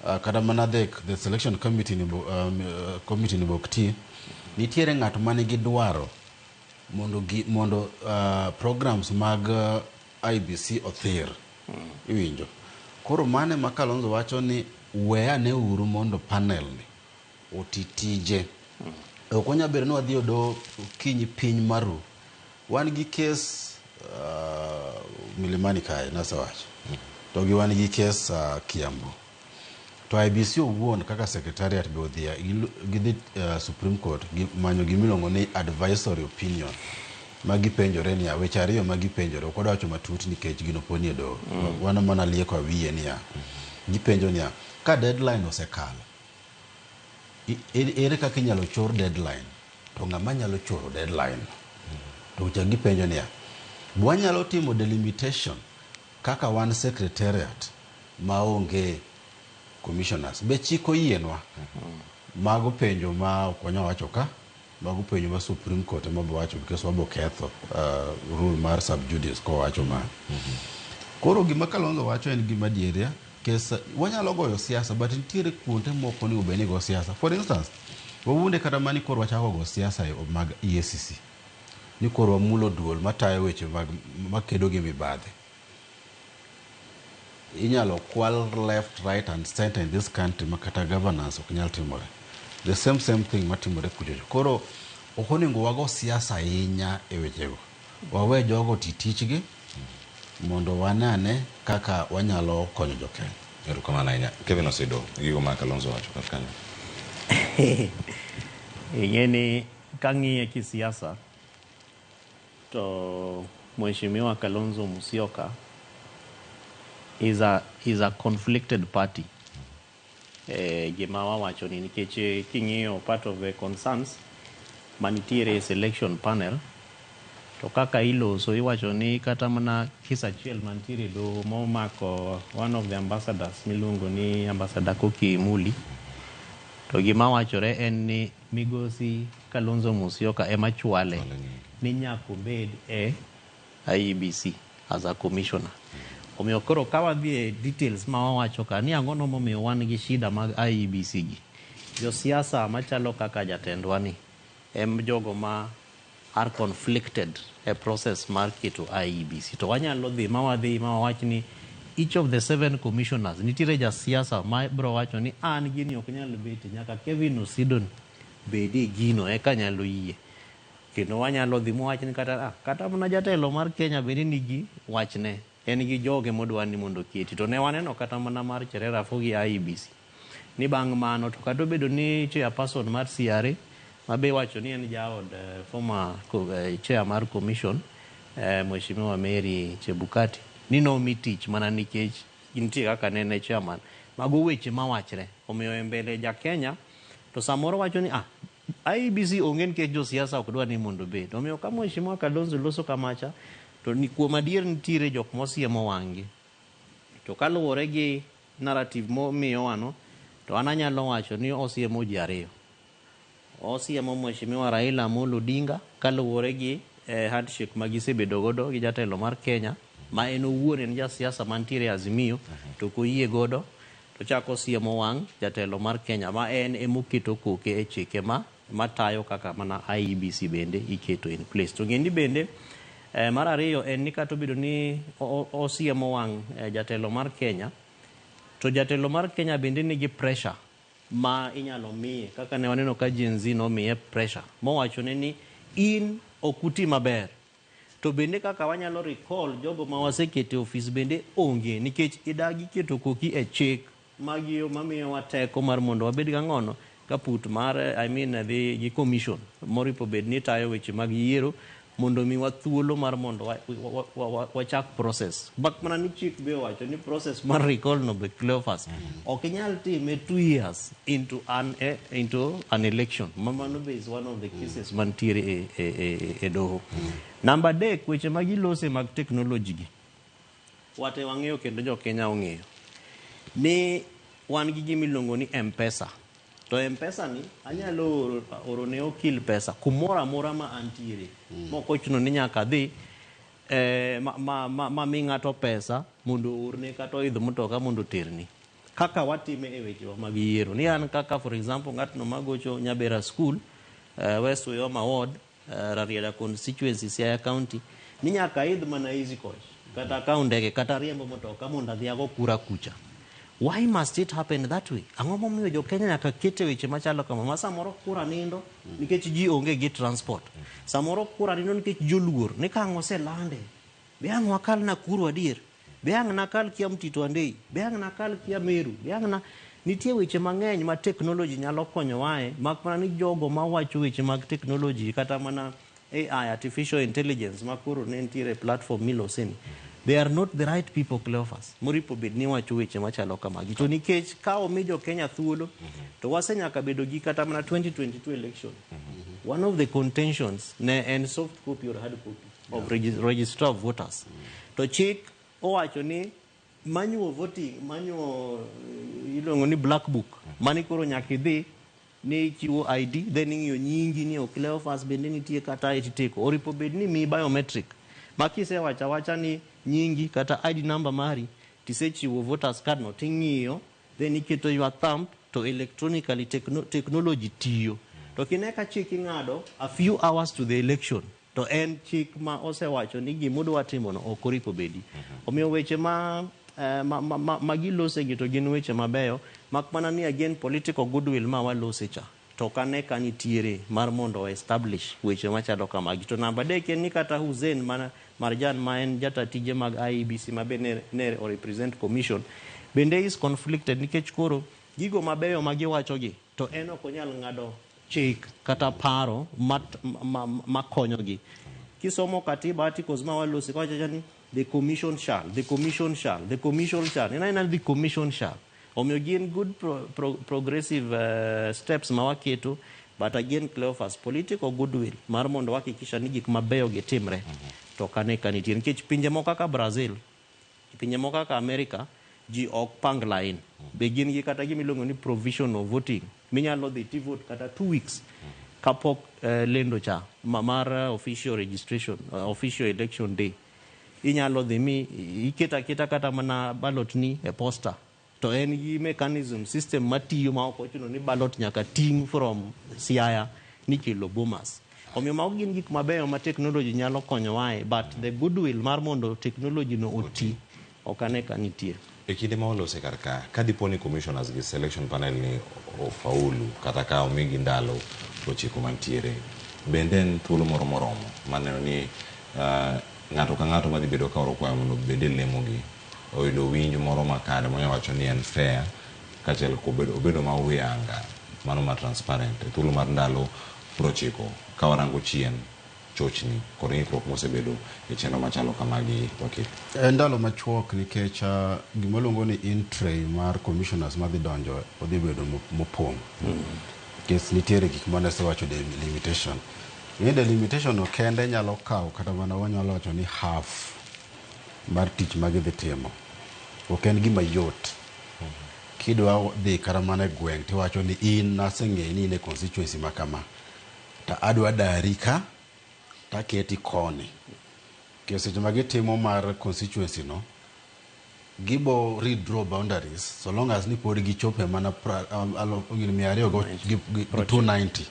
kata mana the selection committee ni committee ni ok ti, nitiere ng'at manigi dwaro mondo programs mag IEBC othir. Iwinjo. Koro mane ma Kalonzo wacho ni we ane uru mondo panel ni oti tije. Ok wanyal bedo ni wadhi e doho kinyi piny maru. Wan gi kes Milimani kae nasewacho. To gi wan gi kes Kiambu. To IEBC owuon kaka secretariat be odhi gidhi Supreme Court gi manyo gimiluongo ni advisory opinion. Ma gipenjore niya, weche ariyo ma gipenjore, ok wadwa wacho matut nikech gino pod nie doho. Wan mana lieko awiye niya. Gipenjo niya, ka deadline osekalo, ere kaka inyalo chor deadline? To ng'ama nyalo choro deadline? To cha gipenjo niya, wanyalo timo delimitation kaka wan secretariat maonge commissioners. Be chik oyienwa? Mago penjo ma ok wanyal wacho ka, mago penjo ma Supreme Court ema bo wacho because wabo ketho rule mar sub judice kowacho ma. Koro gima Kalonzo wacho en gima adieri, kes wanyalo goyo siasa but nitiere kuonde moko onego bed ni go siasa. For instance, wawuonde kata mani koro wachako go siasa mag EACC. Ni koro wamulo duol matayo weche mag makedo gi mibadhi. Inyalo kwal left, right and center in this country ma kata governance ok nyal timore. The same thing matimore kuchocho. Koro ok onego wago siasa ahinya e wechego. Wawe jogo ti tichgi mondo wane kaka wanyalo konyo jokenya. Erokamano ahinya. Kevin Osido, gigo ma Kalonzo wacho kar kanyo. Ing'e ni kang'iye kisiasa to Mheshimiwa Kalonzo Musyoka is a conflicted party. Gima wawacho ni nikech king'iyo part of the concerns manitiere selection panel to kaka iloso iwacho ni kata mana kisa achiel mantiere doho momako one of the ambassadors miluongo ni Ambassador Koki Muli, to gima wachore en ni migosi Kalonzo Musyoka ema chwale ni nyaka obed e IEBC as a commissioner. Omiyo koro ka wadhi e details ma wawacho ka ni ang'o momiyo wan gi shida mag IEBC gi. Josiasa machalo kaka jatendwa ni em jogo ma are conflicted e process mar keto IEBC. To wanyalo dhi ma wadhi ma wawach ni each of the seven commissioners nitiere jasiasa ma bro wacho ni an gini ok nyal betie nyaka Kevin Osido bedie gino eka nyalo yie. Kendo wanyalo dhi mwawach ni kata ah, kata mana jatelo mar Kenya bende nigi wachne en gi joge modwa ni mondo oketi. To ne waneno kata mana mar Cherera gi IEBC ni bang' mano to kata obedo ni chairperson mar CRA mabe iwacho ni en jaod former chair mar commission Mheshimiwa Mary Chebukati ni nomi tich mana nikech nitie kaka ne en e chairman. Mago weche mawachre. Omiyo e mbele ja Kenya to samoro wacho ni ah, IEBC onge nikech josiasa ok dwa ni mondo obed. Omiyo ka Mheshimiwa Kalonzo loso kamacha to ni kuom adier nitiere jok mosiemo wang'gi. To kaluwore gi narrative momiyowano to an anyalo wacho ni osiemo ji ariyo. Osiemo Mheshimiwa Raila Amolo Odinga kaluwore gi handshake ma gisebedo godo gi jatelo mar Kenya ma en owuon en jasiasa mantiere e Azimio to ok oyie godo to chako osiemo wang' jatelo mar Kenya ma en emoketo koke e chike ma matayo kaka mana IEBC bende iketo in place. To ng'eni bende mar ariyo en ni kata obedo ni osiemo wang' jatelo mar Kenya to jatelo mar Kenya bende nigi pressure ma inyalo miye kaka ne waneno ka Gen Z nomiye pressure mowachone ni in ok uti maber to bende kaka wanyalo recall jogo ma waseketo e ofis bende onge nikech idagi keto koki e chik magiyo mamiyowa teko mar mondo wabed gang'ono kaput mar I mean dhi gi commission moripo bed ni tayo weche mag yiero mondo miwa thuolo mar mondo wachak process mak mana ni chik be owacho ni process mar recall no be Cleophas ok inyal time 2 years into an election ma mano be is one of the cases mantiere e doho. Namba adek, weche ma gilose mag technology gi wate wang'eyo kendo jo Kenya ong'eyo ni wan gi gima iluongo ni M-Pesa. To M-Pesa ni anyalo oro ne okil pesa kumoro amora ma antiere. Mok ochuno ni nyaka adhi ma mi ng'ato pesa mondo oorne kata oidh mtoka mondo oterni. Kaka watime e wechewa mag yiero. Ni an kaka for example ng'atno magocho Nyabera School, West Uyoma Ward, Rarieda constituency, Siaya County, ni nyaka aidh mana Easy Coach kata akaw ndege kata riembo mtoka mondo adhi ago kura kucha. Why must it happen that way? Ang'o momiyo jo Kenya nyaka kete weche machalo kama ma samoro kura nindo nikech ji onge gi transport. Samoro kura nindo nikech joluor ni ka ang' oselande be ang' wakal Nakuru adier, be ang' nakal kia Mtito Andei, be ang' nakal kia Meru, be ang' na nitie weche mang'eny ma technology nyalo konyowae mak mana ni jogo mawacho weche mag technology kata mana AI, artificial intelligence ma koro ne nitiere e platform miloseni, they are not the right people, Cleophas, moripo bed ni wacho weche machalo kamagi. To nikech ka omi jo Kenya thuolo to wasenyaka bedo gi kata mana 2022 election, one of the contentions ne en soft copy or hard copy of register of voters. To chik owacho ni manual voting, manual iluongo ni black book, mani koro nyaka idhi ni ichiwo ID then ing'iyo nyingi ni Cleophas bende nitie kata ititeko. Oripo bed ni mi biometric ma kisewacho awacha ni nyingi kata ID number mari tisechiwo voters card no ting'iyo then iketo your thumb to electronically technology tiyo. To kine ka chik ing'ado a few hours to the election to en chik ma osewacho ni gimudwa timo no ok oripo bedi. Omiyo weche ma gilose gi to gin weche mabeyo mak mana ni again political goodwill ma walose cha to kane ka nitiere mar mondo establish weche machalo kamagi. To namba adek en ni kata Hussein mana Marjan ma en jata tije mag IEBC ma be ne o represent commission bende is conflicted nikech koro gigo mabeyo ma giwacho gi to en ok onyal ng'ado chik kata paro makonyogi. Kisomo katiba articles ma walose kawacho ni the commission shall, the commission shall, the commission shall. Ina the commission shall. Omiyo gin good progressive steps ma waketo, but again Cleophas, political goodwill mar mondo wahakikisha ni gik mabeyo gi timre to kane ka nitie nikech pinje moko kaka Brazil, pinje moko kaka America, ji ok pang line be gin gi kata gima iluongo ni provisional voting minyalo dhi ti vote kata 2 weeks kapok lendo cha mar official registration, official election day. Inyalo dhi mi iketo aketa kata mana ballot ni e posta to en gi mechanism system matiyo ma ok ochuno ni ballot nyaka ting' from Siaya ni kelo Bomas. Omiyo mago gin gik mabeyo ma technology nyalo konyowae, but the goodwill mar mondo technology no oti Ok ane ka nitie. E kinde ma walose kar ka, ka dipo ni commissioners gi selection panel ni ofaulu kata ka omigi ndalo 90 mantiere, bende en thuolo moro moromo mar neno ni ng'ato ka ng'ato madhi bedo ka oro kwayo mondo obed e lemogi oyudo winj moro makare monyalo wacho ni en fair kaachiel kobedo obedo ma huyanga mano ma transparent e thuolo mar ndalo 90 ka warango chien chochni kod ng'ikruok mosebedo e chenro machalo kamagi wakil. En ndalo machuok nikech gima luongo ni in-tray mar commissioners madhi donjo odhi bedo mopong'. Nikech nitiere gik mane asewacho delimitation. Ing'e delimitation no kende nyalo kawo kata mana wanyalo wacho ni half mar tich ma gidhi timo. Ok en gima yot. Kidwa dhi kata mana e gweng' tiwacho ni in naseng'eyo ni in e constituency ma kama. To adwa dari ka taketi koni. Nikech seche ma gitimo mar constituency no, gibo redraw boundaries so long as ni pod gichopo e mana 200 gi 290.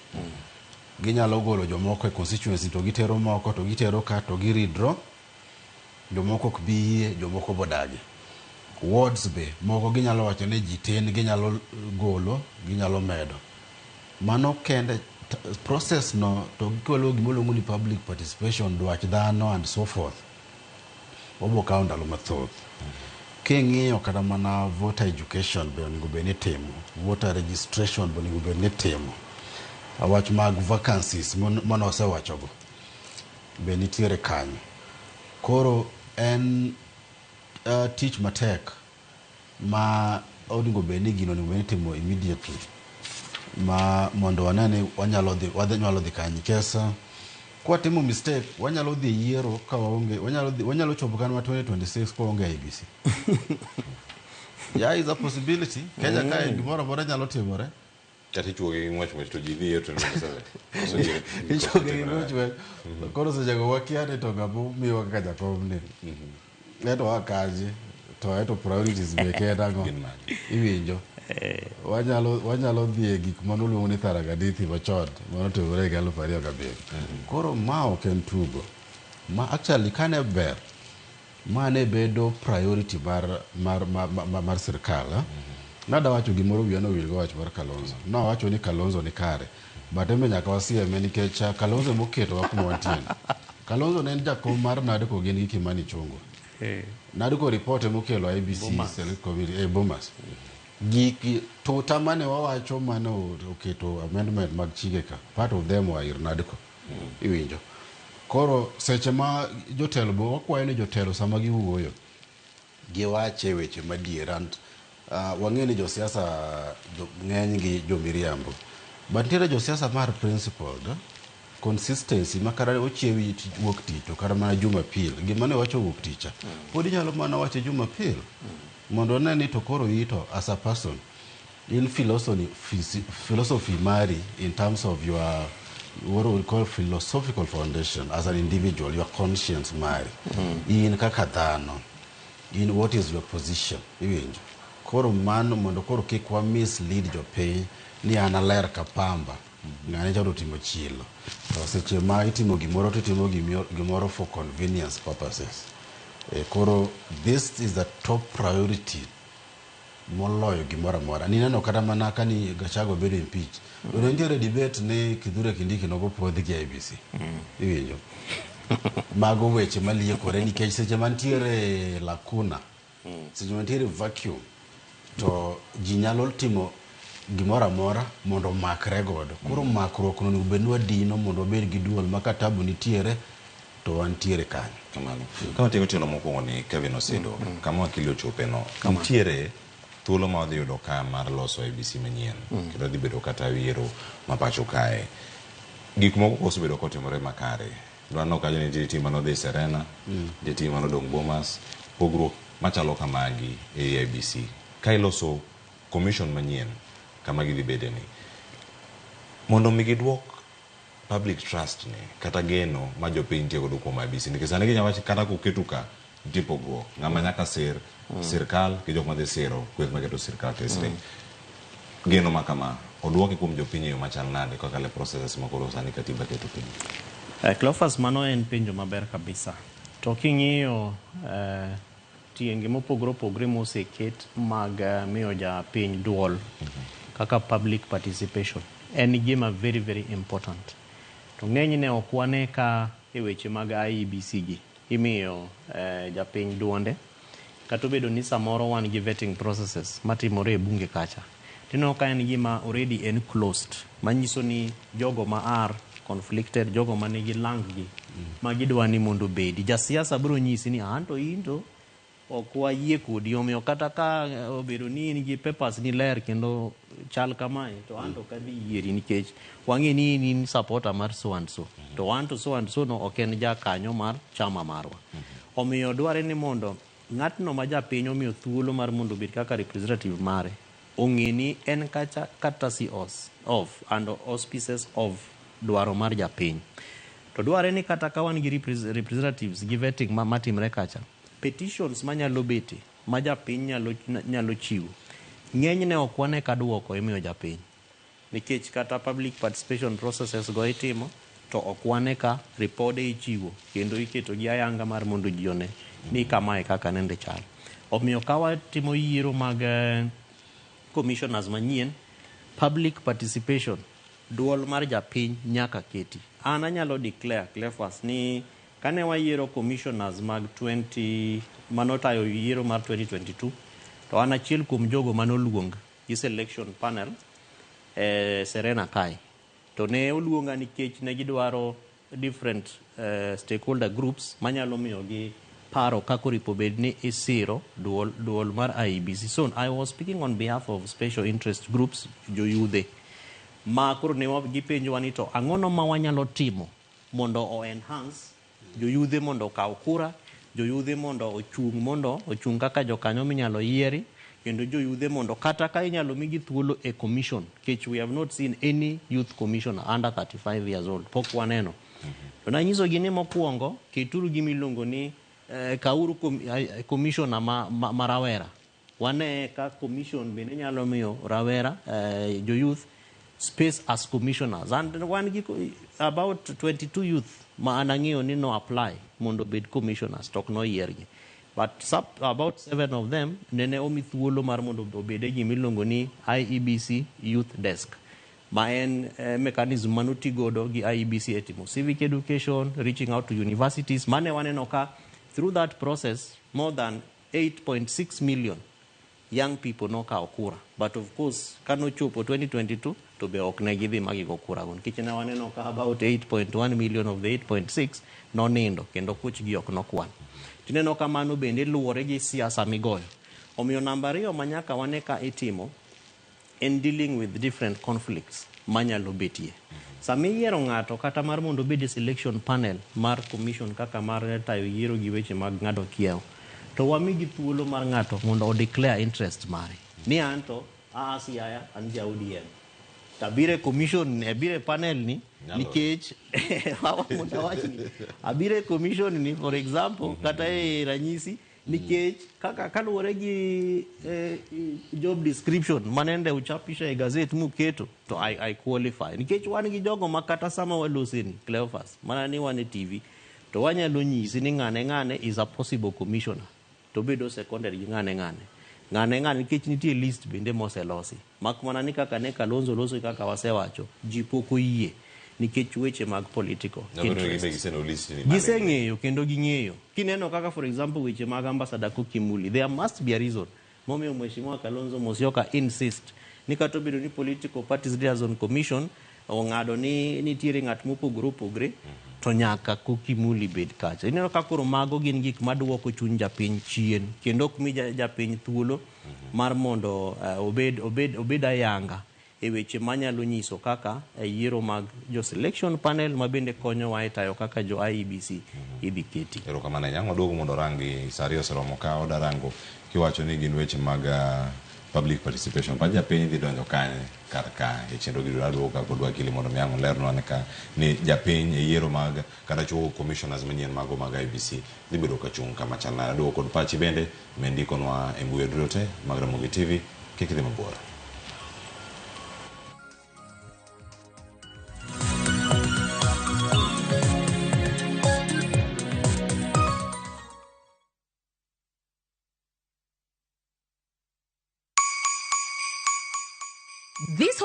Ginyalo golo jomoko e constituency to gitero moko to gitero ka to gi redraw. Jomoko ok bi yie, jomoko bodagi. Wards be moko ginyalo wacho ni ji tin ginyalo golo, ginyalo medo. Mano kende process no to gikelo gima iluongo ni public participation, dwach dhano and so forth. Obo kawo ndalo mathoth. King'iyo kata mana voter education be onego bed ni itimo, voter registration be onego bed ni itimo. Wach mag vacancies mane wasewachogo be nitiere kanyo. Koro en tich matek ma onego bed ni gino onego bed ni itimo immediately ma mondo wane ni wanyalo dhi wanyalo dhi kanye nikech kwatimo mistake wanyalo dhi yiero ka waonge wanyalo dhi wanyalo chopo kata mana 2026 ka waonge IEBC. Yeah, is a possibility. Kenya kae gimoro amora nyalo timore. Kata ichuoge gi ng'wech ng'wech to ji dhi yiero 2027. Ichuoge gi ng'wech ng'wech. Koro sechego wakia ni to ng'ama miyowa kaka jakom ni. Ento waa kaje to eto priorities meke en ang'o? Iwinjo? Wanyalo dhi e gik mane oluongo ni Tharaka Nithi machon manotimore higa 2007. Koro ma ok en tugo. Ma actually kane ber ma ne bedo priority mar sirkal. Nada wacho gimoro wiya nowil go wach mar Kalonzo. Nawacho ni Kalonzo ni kare. But en be nyaka wasieme nikech Kalonzo emoketowa kuma wantie ni. Kalonzo ne en jakom mar NADCO gin gi Kimani Ichung'wa. NADCO report emokelo IEBC Bomas. Select Committee e Bomas. Gik tuta mane wawacho mane oketo amendment mag chike ka, part of them were ir NADCO. Iwinjo. Koro seche ma jotelo bo wakwayo ni jotelo sama giwuoyo giwache weche madier and wang'e ni josiasa ng'eny gi jomiriambo. But nitiere josiasa mar principled consistency ma kata ochiewi wuok tich to kata mana Jumapil gima ne wacho wuok tich cha pod inyalo mana wacho Jumapil mondo one ni to koro ito as a person in philosophy mari in terms of your what we call philosophical foundation as an individual, your conscience mari in kaka dhano in what is your position iwinjo. Koro mano mondo koro kik wa mislead jopiny ni an aler ka pamba ng'ane cha timo chilo to seche ma itimo gimoro to itimo gimoro for convenience purposes. Koro this is the top priority moloyo gimoro amora. Nineno kata mana kani Gachagua bedo impeach. To ne nitiere debate ni Kithure Kindiki nogopuodhi gi IEBC. Iwinjo. Mago weche maliekore nikech seche mantiere lacuna, seche mantiere vacuum, to ji nyalo timo gimoro amora mondo omakre godo. Koro makruok no onego bed ni wadino mondo wabed gi duol ma ka tabu nitiere to wantiere kanyo. Kamano. Ka watieko tielo mokwongo ni Kevin Osido, kama wakili ochope no, nitiere thuolo ma wadhi yudo ka mar loso IEBC manyien, kendo dhi bedo kata yiero ma pacho kae. Gik moko osebedo kotimore makare. Dwaneno kanyo ni nitie team manodhi Serena, nitie team manodong' Bomas, pogruok machalo kamagi e IEBC. Ka iloso commission manyien kama gidhi bede ni, mondo mi giduok public trust ni kata geno ma jopiny nitie godo kuom IEBC nikech sani ginya wacho kata koketu ka nitie pogruok ng'ama nyaka sir sirkal gi jok madhi siro kweth maketo sirkal tesre. Geno ma kama oduoki kuom jopiny e yo machal nade kaka le processes ma koro sani katiba keto piny. Cleophas, mano en penjo maber kabisa. To king'iyo tienge mopogore opogore moseket mag miyo japiny duol kaka public participation en gima very very important. To ng'enyne ok wane ka e weche mag IEBC gi imiyo japiny duonde, kata obedo ni samoro wan gi vetting processes matimore e bunge kacha. Tineno ka en gima already en closed, manyiso ni jogo ma are conflicted, jogo manigi lang gi ma gidwa ni mondo obedi. Jasiasa biro nyisi ni anto in to ok wayie kodi, omiyo kata ka obedo ni in gi papers ni ler kendo chal kamae, to anto ok adhi yieri nikech wang'e ni in supporter mar so and so, to an to so and so no ok en jakanyo mar chama marwa. Omiyo dware ni mondo ng'atno ma japiny omiyo thuolo mar mondo obed kaka representative mare ong'e ni en kacha courtesy of and auspices of dwaro mar japiny. To dware ni kata ka wan gi representatives gi vetting matimre kacha, petitions manyalo bete ma japiny nyalo chiwo, ng'enyne ok wane ka duoko imiyo japiny, nikech kata public participation processes go itimo to ok wane ka ripode ichiwo kendo iketo gi ayanga mar mondo ji one ni kamae kaka nende chal. Omiyo ka watimo yiero mag commissioners manyien, public participation, duol mar japiny nyaka keti. An anyalo declare, Cleophas, ni kane wayiero commissioners mag 20 manotayo yiero mar 2022, to an achiel kuom jogo manoluong gi selection panel Serena kae. To ne oluonga nikech ne gidwaro different stakeholder groups manyalo miyogi paro kaka oripo bed ni isiro duol mar IEBC. So I was speaking on behalf of special interest groups, joyudhe ma koro ne gipenjowa ni to ang'ono ma wanyalo timo mondo o enhance joyudhe mondo okaw kura, joyudhe mondo ochung' kaka jokanyo minyalo yieri, kendo joyudhe mondo kata ka inyalo migi thuolo e commission, nikech we have not seen any youth commissioner under 35 years old, pok waneno. To nanyisogi ni mokwongo keturu gima iluongo ni kauru commissioner ma rawera, wane ka commission bende nyalo miyo rawera jo youth space as commissioners, and wan gi about 22 youth ma an ang'eyo ni no apply mondo obed commissioners to ok noyiergi, but about 7 of them nene omi thuolo mar mondo obed e gima iluongo ni IEBC Youth Desk, ma en mechanism manoti godo gi IEBC e timo civic education, reaching out to universities. Mane waneno ka through that process more than 8.6 million young people nokawo kura, but of course kanochopo 2022 to be ok ne gidhi ma gigo kura go, nikech ne waneno ka about 8.1 million of the 8.6 nonindo kendo kuchgi ok nokwan. Tineno ka mano bende luwore gi siasa migoyo. Omiyo namba ariyo ma nyaka wane ka itimo en dealing with different conflicts manyalo betie. Sama iyiero ng'ato kata mar mondo obed e selection panel mar commission kaka mar tayo yiero gi weche mag ng'ado kiewo, to wamigi thuolo mar ng'ato mondo o declare interest mare ni anto aa Siaya, an ja ODM, to abiro e commission, abiro e panel ni nikech mondo awach ni abiro e commission ni, for example, kata e ranyisi, nikech kaka kaluwore gi job description manende uchapisha e gazet muketo, to I qualify, nikech wan gi jogo ma kata sama waloseni, Cleophas, mana ni wan e TV to wanyalo nyisi ni ng'ane ng'ane is a possible commissioner, to bedo seconded gi ng'ane ng'ane ng'ane ng'ane, nikech nitie list bende moselosi, mak mana ni kaka ne Kalonzo loso, kaka wasewacho, ji pok oyie nikech weche mag political interest. Giseng'eyo kendo ging'eyo. Kineno kaka, for example, weche mag ambassador Koki Muli, there must be a reason momiyo Mheshimiwa Kalonzo Musyoka insist ni kata obedo ni political parties liaison commission ong'ado ni nitiere ng'at mopogore opogore, to nyaka Koki Muli bed kacha. Ineno ka koro mago gin gik maduoko chuny japiny chien kendo ok mi japiny thuolo mar mondo obed ayanga e weche manyalo nyiso kaka yiero mag jo selection panel ma bende konyowa e tayo kaka jo IEBC idhi keti. Erokamano ahinya. Ang' waduogo mondo orangi sa 2 oseromo ka odarango kiwacho ni gin weche mag public participation. Pach japiny dhi donjo kanye kar ka e chenro gi aduogo ka kod wakili mondo mi ang' olernwa ne ka ni japiny e yiero mag kata chuo commissioners manyien mago mag IEBC dhi bedo ka chung' kama chal nade. Aduogo kod pachi bende mendikonwa e mbui duto te mag Ramogi TV. Kik idhi mabor.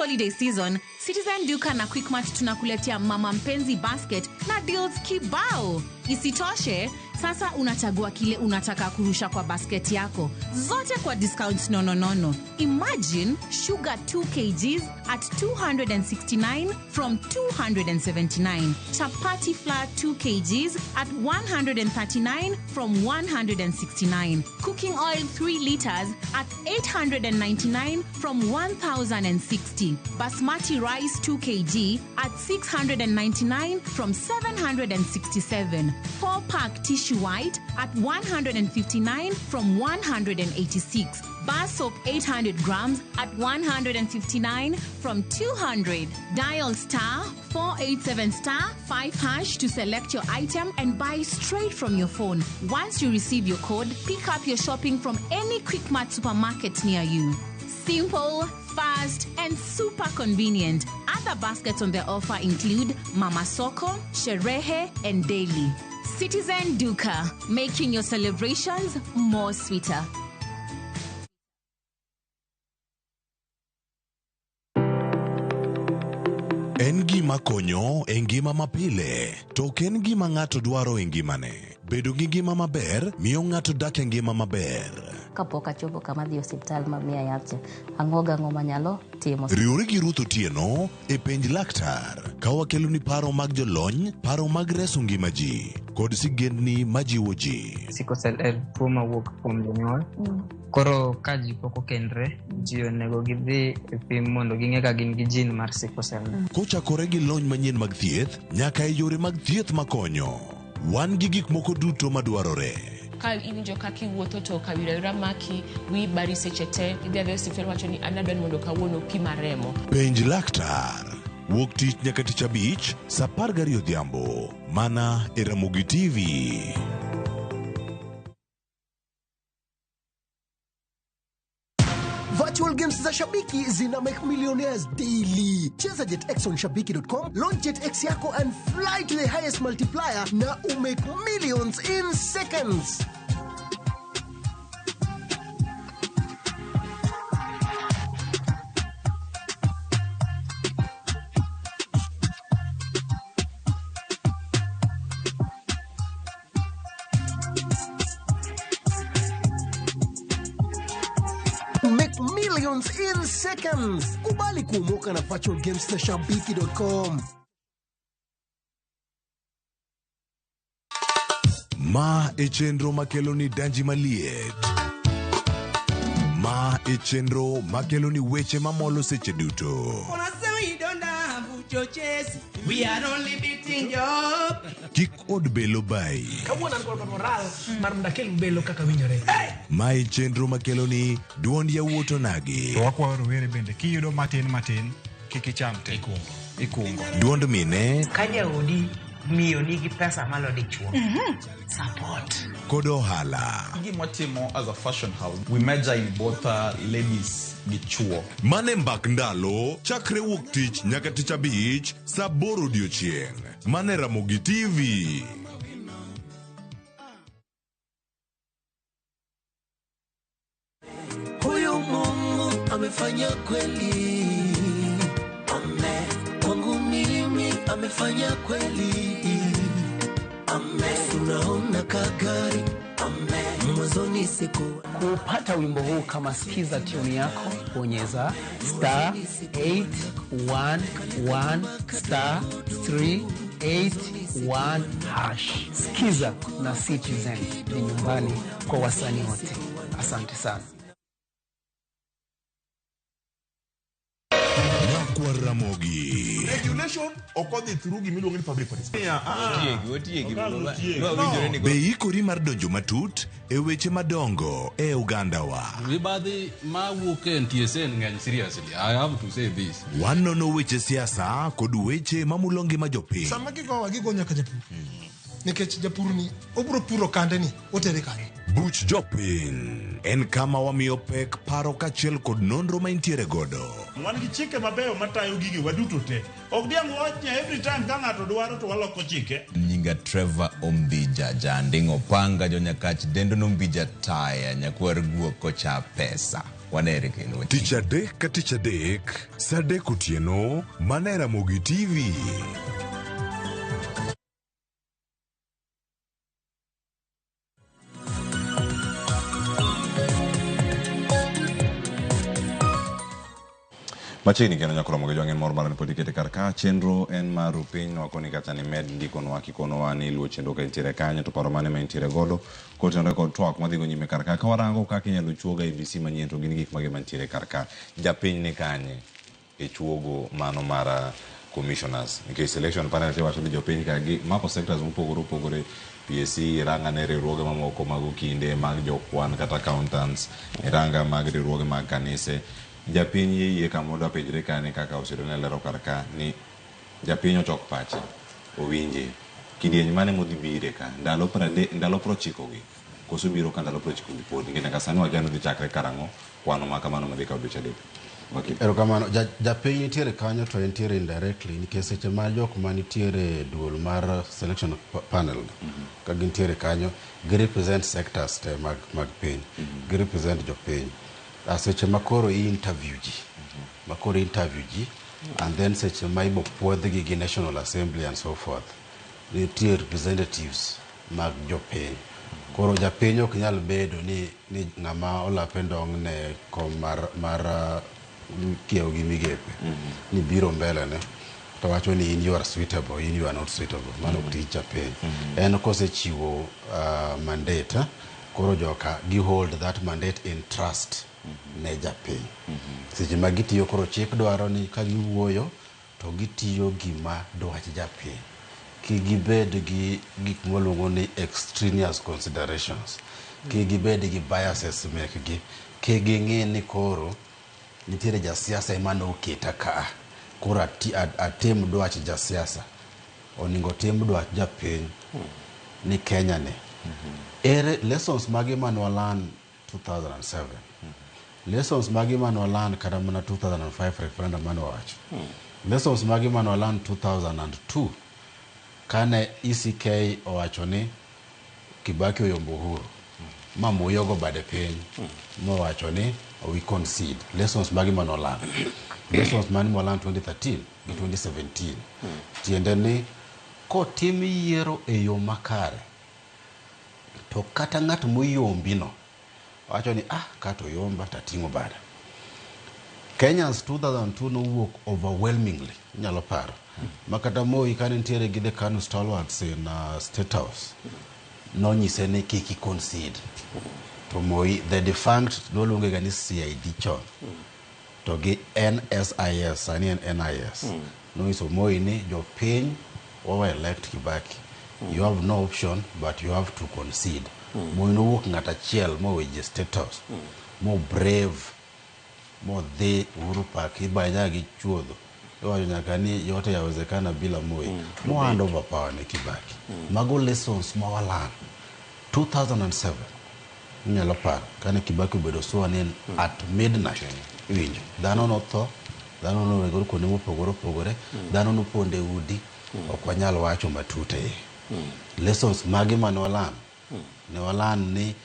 holiday season, Citizen Duka na Quickmart tunakuletea Mama Mpenzi basket na deals kibao. Isitoshe, sasa unachagua kile unataka kurusha kwa basket yako, zote kwa discounts nononono. Imagine sugar 2 kgs at 269 from 279, chapati flour 2 kgs at 139 from 169, cooking oil 3 liters at 899 from 1060, basmati rice 2 kg at 699 from 767, 4-pack tissue white at 159 from 186, bar soap 800 grams at 159 from 200. Dial star 487 star 5 hash to select your item and buy straight from your phone. Once you receive your code, pick up your shopping from any Quickmart supermarket near you. Simple, fast, and super convenient. Other baskets on the offer include Mama Soko, Sherehe, and Daily. Citizen Duka, making your celebrations more sweeter. En gima konyo e ngima mapile, to ok en gima ng'ato dwaro e ngimane. Bedo gi ngima maber miyo ng'ato dak e ngima maber. Kapok achopo kama dhi e osiptal ma miya yath cha, ang'o gang'o manyalo timo. Riwri gi Ruth Otieno e penj laktar ka wakeloni paro mag jolony, paro mag reso ngima ji kod sigendni majiwo ji. Sickle cell en tuo mawuok kuom jonyuol. Koro ka ji pok okendre, ji onego gidhi e pim mondo ging'e ka gin gi gene mar sickle cell. Kochakore gi lony manyien mag thieth nyaka e yore mag thieth makonyo. Wan gi gik moko duto madwarore. Ka iwinjo kaka iwuotho to kawira maki, wiyi bari seche te, idhi adhiya e osiptal wacho ni an adwa ni mondo kawuono opima remo. Penj laktar. Wuok tich nyaka tich abich, saa 12 odhiambo. Mana e Ramogi TV. Virtual games za Shabiki zina make millionaires daily. Cheza JetX on shabiki.com, launch JetX yako and fly to the highest multiplier na umake millions in seconds. Make millions in seconds. Kubali kuomoka na virtual games na shabiki.com. Ma e chenro makeloni danji maliet. Ma e chenro makeloni weche mamolo seche duto. We are only beating job. Kik od belo bayi. Kawuono an kod moral mar mondo akel belo kaka winjore. Ma e chenro makeloni duond yawuot onagi. To wakwayo rowere bende kiyudo matin matin kik icham te. Ikungo. Duond mine Ka jaodi miyo nigi pesa malo dichuo. Support. Kod ohala. Gima watimo as a fashion house, we major in both ladies gi chuo. Mane mbak ndalo chakre wuok tich nyaka tich abich saa 8 odiochieng'. Mane Ramogi TV. Huyu Mungu amefanya kweli. Ame, kwangu mimi amefanya kweli. Ame, unaona kagari. Ame, mwanzoni siku. Kupata wimbo huu kama sikiza tune yako, bonyeza star 811 star 381 hash. Sikiza na Citizen ni nyumbani kwa wasanii wote. Asante sana. Ramogi. Regulation ok odhi through gimiluongo ni public participation. Otiegi, otiegi. No. Be ikori mar donjo matut e weche madongo e ogandawa. Mibadhi mawuok e NTSA ng'eny seriously. I have to say this. Wanono weche siasa kod weche mamulo ngima jopiny. Sama gigowa gigo nyaka japur. Nikech japur ni obiro puro kande ni otere kanye. Buch jopiny en kama wamiyo pek paro kaachiel kod nonro ma intiere godo. Wan gi chike mabeyo matayo gigi waduto te. Ok diang' wach ni every time ka ng'ato dwaro to waloko chike. Nyinga Trevor Ombija Janding Opanga Jonyakach Dendo Nombija Taya Nyakwar Guok Kocha Pesa. Wadere kendo wati. Tich adek ka tich adek, sa adek otieno, mana e Ramogi TV. Machiegni kendo nyaka romo gi jwang' en mor mar ni pod ikete kar ka chenro en mar rupiny nwakoni kata ni med ndikonwa kikonowa ni iluwo chenro ka intiere kanyo to paro mane ma intiere godo kotenore kod twak madhigo nyime kar ka ka warango kaka inyalo chuog IEBC manyien to gin gik mage mantiere kar ka japiny ni kanye e chuogo mano mar commissioners nikech selection panel tiwacho ni jopiny ka gi mako sectors mopogore opogore PSC iranga ne riwruoge mamoko mag okinde mag jokwan kata accountants iranga mag riwruoge mag kanise japiny yie yie kama odwa penjre kane kaka Osido ne lero kar ka ni japiny ochok pache owinje kidieny mane modhi bire ka ndalo prade, ndalo prochiko gi koso biro ka ndalo prochiko gi pod nikech nyaka sani wakia ni odhi chakre karang'o kwano ma kamano madhi kawo dweche adek Wakil. Erokamano. Ja, japiny nitiere kanyo to entiere indirectly nikech seche ma jok ma nitiere e duol mar selection panel ka gintiere kanyo gi represent sectors te mag, mag piny gi represent jopiny. Seche ma koro i interview ji ma koro interview ji and then seche ma ibo puodhgi gi National Assembly and so forth nitie representatives mag jopiny. Koro japiny ok nyal bedo ni, ni ng'ama olape ndong' ne kom mar, mar kiewo gi migepe ni biro mbele ne to wacho ni in you are suitable, in you are not suitable. Mano ok tij japiny. En kosechiwo mandate, koro joka gi hold that mandate in trust ne japiny. Seche ma gitiyo koro chik dwaro ni ka giwuoyo to gitiyo gima dwach japiny. Kik gibed gi gik mwaluongo ni extraneous considerations. Kik gibed gi biases mekgi. Kik ging'i ni koro nitiere jasiasa ema noketa ka. Koro atim dwach jasiasa. Onego tim dwach japiny ni Kenya ni. Ere lessons mage mane walan 2007? Lessons mage mane walan kata mana 2005 referendum mane wawacho? Lessons mage mane walan 2002 kane ECK owacho ni Kibaki oyombo Uhuru ma Moi ogo bade piny mowacho ni we concede. Lessons mage mane walan? Lessons mane walan 2013 gi 2017. Tiende ni kotim yiero e yo makare to kata ng'at moyombino wacho ni kato oyomba tating'o bada. Kenyans 2002 nowuok overwhelmingly, inyalo paro. Ma kata Moi kane nitiere gi the KANU stalwarts in State House, nonyise ni kik i concede. To Moi, the defunct, noluonge ga ni CID chon. To gi NSIS, sani en NIS. Nonyiso Moi ni jopiny wawa elect Kibaki. You have no option but you have to concede. Moi nowuok ng'at achiel moweje State House. Mo brave, modhi Uhuru Park, ibaye nyaka gi chuodho. Iwacho nyaka ni yote yawezekana bila Moi. Mo hand over power ne Kibaki. Mago lessons ma walan. 2007, inyalo paro, kane Kibaki obedo sworn in at midnight. Iwinjo, dhano notho, dhano nowegore kuonde mopogore opogore, dhano nopondo e udi, ok wanyal wacho matut e iye. Lessons mage mane walan? Ne walan ni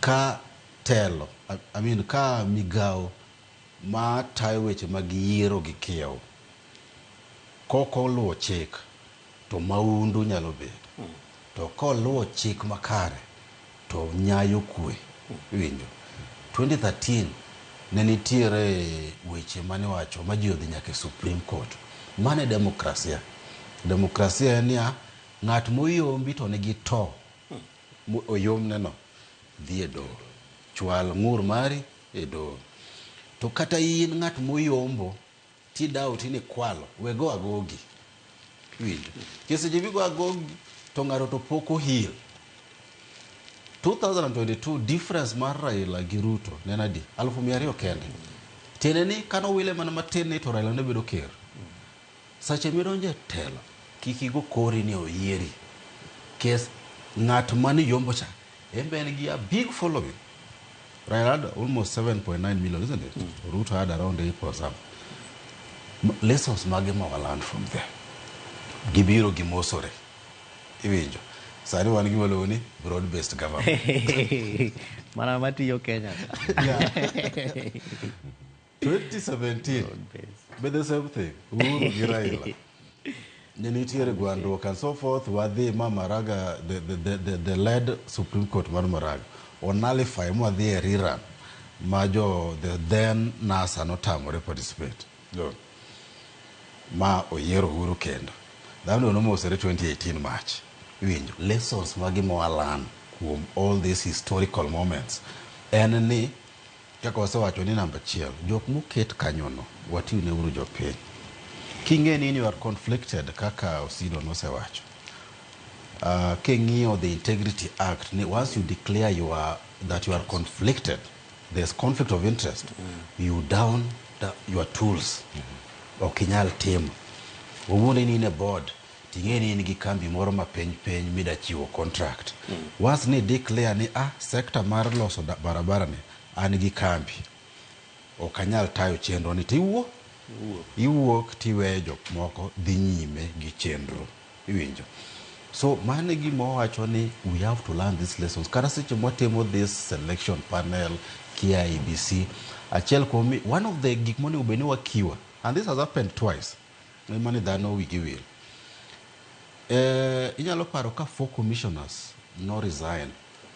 ka telo, I mean ka migawo ma tayo weche mag yiero gi kiewo kok oluwo chik to maundu nyalo bedo. To koluwo chik makare to nyayo kwe. Iwinjo. 2013 ne nitiere weche mane wacho ma ji odhi nyaka e Supreme Court. Mano e demokrasia. Demokrasia en niya, ng'at moyombi to nigi to oyomne no dhi e doho. Chwal ng'ur mari e doho. To kata in ng'at moyombo tidoubt ni kwalo, we go agogi. Iwinjo. Nikech seche migo agogi to ng'ato to pok oheal. 2022 difference mar Raila gi Ruto ne en adi? 200,000 kende. Tiende ni kanowile mana matin ni to Raila ne bedo ker. Seche midonjo e telo, kik igo kori ni oyieri. Kes ng'at mane yombo cha, en be en gi a big following. Raila had almost 7.9 million, isn't it? Ruto had around 8 or something. Lessons mage ma wa learn from there. Gibiro gimosore. Iwinjo. Sani wan gi gima ni broad based government. Mana matiyo Kenya. 2017 be the same thing. Uhuru gi Raila. Ne nitiere gwandruok and so forth wadhi ma Maraga the led Supreme Court mar Maraga onullify mwadhi e rerun ma jo the then NASA notamore participate. Yo. Ma oyiero Uhuru kendo. Dhano nomosore 2018 March. Iwinjo lessons magi mowalan kuom all these historical moments en ni kaka wasewacho ni namba achiel jok moket kanyono watiwne uru jopiny king'e ni you are conflicted kaka Osido nosewacho king'iyo the Integrity Act ni once you declare you are, that you are conflicted there's conflict of interest you down your tools ok inyal timo owuone ni in e board ting'e ni in gi kambi moro ma piny piny mida chiwo contract once ni declare ni ah sector mar loso barabara ni an gi kambi ok anyal tayo chenro ni tiwuok iwuok tiweyo jok moko dhi nyime gi chenro iwinjo so mano e gima wawacho ni we have to learn these lessons kata seche mwatimo this selection panel kia IEBC achiel kuom one of the gik monego bed ni wakiwa and this has happened twice ema ni dhano wigi wil inyalo paro ka four commissioners no resign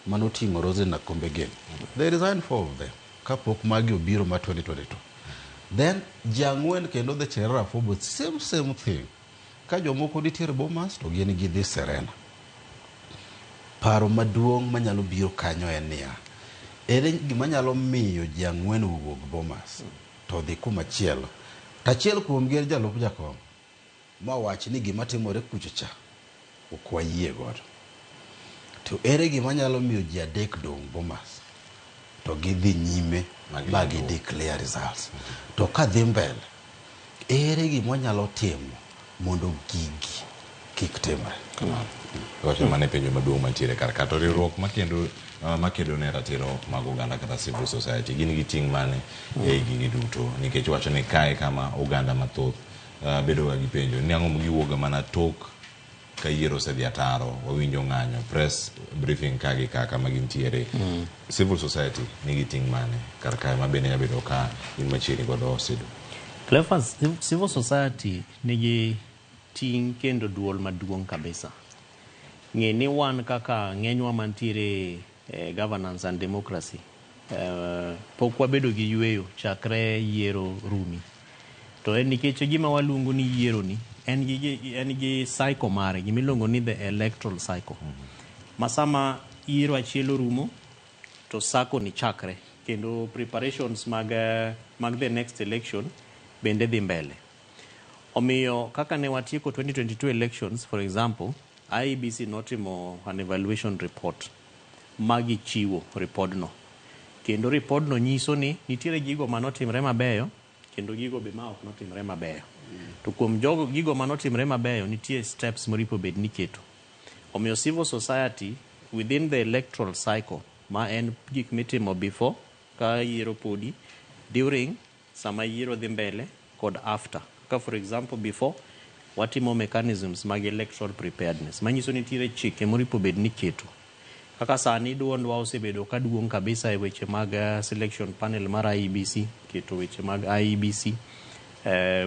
manoting'o Roselyn Akombe Gem they resigned four of them kapok magi obiro ma 2022 then ji ang'wen kendo the Cherera Fobo same thing ka jomoko nitiere Bomas to gin gidhi Serena paro maduong' manyalo biro kanyo en niya ere gima nyalo miyo ji ang'wen owuog Bomas to dhi kumachielo to achiel kuomgi en jalup jakom mawach ni gima timore kucho cha ok wayie godo to ere gima nyalo miyo ji adek dong' Bomas to gidhi nyime ma gi declare results to kadhi mbele ere gima wanyalo timo mondo gigi kik timre Wacho mane penjo maduong' mantiere kar ka to riwruok makendo makedo ne ratiro mag oganda kata civil society gin gi ting' mane e gigi duto nikech wacho ni kae kama oganda mathoth bedo ga gi penjo ni ang'o giwuok mana tok ka yiero osedhi ataro wawinjo ng'anyo press briefing ka gi ka kama gintiere civil society nigi ting' mane kar kae ma bende nyalo bedo ka in machiegni godo Osido Cleophas, civil society nigi ting' kendo duol maduong' kabisa. Ng'e ni wan kaka ng'enywa mantiere governance and democracy pok wabedo gi yweyo chakre yiero rumi. To en nikech gima waluongo ni yiero ni en gi cycle mare gimiluongo ni the electoral cycle. Ma sama yiero achiel orumo to cycle ni chakre kendo preparations mag the next election bende dhi mbele. Omiyo kaka ne watieko 2022 elections for example IEBC notimo an evaluation report magichiwo report no kendo report no nyiso ni nitiere gigo manotimre mabeyo kendo gigo be ma ok notimre mabeyo. To kuom jogo gigo manotimre mabeyo nitie steps moripo bed ni keto. Omiyo civil society within the electoral cycle ma en gik mitimo before ka yiero podi, during sama yiero dhi mbele kod after. Ka for example before watimo mechanisms mag electoral preparedness manyiso ni nitiere chike moripo bed ni keto. Kaka sani duondwa osebedo ka duong' kabisa e weche mag selection panel mar IEBC, keto weche mag IEBC,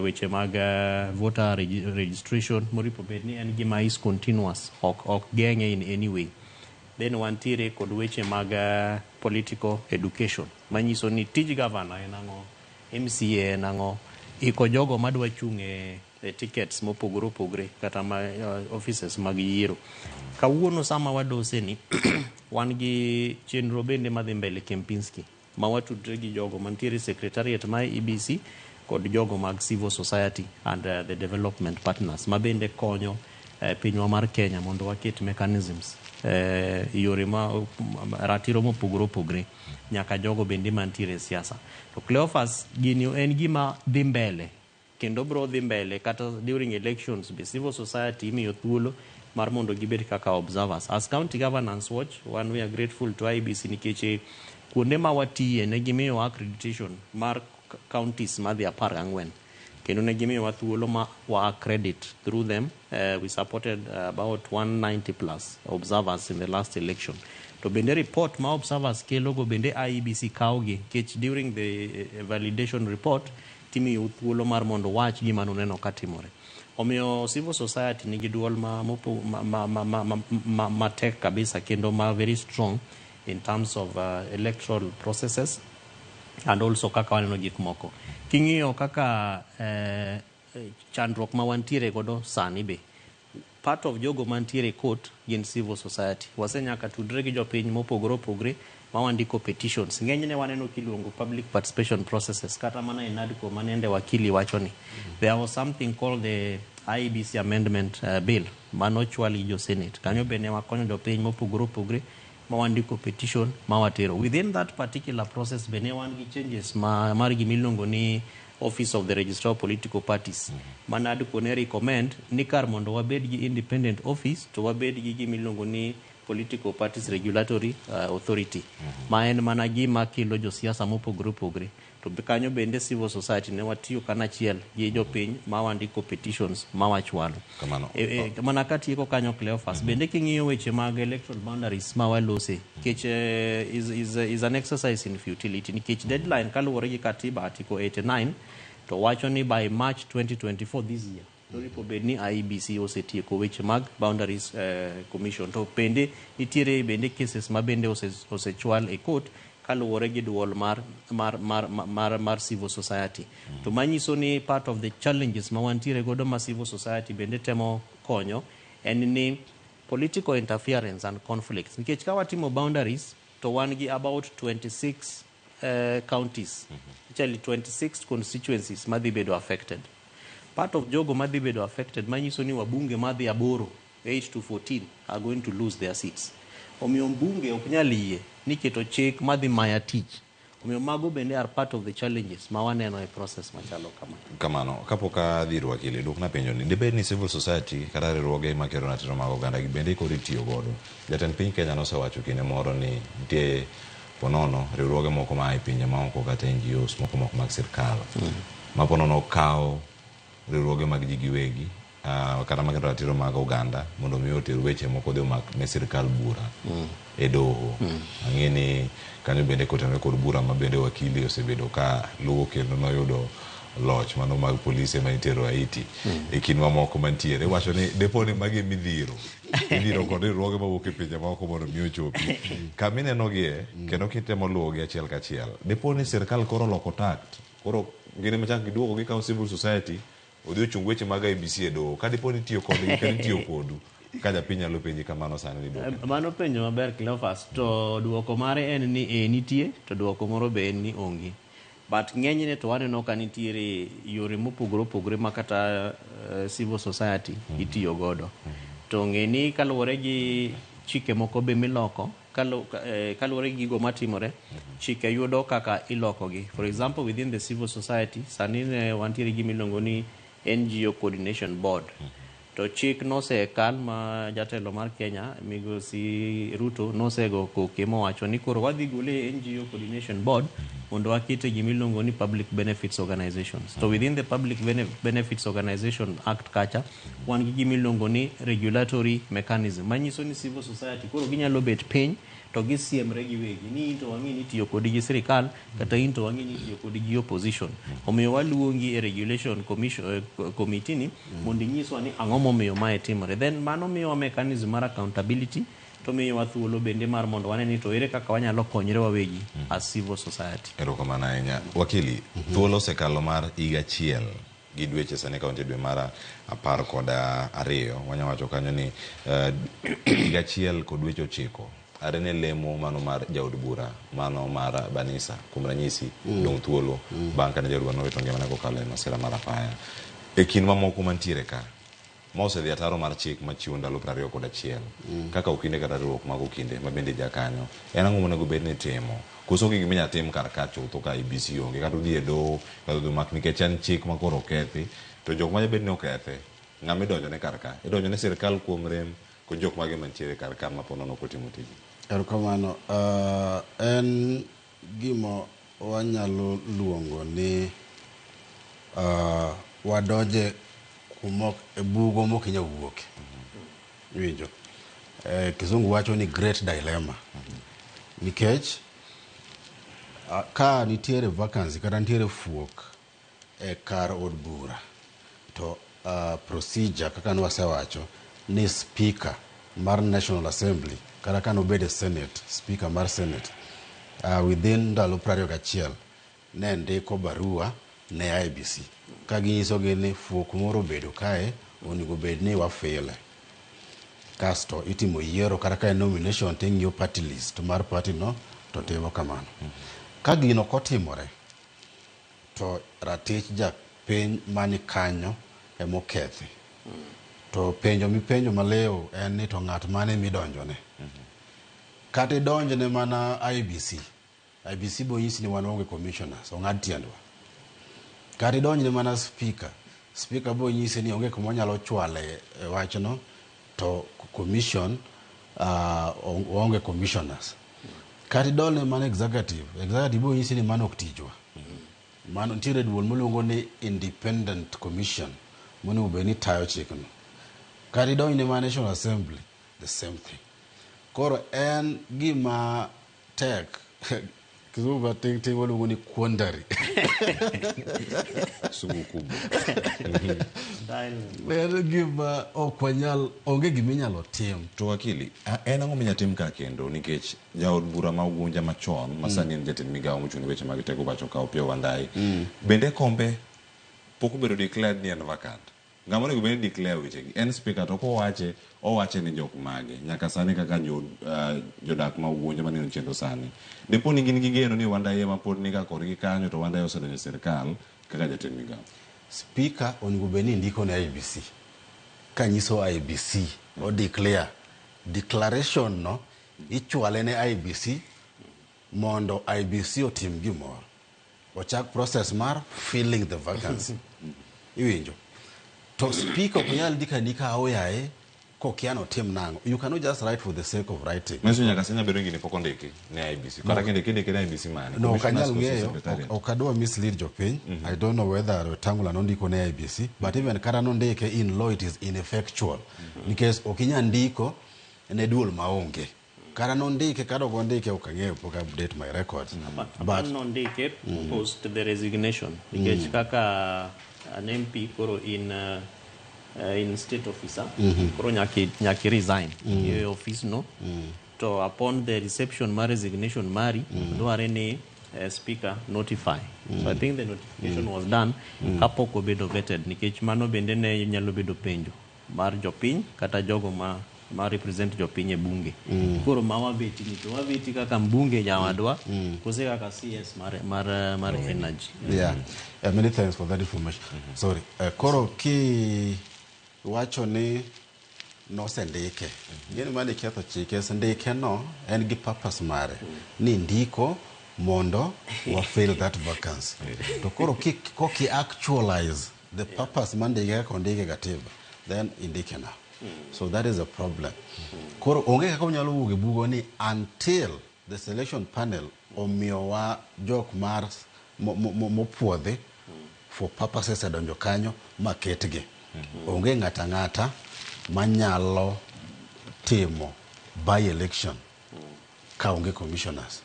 weche mag voter registration moripo bed ni en gima is continuous, ok geng'e in any way. Then wantiere kod weche mag political education manyiso ni tij governor en ang'o, MCA en ang'o, iko jogo madwa chung' e tickets mopogore opogore kata ma offices mag yiero. Kawuono sama wadose ni wan gi chenro bende madhi mbele Kempinski ma watudre gi jogo mantiere secretariat mar EBC kod jogo mag civil society and the development partners ma bende konyo pinywa mar Kenya mondo waket mechanisms yore ma ratiro mopogore opogore nyaka jogo bende mantiere e siasa. To Cleophas gini en gima dhi mbele kendo bro dhi mbele kata during elections be civil society imiyo thuolo mar mondo gibed kaka observers. As County Governance Watch, one we are grateful to IEBC nikech kuonde ma watiye ne gimiyo accreditation mar counties madhi 14. Kendo ne gimiyowa thuolo ma wa accredit through them. We supported about 190 plus observers in the last election. To bende report ma observers kelogo bende IEBC kawogi nikech during the validation report timiyou thuolo mar mondo wach gima nuneno katimore. Omiyo civil society nigi duol ma, mopo, ma, ma, ma, ma, ma, ma, matek kabisa kendo ma very strong in terms of electoral processes and also kaka waneno gik moko. King'iyo kaka chandruok ma wantiere godo sani be, part of jogo mantiere e court gin civil society. Wasenyaka tudre gi jopiny mopogore opogore ma wandiko petitions. Ng'enyne waneno kiluongo public participation processes kata mana e NADCO manende wakili wacho ni. There was something called the IEBC amendment bill manochwal gi jo Senate. Kanyo be ne wakonyo jopiny mopogore opogore ma wandiko petition ma watero. Within that particular process be ne wan gi changes ma, mar gimiluongo ni Office of the Registrar of Political Parties. Ma NADCO ne recommend ni kar mondo wabed gi independent office to wabed gi gimiluongo ni Political Parties Regulatory Authority. Ma en mana gima kelo josiasa mopogore opogore. To kanyo bende civil society ne watiyo kanachiel gi jopiny ma wandiko petitions ma wachwalo. Kamano. Mana katieko kanyo Cleophas, bende king'iyo weche mag electoral boundaries ma walose, nikech is an exercise in futility, nikech deadline kaluwore gi katiba article 89 to wacho ni by March 2024 this year oripo bed ni IEBC osetieko weche mag boundaries commission. To bende nitiere bende cases ma bende osechwal e court kaluwore gi duol mar civil society. To manyiso ni part of the challenges ma wantiere godo ma civil society bende temo konyo en ni political interference and conflicts. Nikech ka watimo boundaries to wan gi about 26 counties, actually 26 constituencies madhi bedo affected. Part of jogo madhi bedo affected manyiso ni wabunge madhi aboro, 8 to 14, are going to lose their seats. Omiyo mbunge ok nyal yie ni keto chik madhi maya tich. Omiyo mago bende are part of the challenges ma waneno e process machalo kama. Kamano, kapok adhi ir wakili, duokna penjo ni, dibed ni civil society kata riwruoge makero ratiro mag oganda gi bende koro itiyo godo? Jatend piny Kenya nosewacho kinde moro ni nitie ponono riwruoge moko ma e pinje maoko kata NGOs moko mok mag sirkal ma ponono kawo riwruoge mag ji giwegi kata maketo ratiro mag oganda mondo mi oter weche moko odhi omak ne sirkal bura e doho. Ang'e ni kanyo bende kotenore kod bura ma bende wakili osebedo ka luwo kendo noyudo loch mano mag polise manitero Haiti e kind mamoko mantiere. Iwacho ni depo ni magi midhiro idhiro kod riwruoge mawuok e pinje maoko mondo mi ochopi kama inenogie kendo kitemo luwogi achiel kachiel. Depo ni sirkal koro oloko tact, koro gin ema chak giduogo gikawo civil society odhi ochung weche mag IEBC e doho. Ka dipo ni itiyo kodgi kata itiyo kodu, ka japiny nyalo penji kamano sani ni duoke. Mano penjo maber Cleophas, to duoko mare en ni nitie, to duoko moro be en ni onge. But ng'enyne to waneno ka nitiere yore mopogore opogore ma kata civil society itiyo godo. To ng'e ni kaluwore gi chike moko be miloko, kaluwore gi gigo matimore, chike yudo kaka ilokogi. For example, within the civil society, sani ne wantiere gi miluongo ni NGO Coordination Board. To chik nosekal ma jatelo mar Kenya, Migosi Ruto, nosego koke mowacho ni koro wadhi gole e NGO Coordination Board mondo wakete gimiluongo ni Public Benefits Organizations. To within the Public Benefits Organization Act kacha, wan gi gimiluongo ni regulatory mechanism. Manyiso ni civil society koro ginyalo bet piny to gisiemre giwegi ni in to wang'e ni itiyo kodi gi sirikal kata in to wang'e ni itiyo kodi gi opposition. Omiyo waluongi e regulation commission, committee ni mondo inyiswa ni ang'o momiyo mae timore. Then mano miyowa mechanism mar accountability to miyowa thuolo bende mar mondo wane ni to ere kaka wanyalo konyre wawegi as civil society. Erokamano ahinya. Wakili, thuolo osekalo mar higa achiel gi dweche sani ka wantie dwe mar 12, wanya wacho kanyo ni higa achiel kod dweche 9 are ne lemo mano mar jaod bura mano mar Banisa kuom ranyisi dong' thuolo bang' kane jaod bura nowito ngimane kokalo e masira mar apaya. E kind mamoko mantiere ka ma osedhi ataro mar chik machiwo ndalo 21 kaka okinde kata riwruok mag okinde ma bende jakanyo, en ang'o monego bed ni itimo? Koso onge gima inyalo tim kar ka chutho ka IEBC onge kata odhi e doho kata odhi omak nikech en chik ma koro okethi to jok ma bed ni okethe ng'ama idonjone kar ka? Idonjone sirkal kuom rem kod jok mage mantiere kar ka ma po nono ok otimo tijgi? Erokamano. En gima wanyalo luongo ni wadonje kuma e bugo mok inyal wuoke. Iwinjo? Kizungu wacho ni great dilemma. Nikech ka nitiere vacancy kata nitiere fuok e kar od bura to procedure kaka nwasewacho ni speaker mar National Assembly kata ka nobed e Senate, speaker mar Senate within ndalo 21 ne ndiko barua ne IEBC ka ginyisogi ni fuok moro obedo kae onego bed ni wafile. Kasto itimo yiero kata ka en nomination to ing'iyo party list mar party no to timo kamano. Ka gino ok otimore to ratich japiny mani kanyo emokethi. To penjo mipenjo maliw en ni to ng'at mane midonjone. Kata idonjne mana IEBC, IEBC bo nyisi ni wan waonge commissioners, ong'ad tiendwa. Kata idonjne mana speaker, speaker bo nyisi ni onge kuma onyalo chwale wachno to commission waonge commissioners. Kata idonjne mana executive, executive bo nyisi ni mano ok tijwa. Mano nitiere duol miluongo ni independent commission monego bed ni tayo chikno. Kata idonjne mana National Assembly, the same thing. Koro en gima tek Kizungu matin tin waluongo ni quandary. Sugu kubwa. En gima ok wanyal, onge gima inyalo tim. To wakili, en ang'o minyalo tim ka kendo nikech jaod bura ma Ugunja machon ma sani en jatend migawo mochung' ne weche mag teko pacho ka Opiyo Wandayi bende kombe pok obedo declared ni en vacant. Ng'ama onego bed ni declare wechegi en speaker to kowache owache ni jok mage nyaka sani kaka jodak ma Ugunja maneno chenro sani. Dipo ni gin gi geno ni Wandayi ema pod ni ka korgi kanyo to Wandayi osedonjo e sirkal kaka jatend migawo. Speaker onego bed ni ndiko ne IEBC kanyiso IEBC o declare declaration no ichwale ne IEBC mondo IEBC otim gimoro. Ochak process mar filling the vacancy. Iwinjo? To speaker ok nyal ndiko andika aoyaye kokia notim nang'o. You cannot just write for the sake of writing. Manyiso nyaka sani bedo gini pok ondiki ne IEBC. Kata kinde kindike ne IEBC mane? No, ok anyal Commissioners koso ng'eyo, secretariat? ok adwa mislead jopiny. I don't know whether Wetangula nondiko ne IEBC, but even kata nondike in law it is ineffectual. Nikech ok inyal ndiko ne duol maonge. Kata nondike kata ok ondike ok ang'eyo pok update my records. But nondike post the resignation nikech kaka an MP koro in state officer koro nyaki resign e office no to upon the reception mar resignation mari dware ni speaker notify. So I think the notification was done kapok obedo vetted nikech mano bende ne nyalo bedo penjo mar jopiny kata jogo ma represent jopiny e bunge. Koro ma wabeti ni to wabeti kaka mbunge nyawadwa kose kaka CS mar energy. Yeah. Many thanks for that information. Sorry. Koro ki wacho ni nosendike. Gini mane ketho chike, sendike no en gi purpose mare. Ni ndiko mondo wa fill that vacancy. To koro koki actualize the purpose mandike kaka ondike e katiba, then indike now. So that is a problem. Koro onge kaka unyalo wuok e bugo ni until the selection panel omiyowa jok mar mopuodhi for purposes e donjo kanyo maketgi. Onge ng'ata ang'ata manyalo timo by election ka onge commissioners.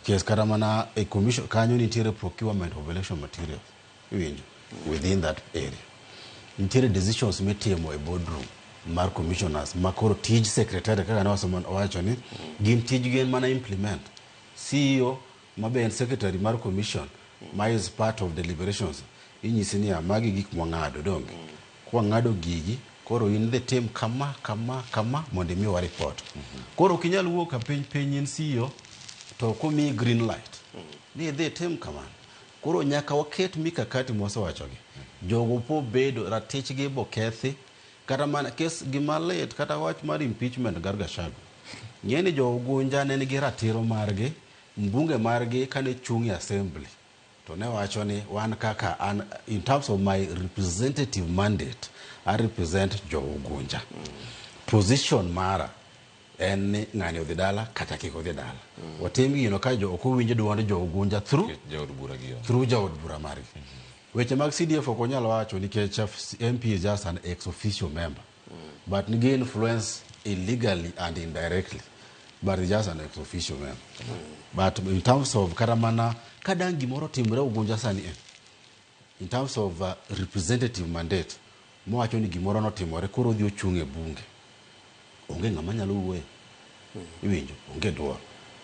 Kes kata mana e commission kanyo nitiere procurement of election materials. Iwinjo? Within that area. Nitiere decisions mitimo e boardroom mar commissioners ma koro tij secretary kaka ne wacho ni gin tijgi en mana implement. CEO ma be en secretary mar commission ma is part of deliberations inyisi niya magi gik mwang'ado donge. Kwang'ado gigi koro in dhi tim kama kama kama mondo imiwa report. Koro ok inyal wuok ka piny in CEO to ok omiyi green light ni idhi tim kamano. Koro nyaka waket mikakati mwasewachogi. Jogo po bedo ratichgi bokethi kata mana kes gima lit kata wach mar impeachment gar Gachagua. Ng'e ni jo Ugunja ne nigi ratiro margi, mbunge margi kane chung' e assembly to ne wacho ni wan kaka an in terms of my representative mandate I represent jo Ugunja. Position mara en ni ng'ani odhi dala kata kik odhi dala. Watim gino ka jo ok owinj duond jo Ugunja through jaod bura gi through jaod bura margi. Weche mag CDF ok onyal wacho nikech MP is just an ex officio member. But nigi influence illegally and indirectly. But he's just an ex officio member. But in terms of kata mana ka dang' gimoro timre Ugunja sani e, in terms of representative mandate mowacho ni gimoro notimore koro odhi ochung' e bunge onge ng'ama nyalo wuoye iwinjo onge duol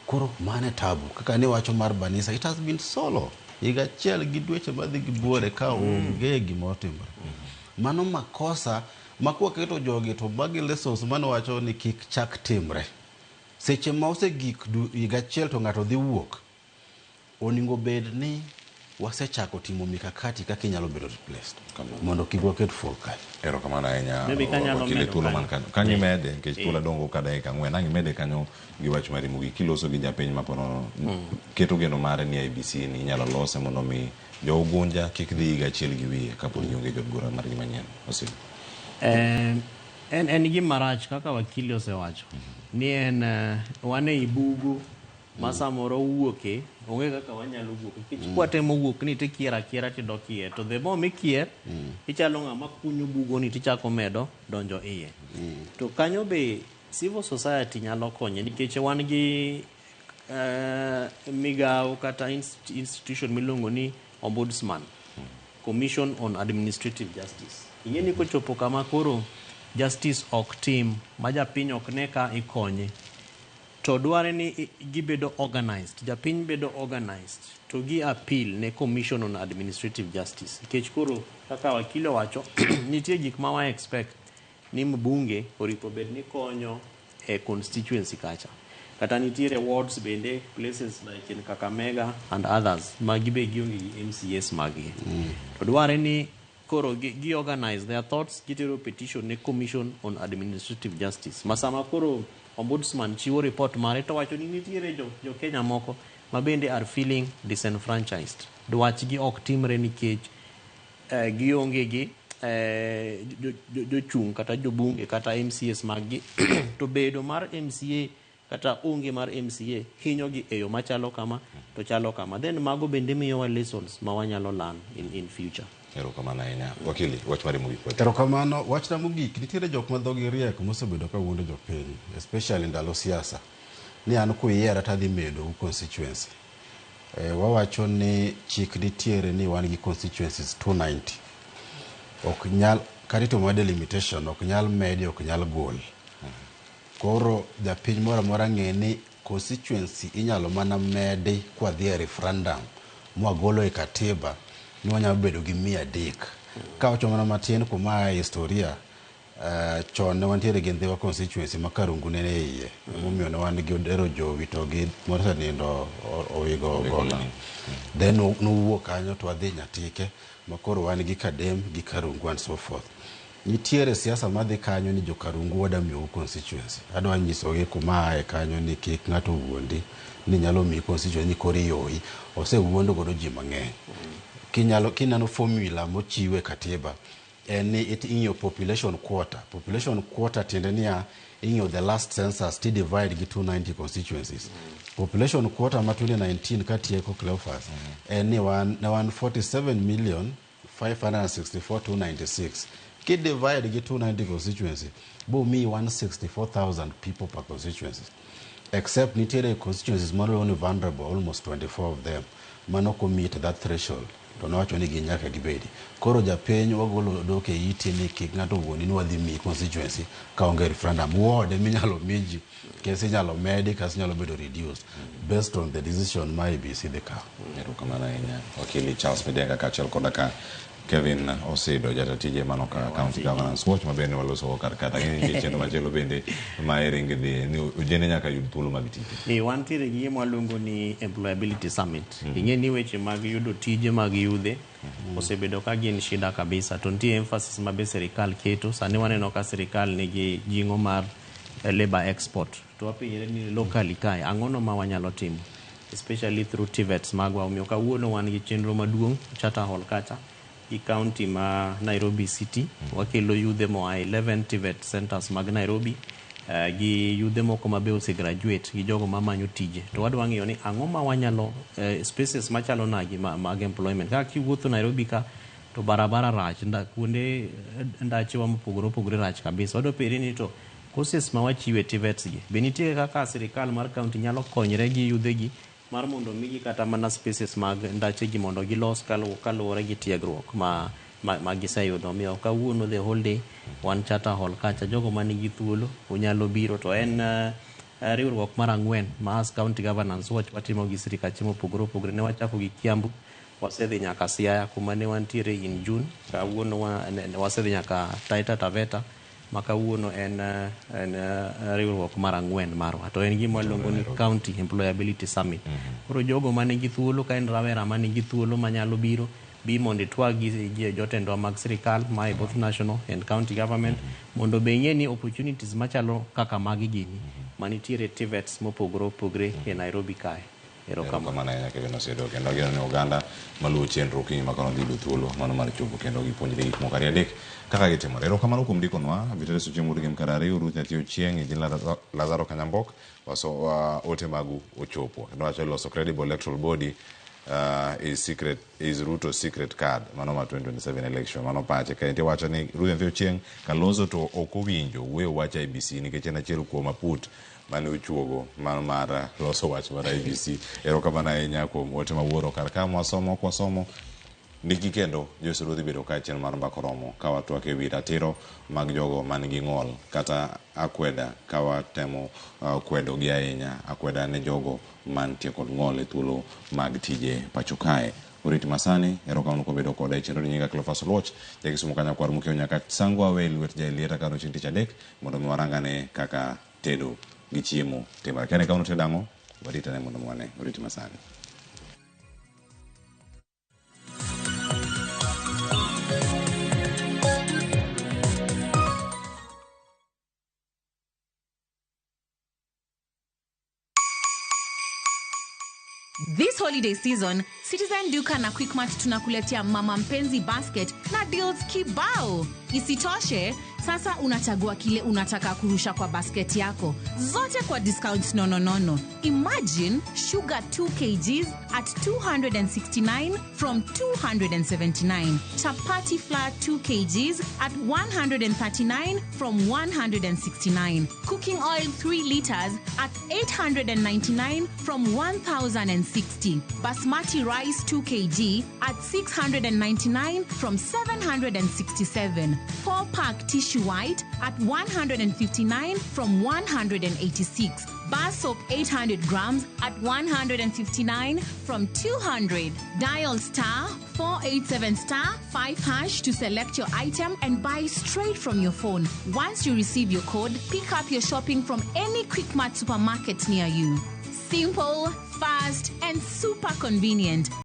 koro mano e tabu kaka niwacho mar Banisa it has been solo higa achiel gi dweche madhi gi buore ka onge gima otimore mano makosa ma kwaketo jogi to magi lessons mane wacho ni kik chak timre seche ma osegik higa achiel to ng'ato dhi wuok onego bed ni wasechako timo mikakati kaka inyalo bedo replaced mondo kik waket full kae. Erokamano ahinya. Maybe kanyalo Wakili medo thuolo kanyo. man kanyo. Kanyo imede nikech thuolo adongo ka dakika 4. Ang' imede kanyo gi wach mari mogik kiloso gi japiny ma ponono keto geno mare ni IEBC ni inyalo lose mondo mi jo Ugunja kik dhi higa achiel gi wiye kapod gionge jod bura margi manyien. Osigo. En gima rach kaka wakili osewacho ni en wan ei bugo ma samoro wuoke onge kaka wanyalo wuok nikech kwatemo wuok ni tikier akiera tidok iye to the more mikier ichalo ng'ama kunyo bugo ni tichako medo donjo iye to kanyo be civil society nyalo konye nikech wan gi migawo kata institution miluongo ni ombudsman Commission on Administrative Justice. Ing'e ni kochopo kama koro justice ok tim ma japiny ok ne ka ikonye to dware ni gibedo organized japiny bedo organized to gi appeal ne Commission on Administrative Justice nikech koro kaka wakili owacho nitie gik ma wa expect ni mbunge oripo bed ni konyo e constituency kacha kata nitiere wards bende places like in Kakamega and others ma gibe gionge gi MCAs maggi to dware ni koro gi organize their thoughts gitero petition ne Commission on Administrative Justice ma sama koro ombudsman chiwo report mare to wacho ni nitiere jo Kenya moko ma bende are feeling disenfranchised dwachgi ok timre nikech gionge gi jochung' kata jobunge kata MCAs maggi to bedo mar MCA kata onge mar MCA hinyogi e yo machalo kama to chalo kama then mago bende miyowa lessons ma wanyalo learn in future. Erokamano ahinya. Wakili, wach mari mogik. Erokamano. Wachna mogik, nitiere jok ma dhogi riek mosebedo ka wuondo jopiny, especially ndalo siasa, ni an kuyiera tadhi medou constituency. Wawacho ni chik nitiere ni wan gi constituencies 290. Ok nyal, kata itimo delimitation, ok nyal medi, ok nyal gol. Koro japiny moro amora ng'e ni constituency inyalo mana medi kwadhi e referendum mwagolo e katiba ni wanyalo bedo gi 300. Kawacho mana matin kuma aye historia, chon ne wantiere gi Ndhiwa constituency ma Karungu ne nie iye. Emomiyo ne wan gi Odero Jowi to gi mosenindo Owigo Ogola. Then nowuok kanyo to wadhi Nyatike ma koro wan gi Kadem gi Karungu and so forth. Nitiere siasa madhi kanyo ni jo Karungu wada miyou constituency. Adwa nyisogi kuma aye kanyo ni kik ng'ato wuondi ni nyalo miyi constituency ni koro iyoyi. Osewuond godo ji mang'eny. Kinyalo kineno formula mochiw e katiba en ni ing'iyo population quota. Population quota tiende niya ing'iyo the last census ti divide gi 290 constituencies. Population quota ma 2019 katieko Cleophas en ni wan ne wan 47 million 564,296 ki divide gi 290 constituency bo miyi 164,000 people per constituency except nitiere constituencies moro ni vulnerable almost 24 of them mano ok meet that threshold to nowacho ni gin nyaka gibedi koro japiny wagolo dok e iti ni kik ng'ato wuondi ni wadhi miyi constituency kaonge referendum ward eminyalo mi ji kesi inyalo medi kasi inyalo bedo reduced based on the decision ma IEBC dhi kawo. Erokamano ahinya. Wakili Charles Midenga kaachiel koda ka Kevin Osido jata tije mano ka County Governance Watch ma bende waloso go kar ka. Tang'e ni nitie chenro machielo bende ma iringe dhi ni ojende nyaka yud thuolo mag tije. Wantiere gi gima waluongo ni employability summit. Ing'e ni weche mag yudo tije mag yudhe osebedo ka gin shida kabisa to nitie emphasis ma be sirikal keto sani waneno ka sirikal nigi jing'o mar labor export to wapenjre ni locally kae ang'ono ma wanyalo timo especially through TVETs magwa omiyo kawuono wan gi chenro maduong' Charter Hall kacha gi county ma Nairobi City wakelo yudhe moa 11 TVET centers mag Nairobi. Gi yudhe moko ma be ose graduate gi jogo mamanyo tije to wadwa ng'iyo ni ang'o ma wanyalo spaces machalo nagi mag employment kaka kiwuotho Nairobi ka to barabara rach kuonde ndachewa mopogore opogore rach kabisa. Wadwa penjre ni to courses ma wachiwo e TVETs gi be nitie kaka sirikal mar county nyalo konyre gi yudhe gi mar mondo migi kata mana spaces mag ndache gi mondo gilos kaluwore gi tiegruok ma giseyudo. Omiyo kawuono the whole day wan Charter Hall kacha, jogo manigi thuolo unyalo biro to en riwruok mar ang'wen ma as County Governance Watch watimo gi sirikache mopogore opogore. Ne wachako gi Kiambu, wasedhi nyaka Siaya kuma ne wantiere in June. Kawuono wasedhi nyaka Taita Taveta ma kawuono en riwruok mar ang'wen marwa to en gima waluongo ni County Employability Summit. Koro jogo manigi thuolo, ka en rawera manigi thuolo manyalo biro bi mondo itwag gi jotendwa mag sirikal mae both national and county government mondo be ing'e ni opportunities machalo kaka magi gini manitiere TVETs mopogore opogore e Nairobi kae. Erokamano ahinya Kevin Osedo, kendo ageno ni oganda maluwo chenro okinyi ma kono dhi yudo thuolo mano mar chopo kendo gipuonjre gik moko ariyo adek kaka gitimore. Erokamano kuom ndikonwa Vitalis Ochieng' Wuod Gem Karariu, Ruth Nyathi Ochieng', Eugene Lazaro Kanyambok, waso ote magu ochopo. Kendo wacho loso credible electoral body is secret is Ruto secret card mano ma 2027 election mano pache. Kaendi wacho ni Ruth Nyathi Ochieng' Kalonzo to ok owinjo wuoyo wach IEBC nikech en achiel kuom aput mane ochuogo mano mar loso wach mar IEBC. Erokamano ahinya kuom ote mawuoro kar ka mwasomo ok wasomo ndiki kendo Joyce Ruodhi bedo ka chenro mar mbaka oromo ka watwak ewi ratiro mag jogo man gi ng'ol kata akweda ka watemo kwedo gi ahinya akweda ne jogo mantie kod ng'ol e thuolo mag tije pacho kae. Orit masani, erokamano kuom bedo koda e chenro ni. Nyinga Cleophas Oluoch, jakisumu kanya kwar mokiewo nyaka sango awe lwet jaelieta kano chieng' tich adek mondo mi warangane kaka tedo gi chiemo timore. Kane kawuono tedo ang'o? Warit ane mondo wane. Orit masani. This holiday season, Citizen Duka na Quickmart tunakuletea Mama Mpenzi basket na deals kibao. Isitoshe, sasa unachagua kile unataka kurusha kwa basket yako, zote kwa discounts nononono. Imagine sugar 2 kgs at 269 from 279, chapati flour 2 kgs at 139 from 169, cooking oil 3 liters at 899 from 1060, basmati rice 2 kg at 699 from 767, 4 pack tissue white at 159 from 186, bar soap 800 grams at 159 from 200. Dial star 487 star 5 hash to select your item and buy straight from your phone. Once you receive your code, pick up your shopping from any Quickmart supermarket near you. Simple, fast, and super convenient.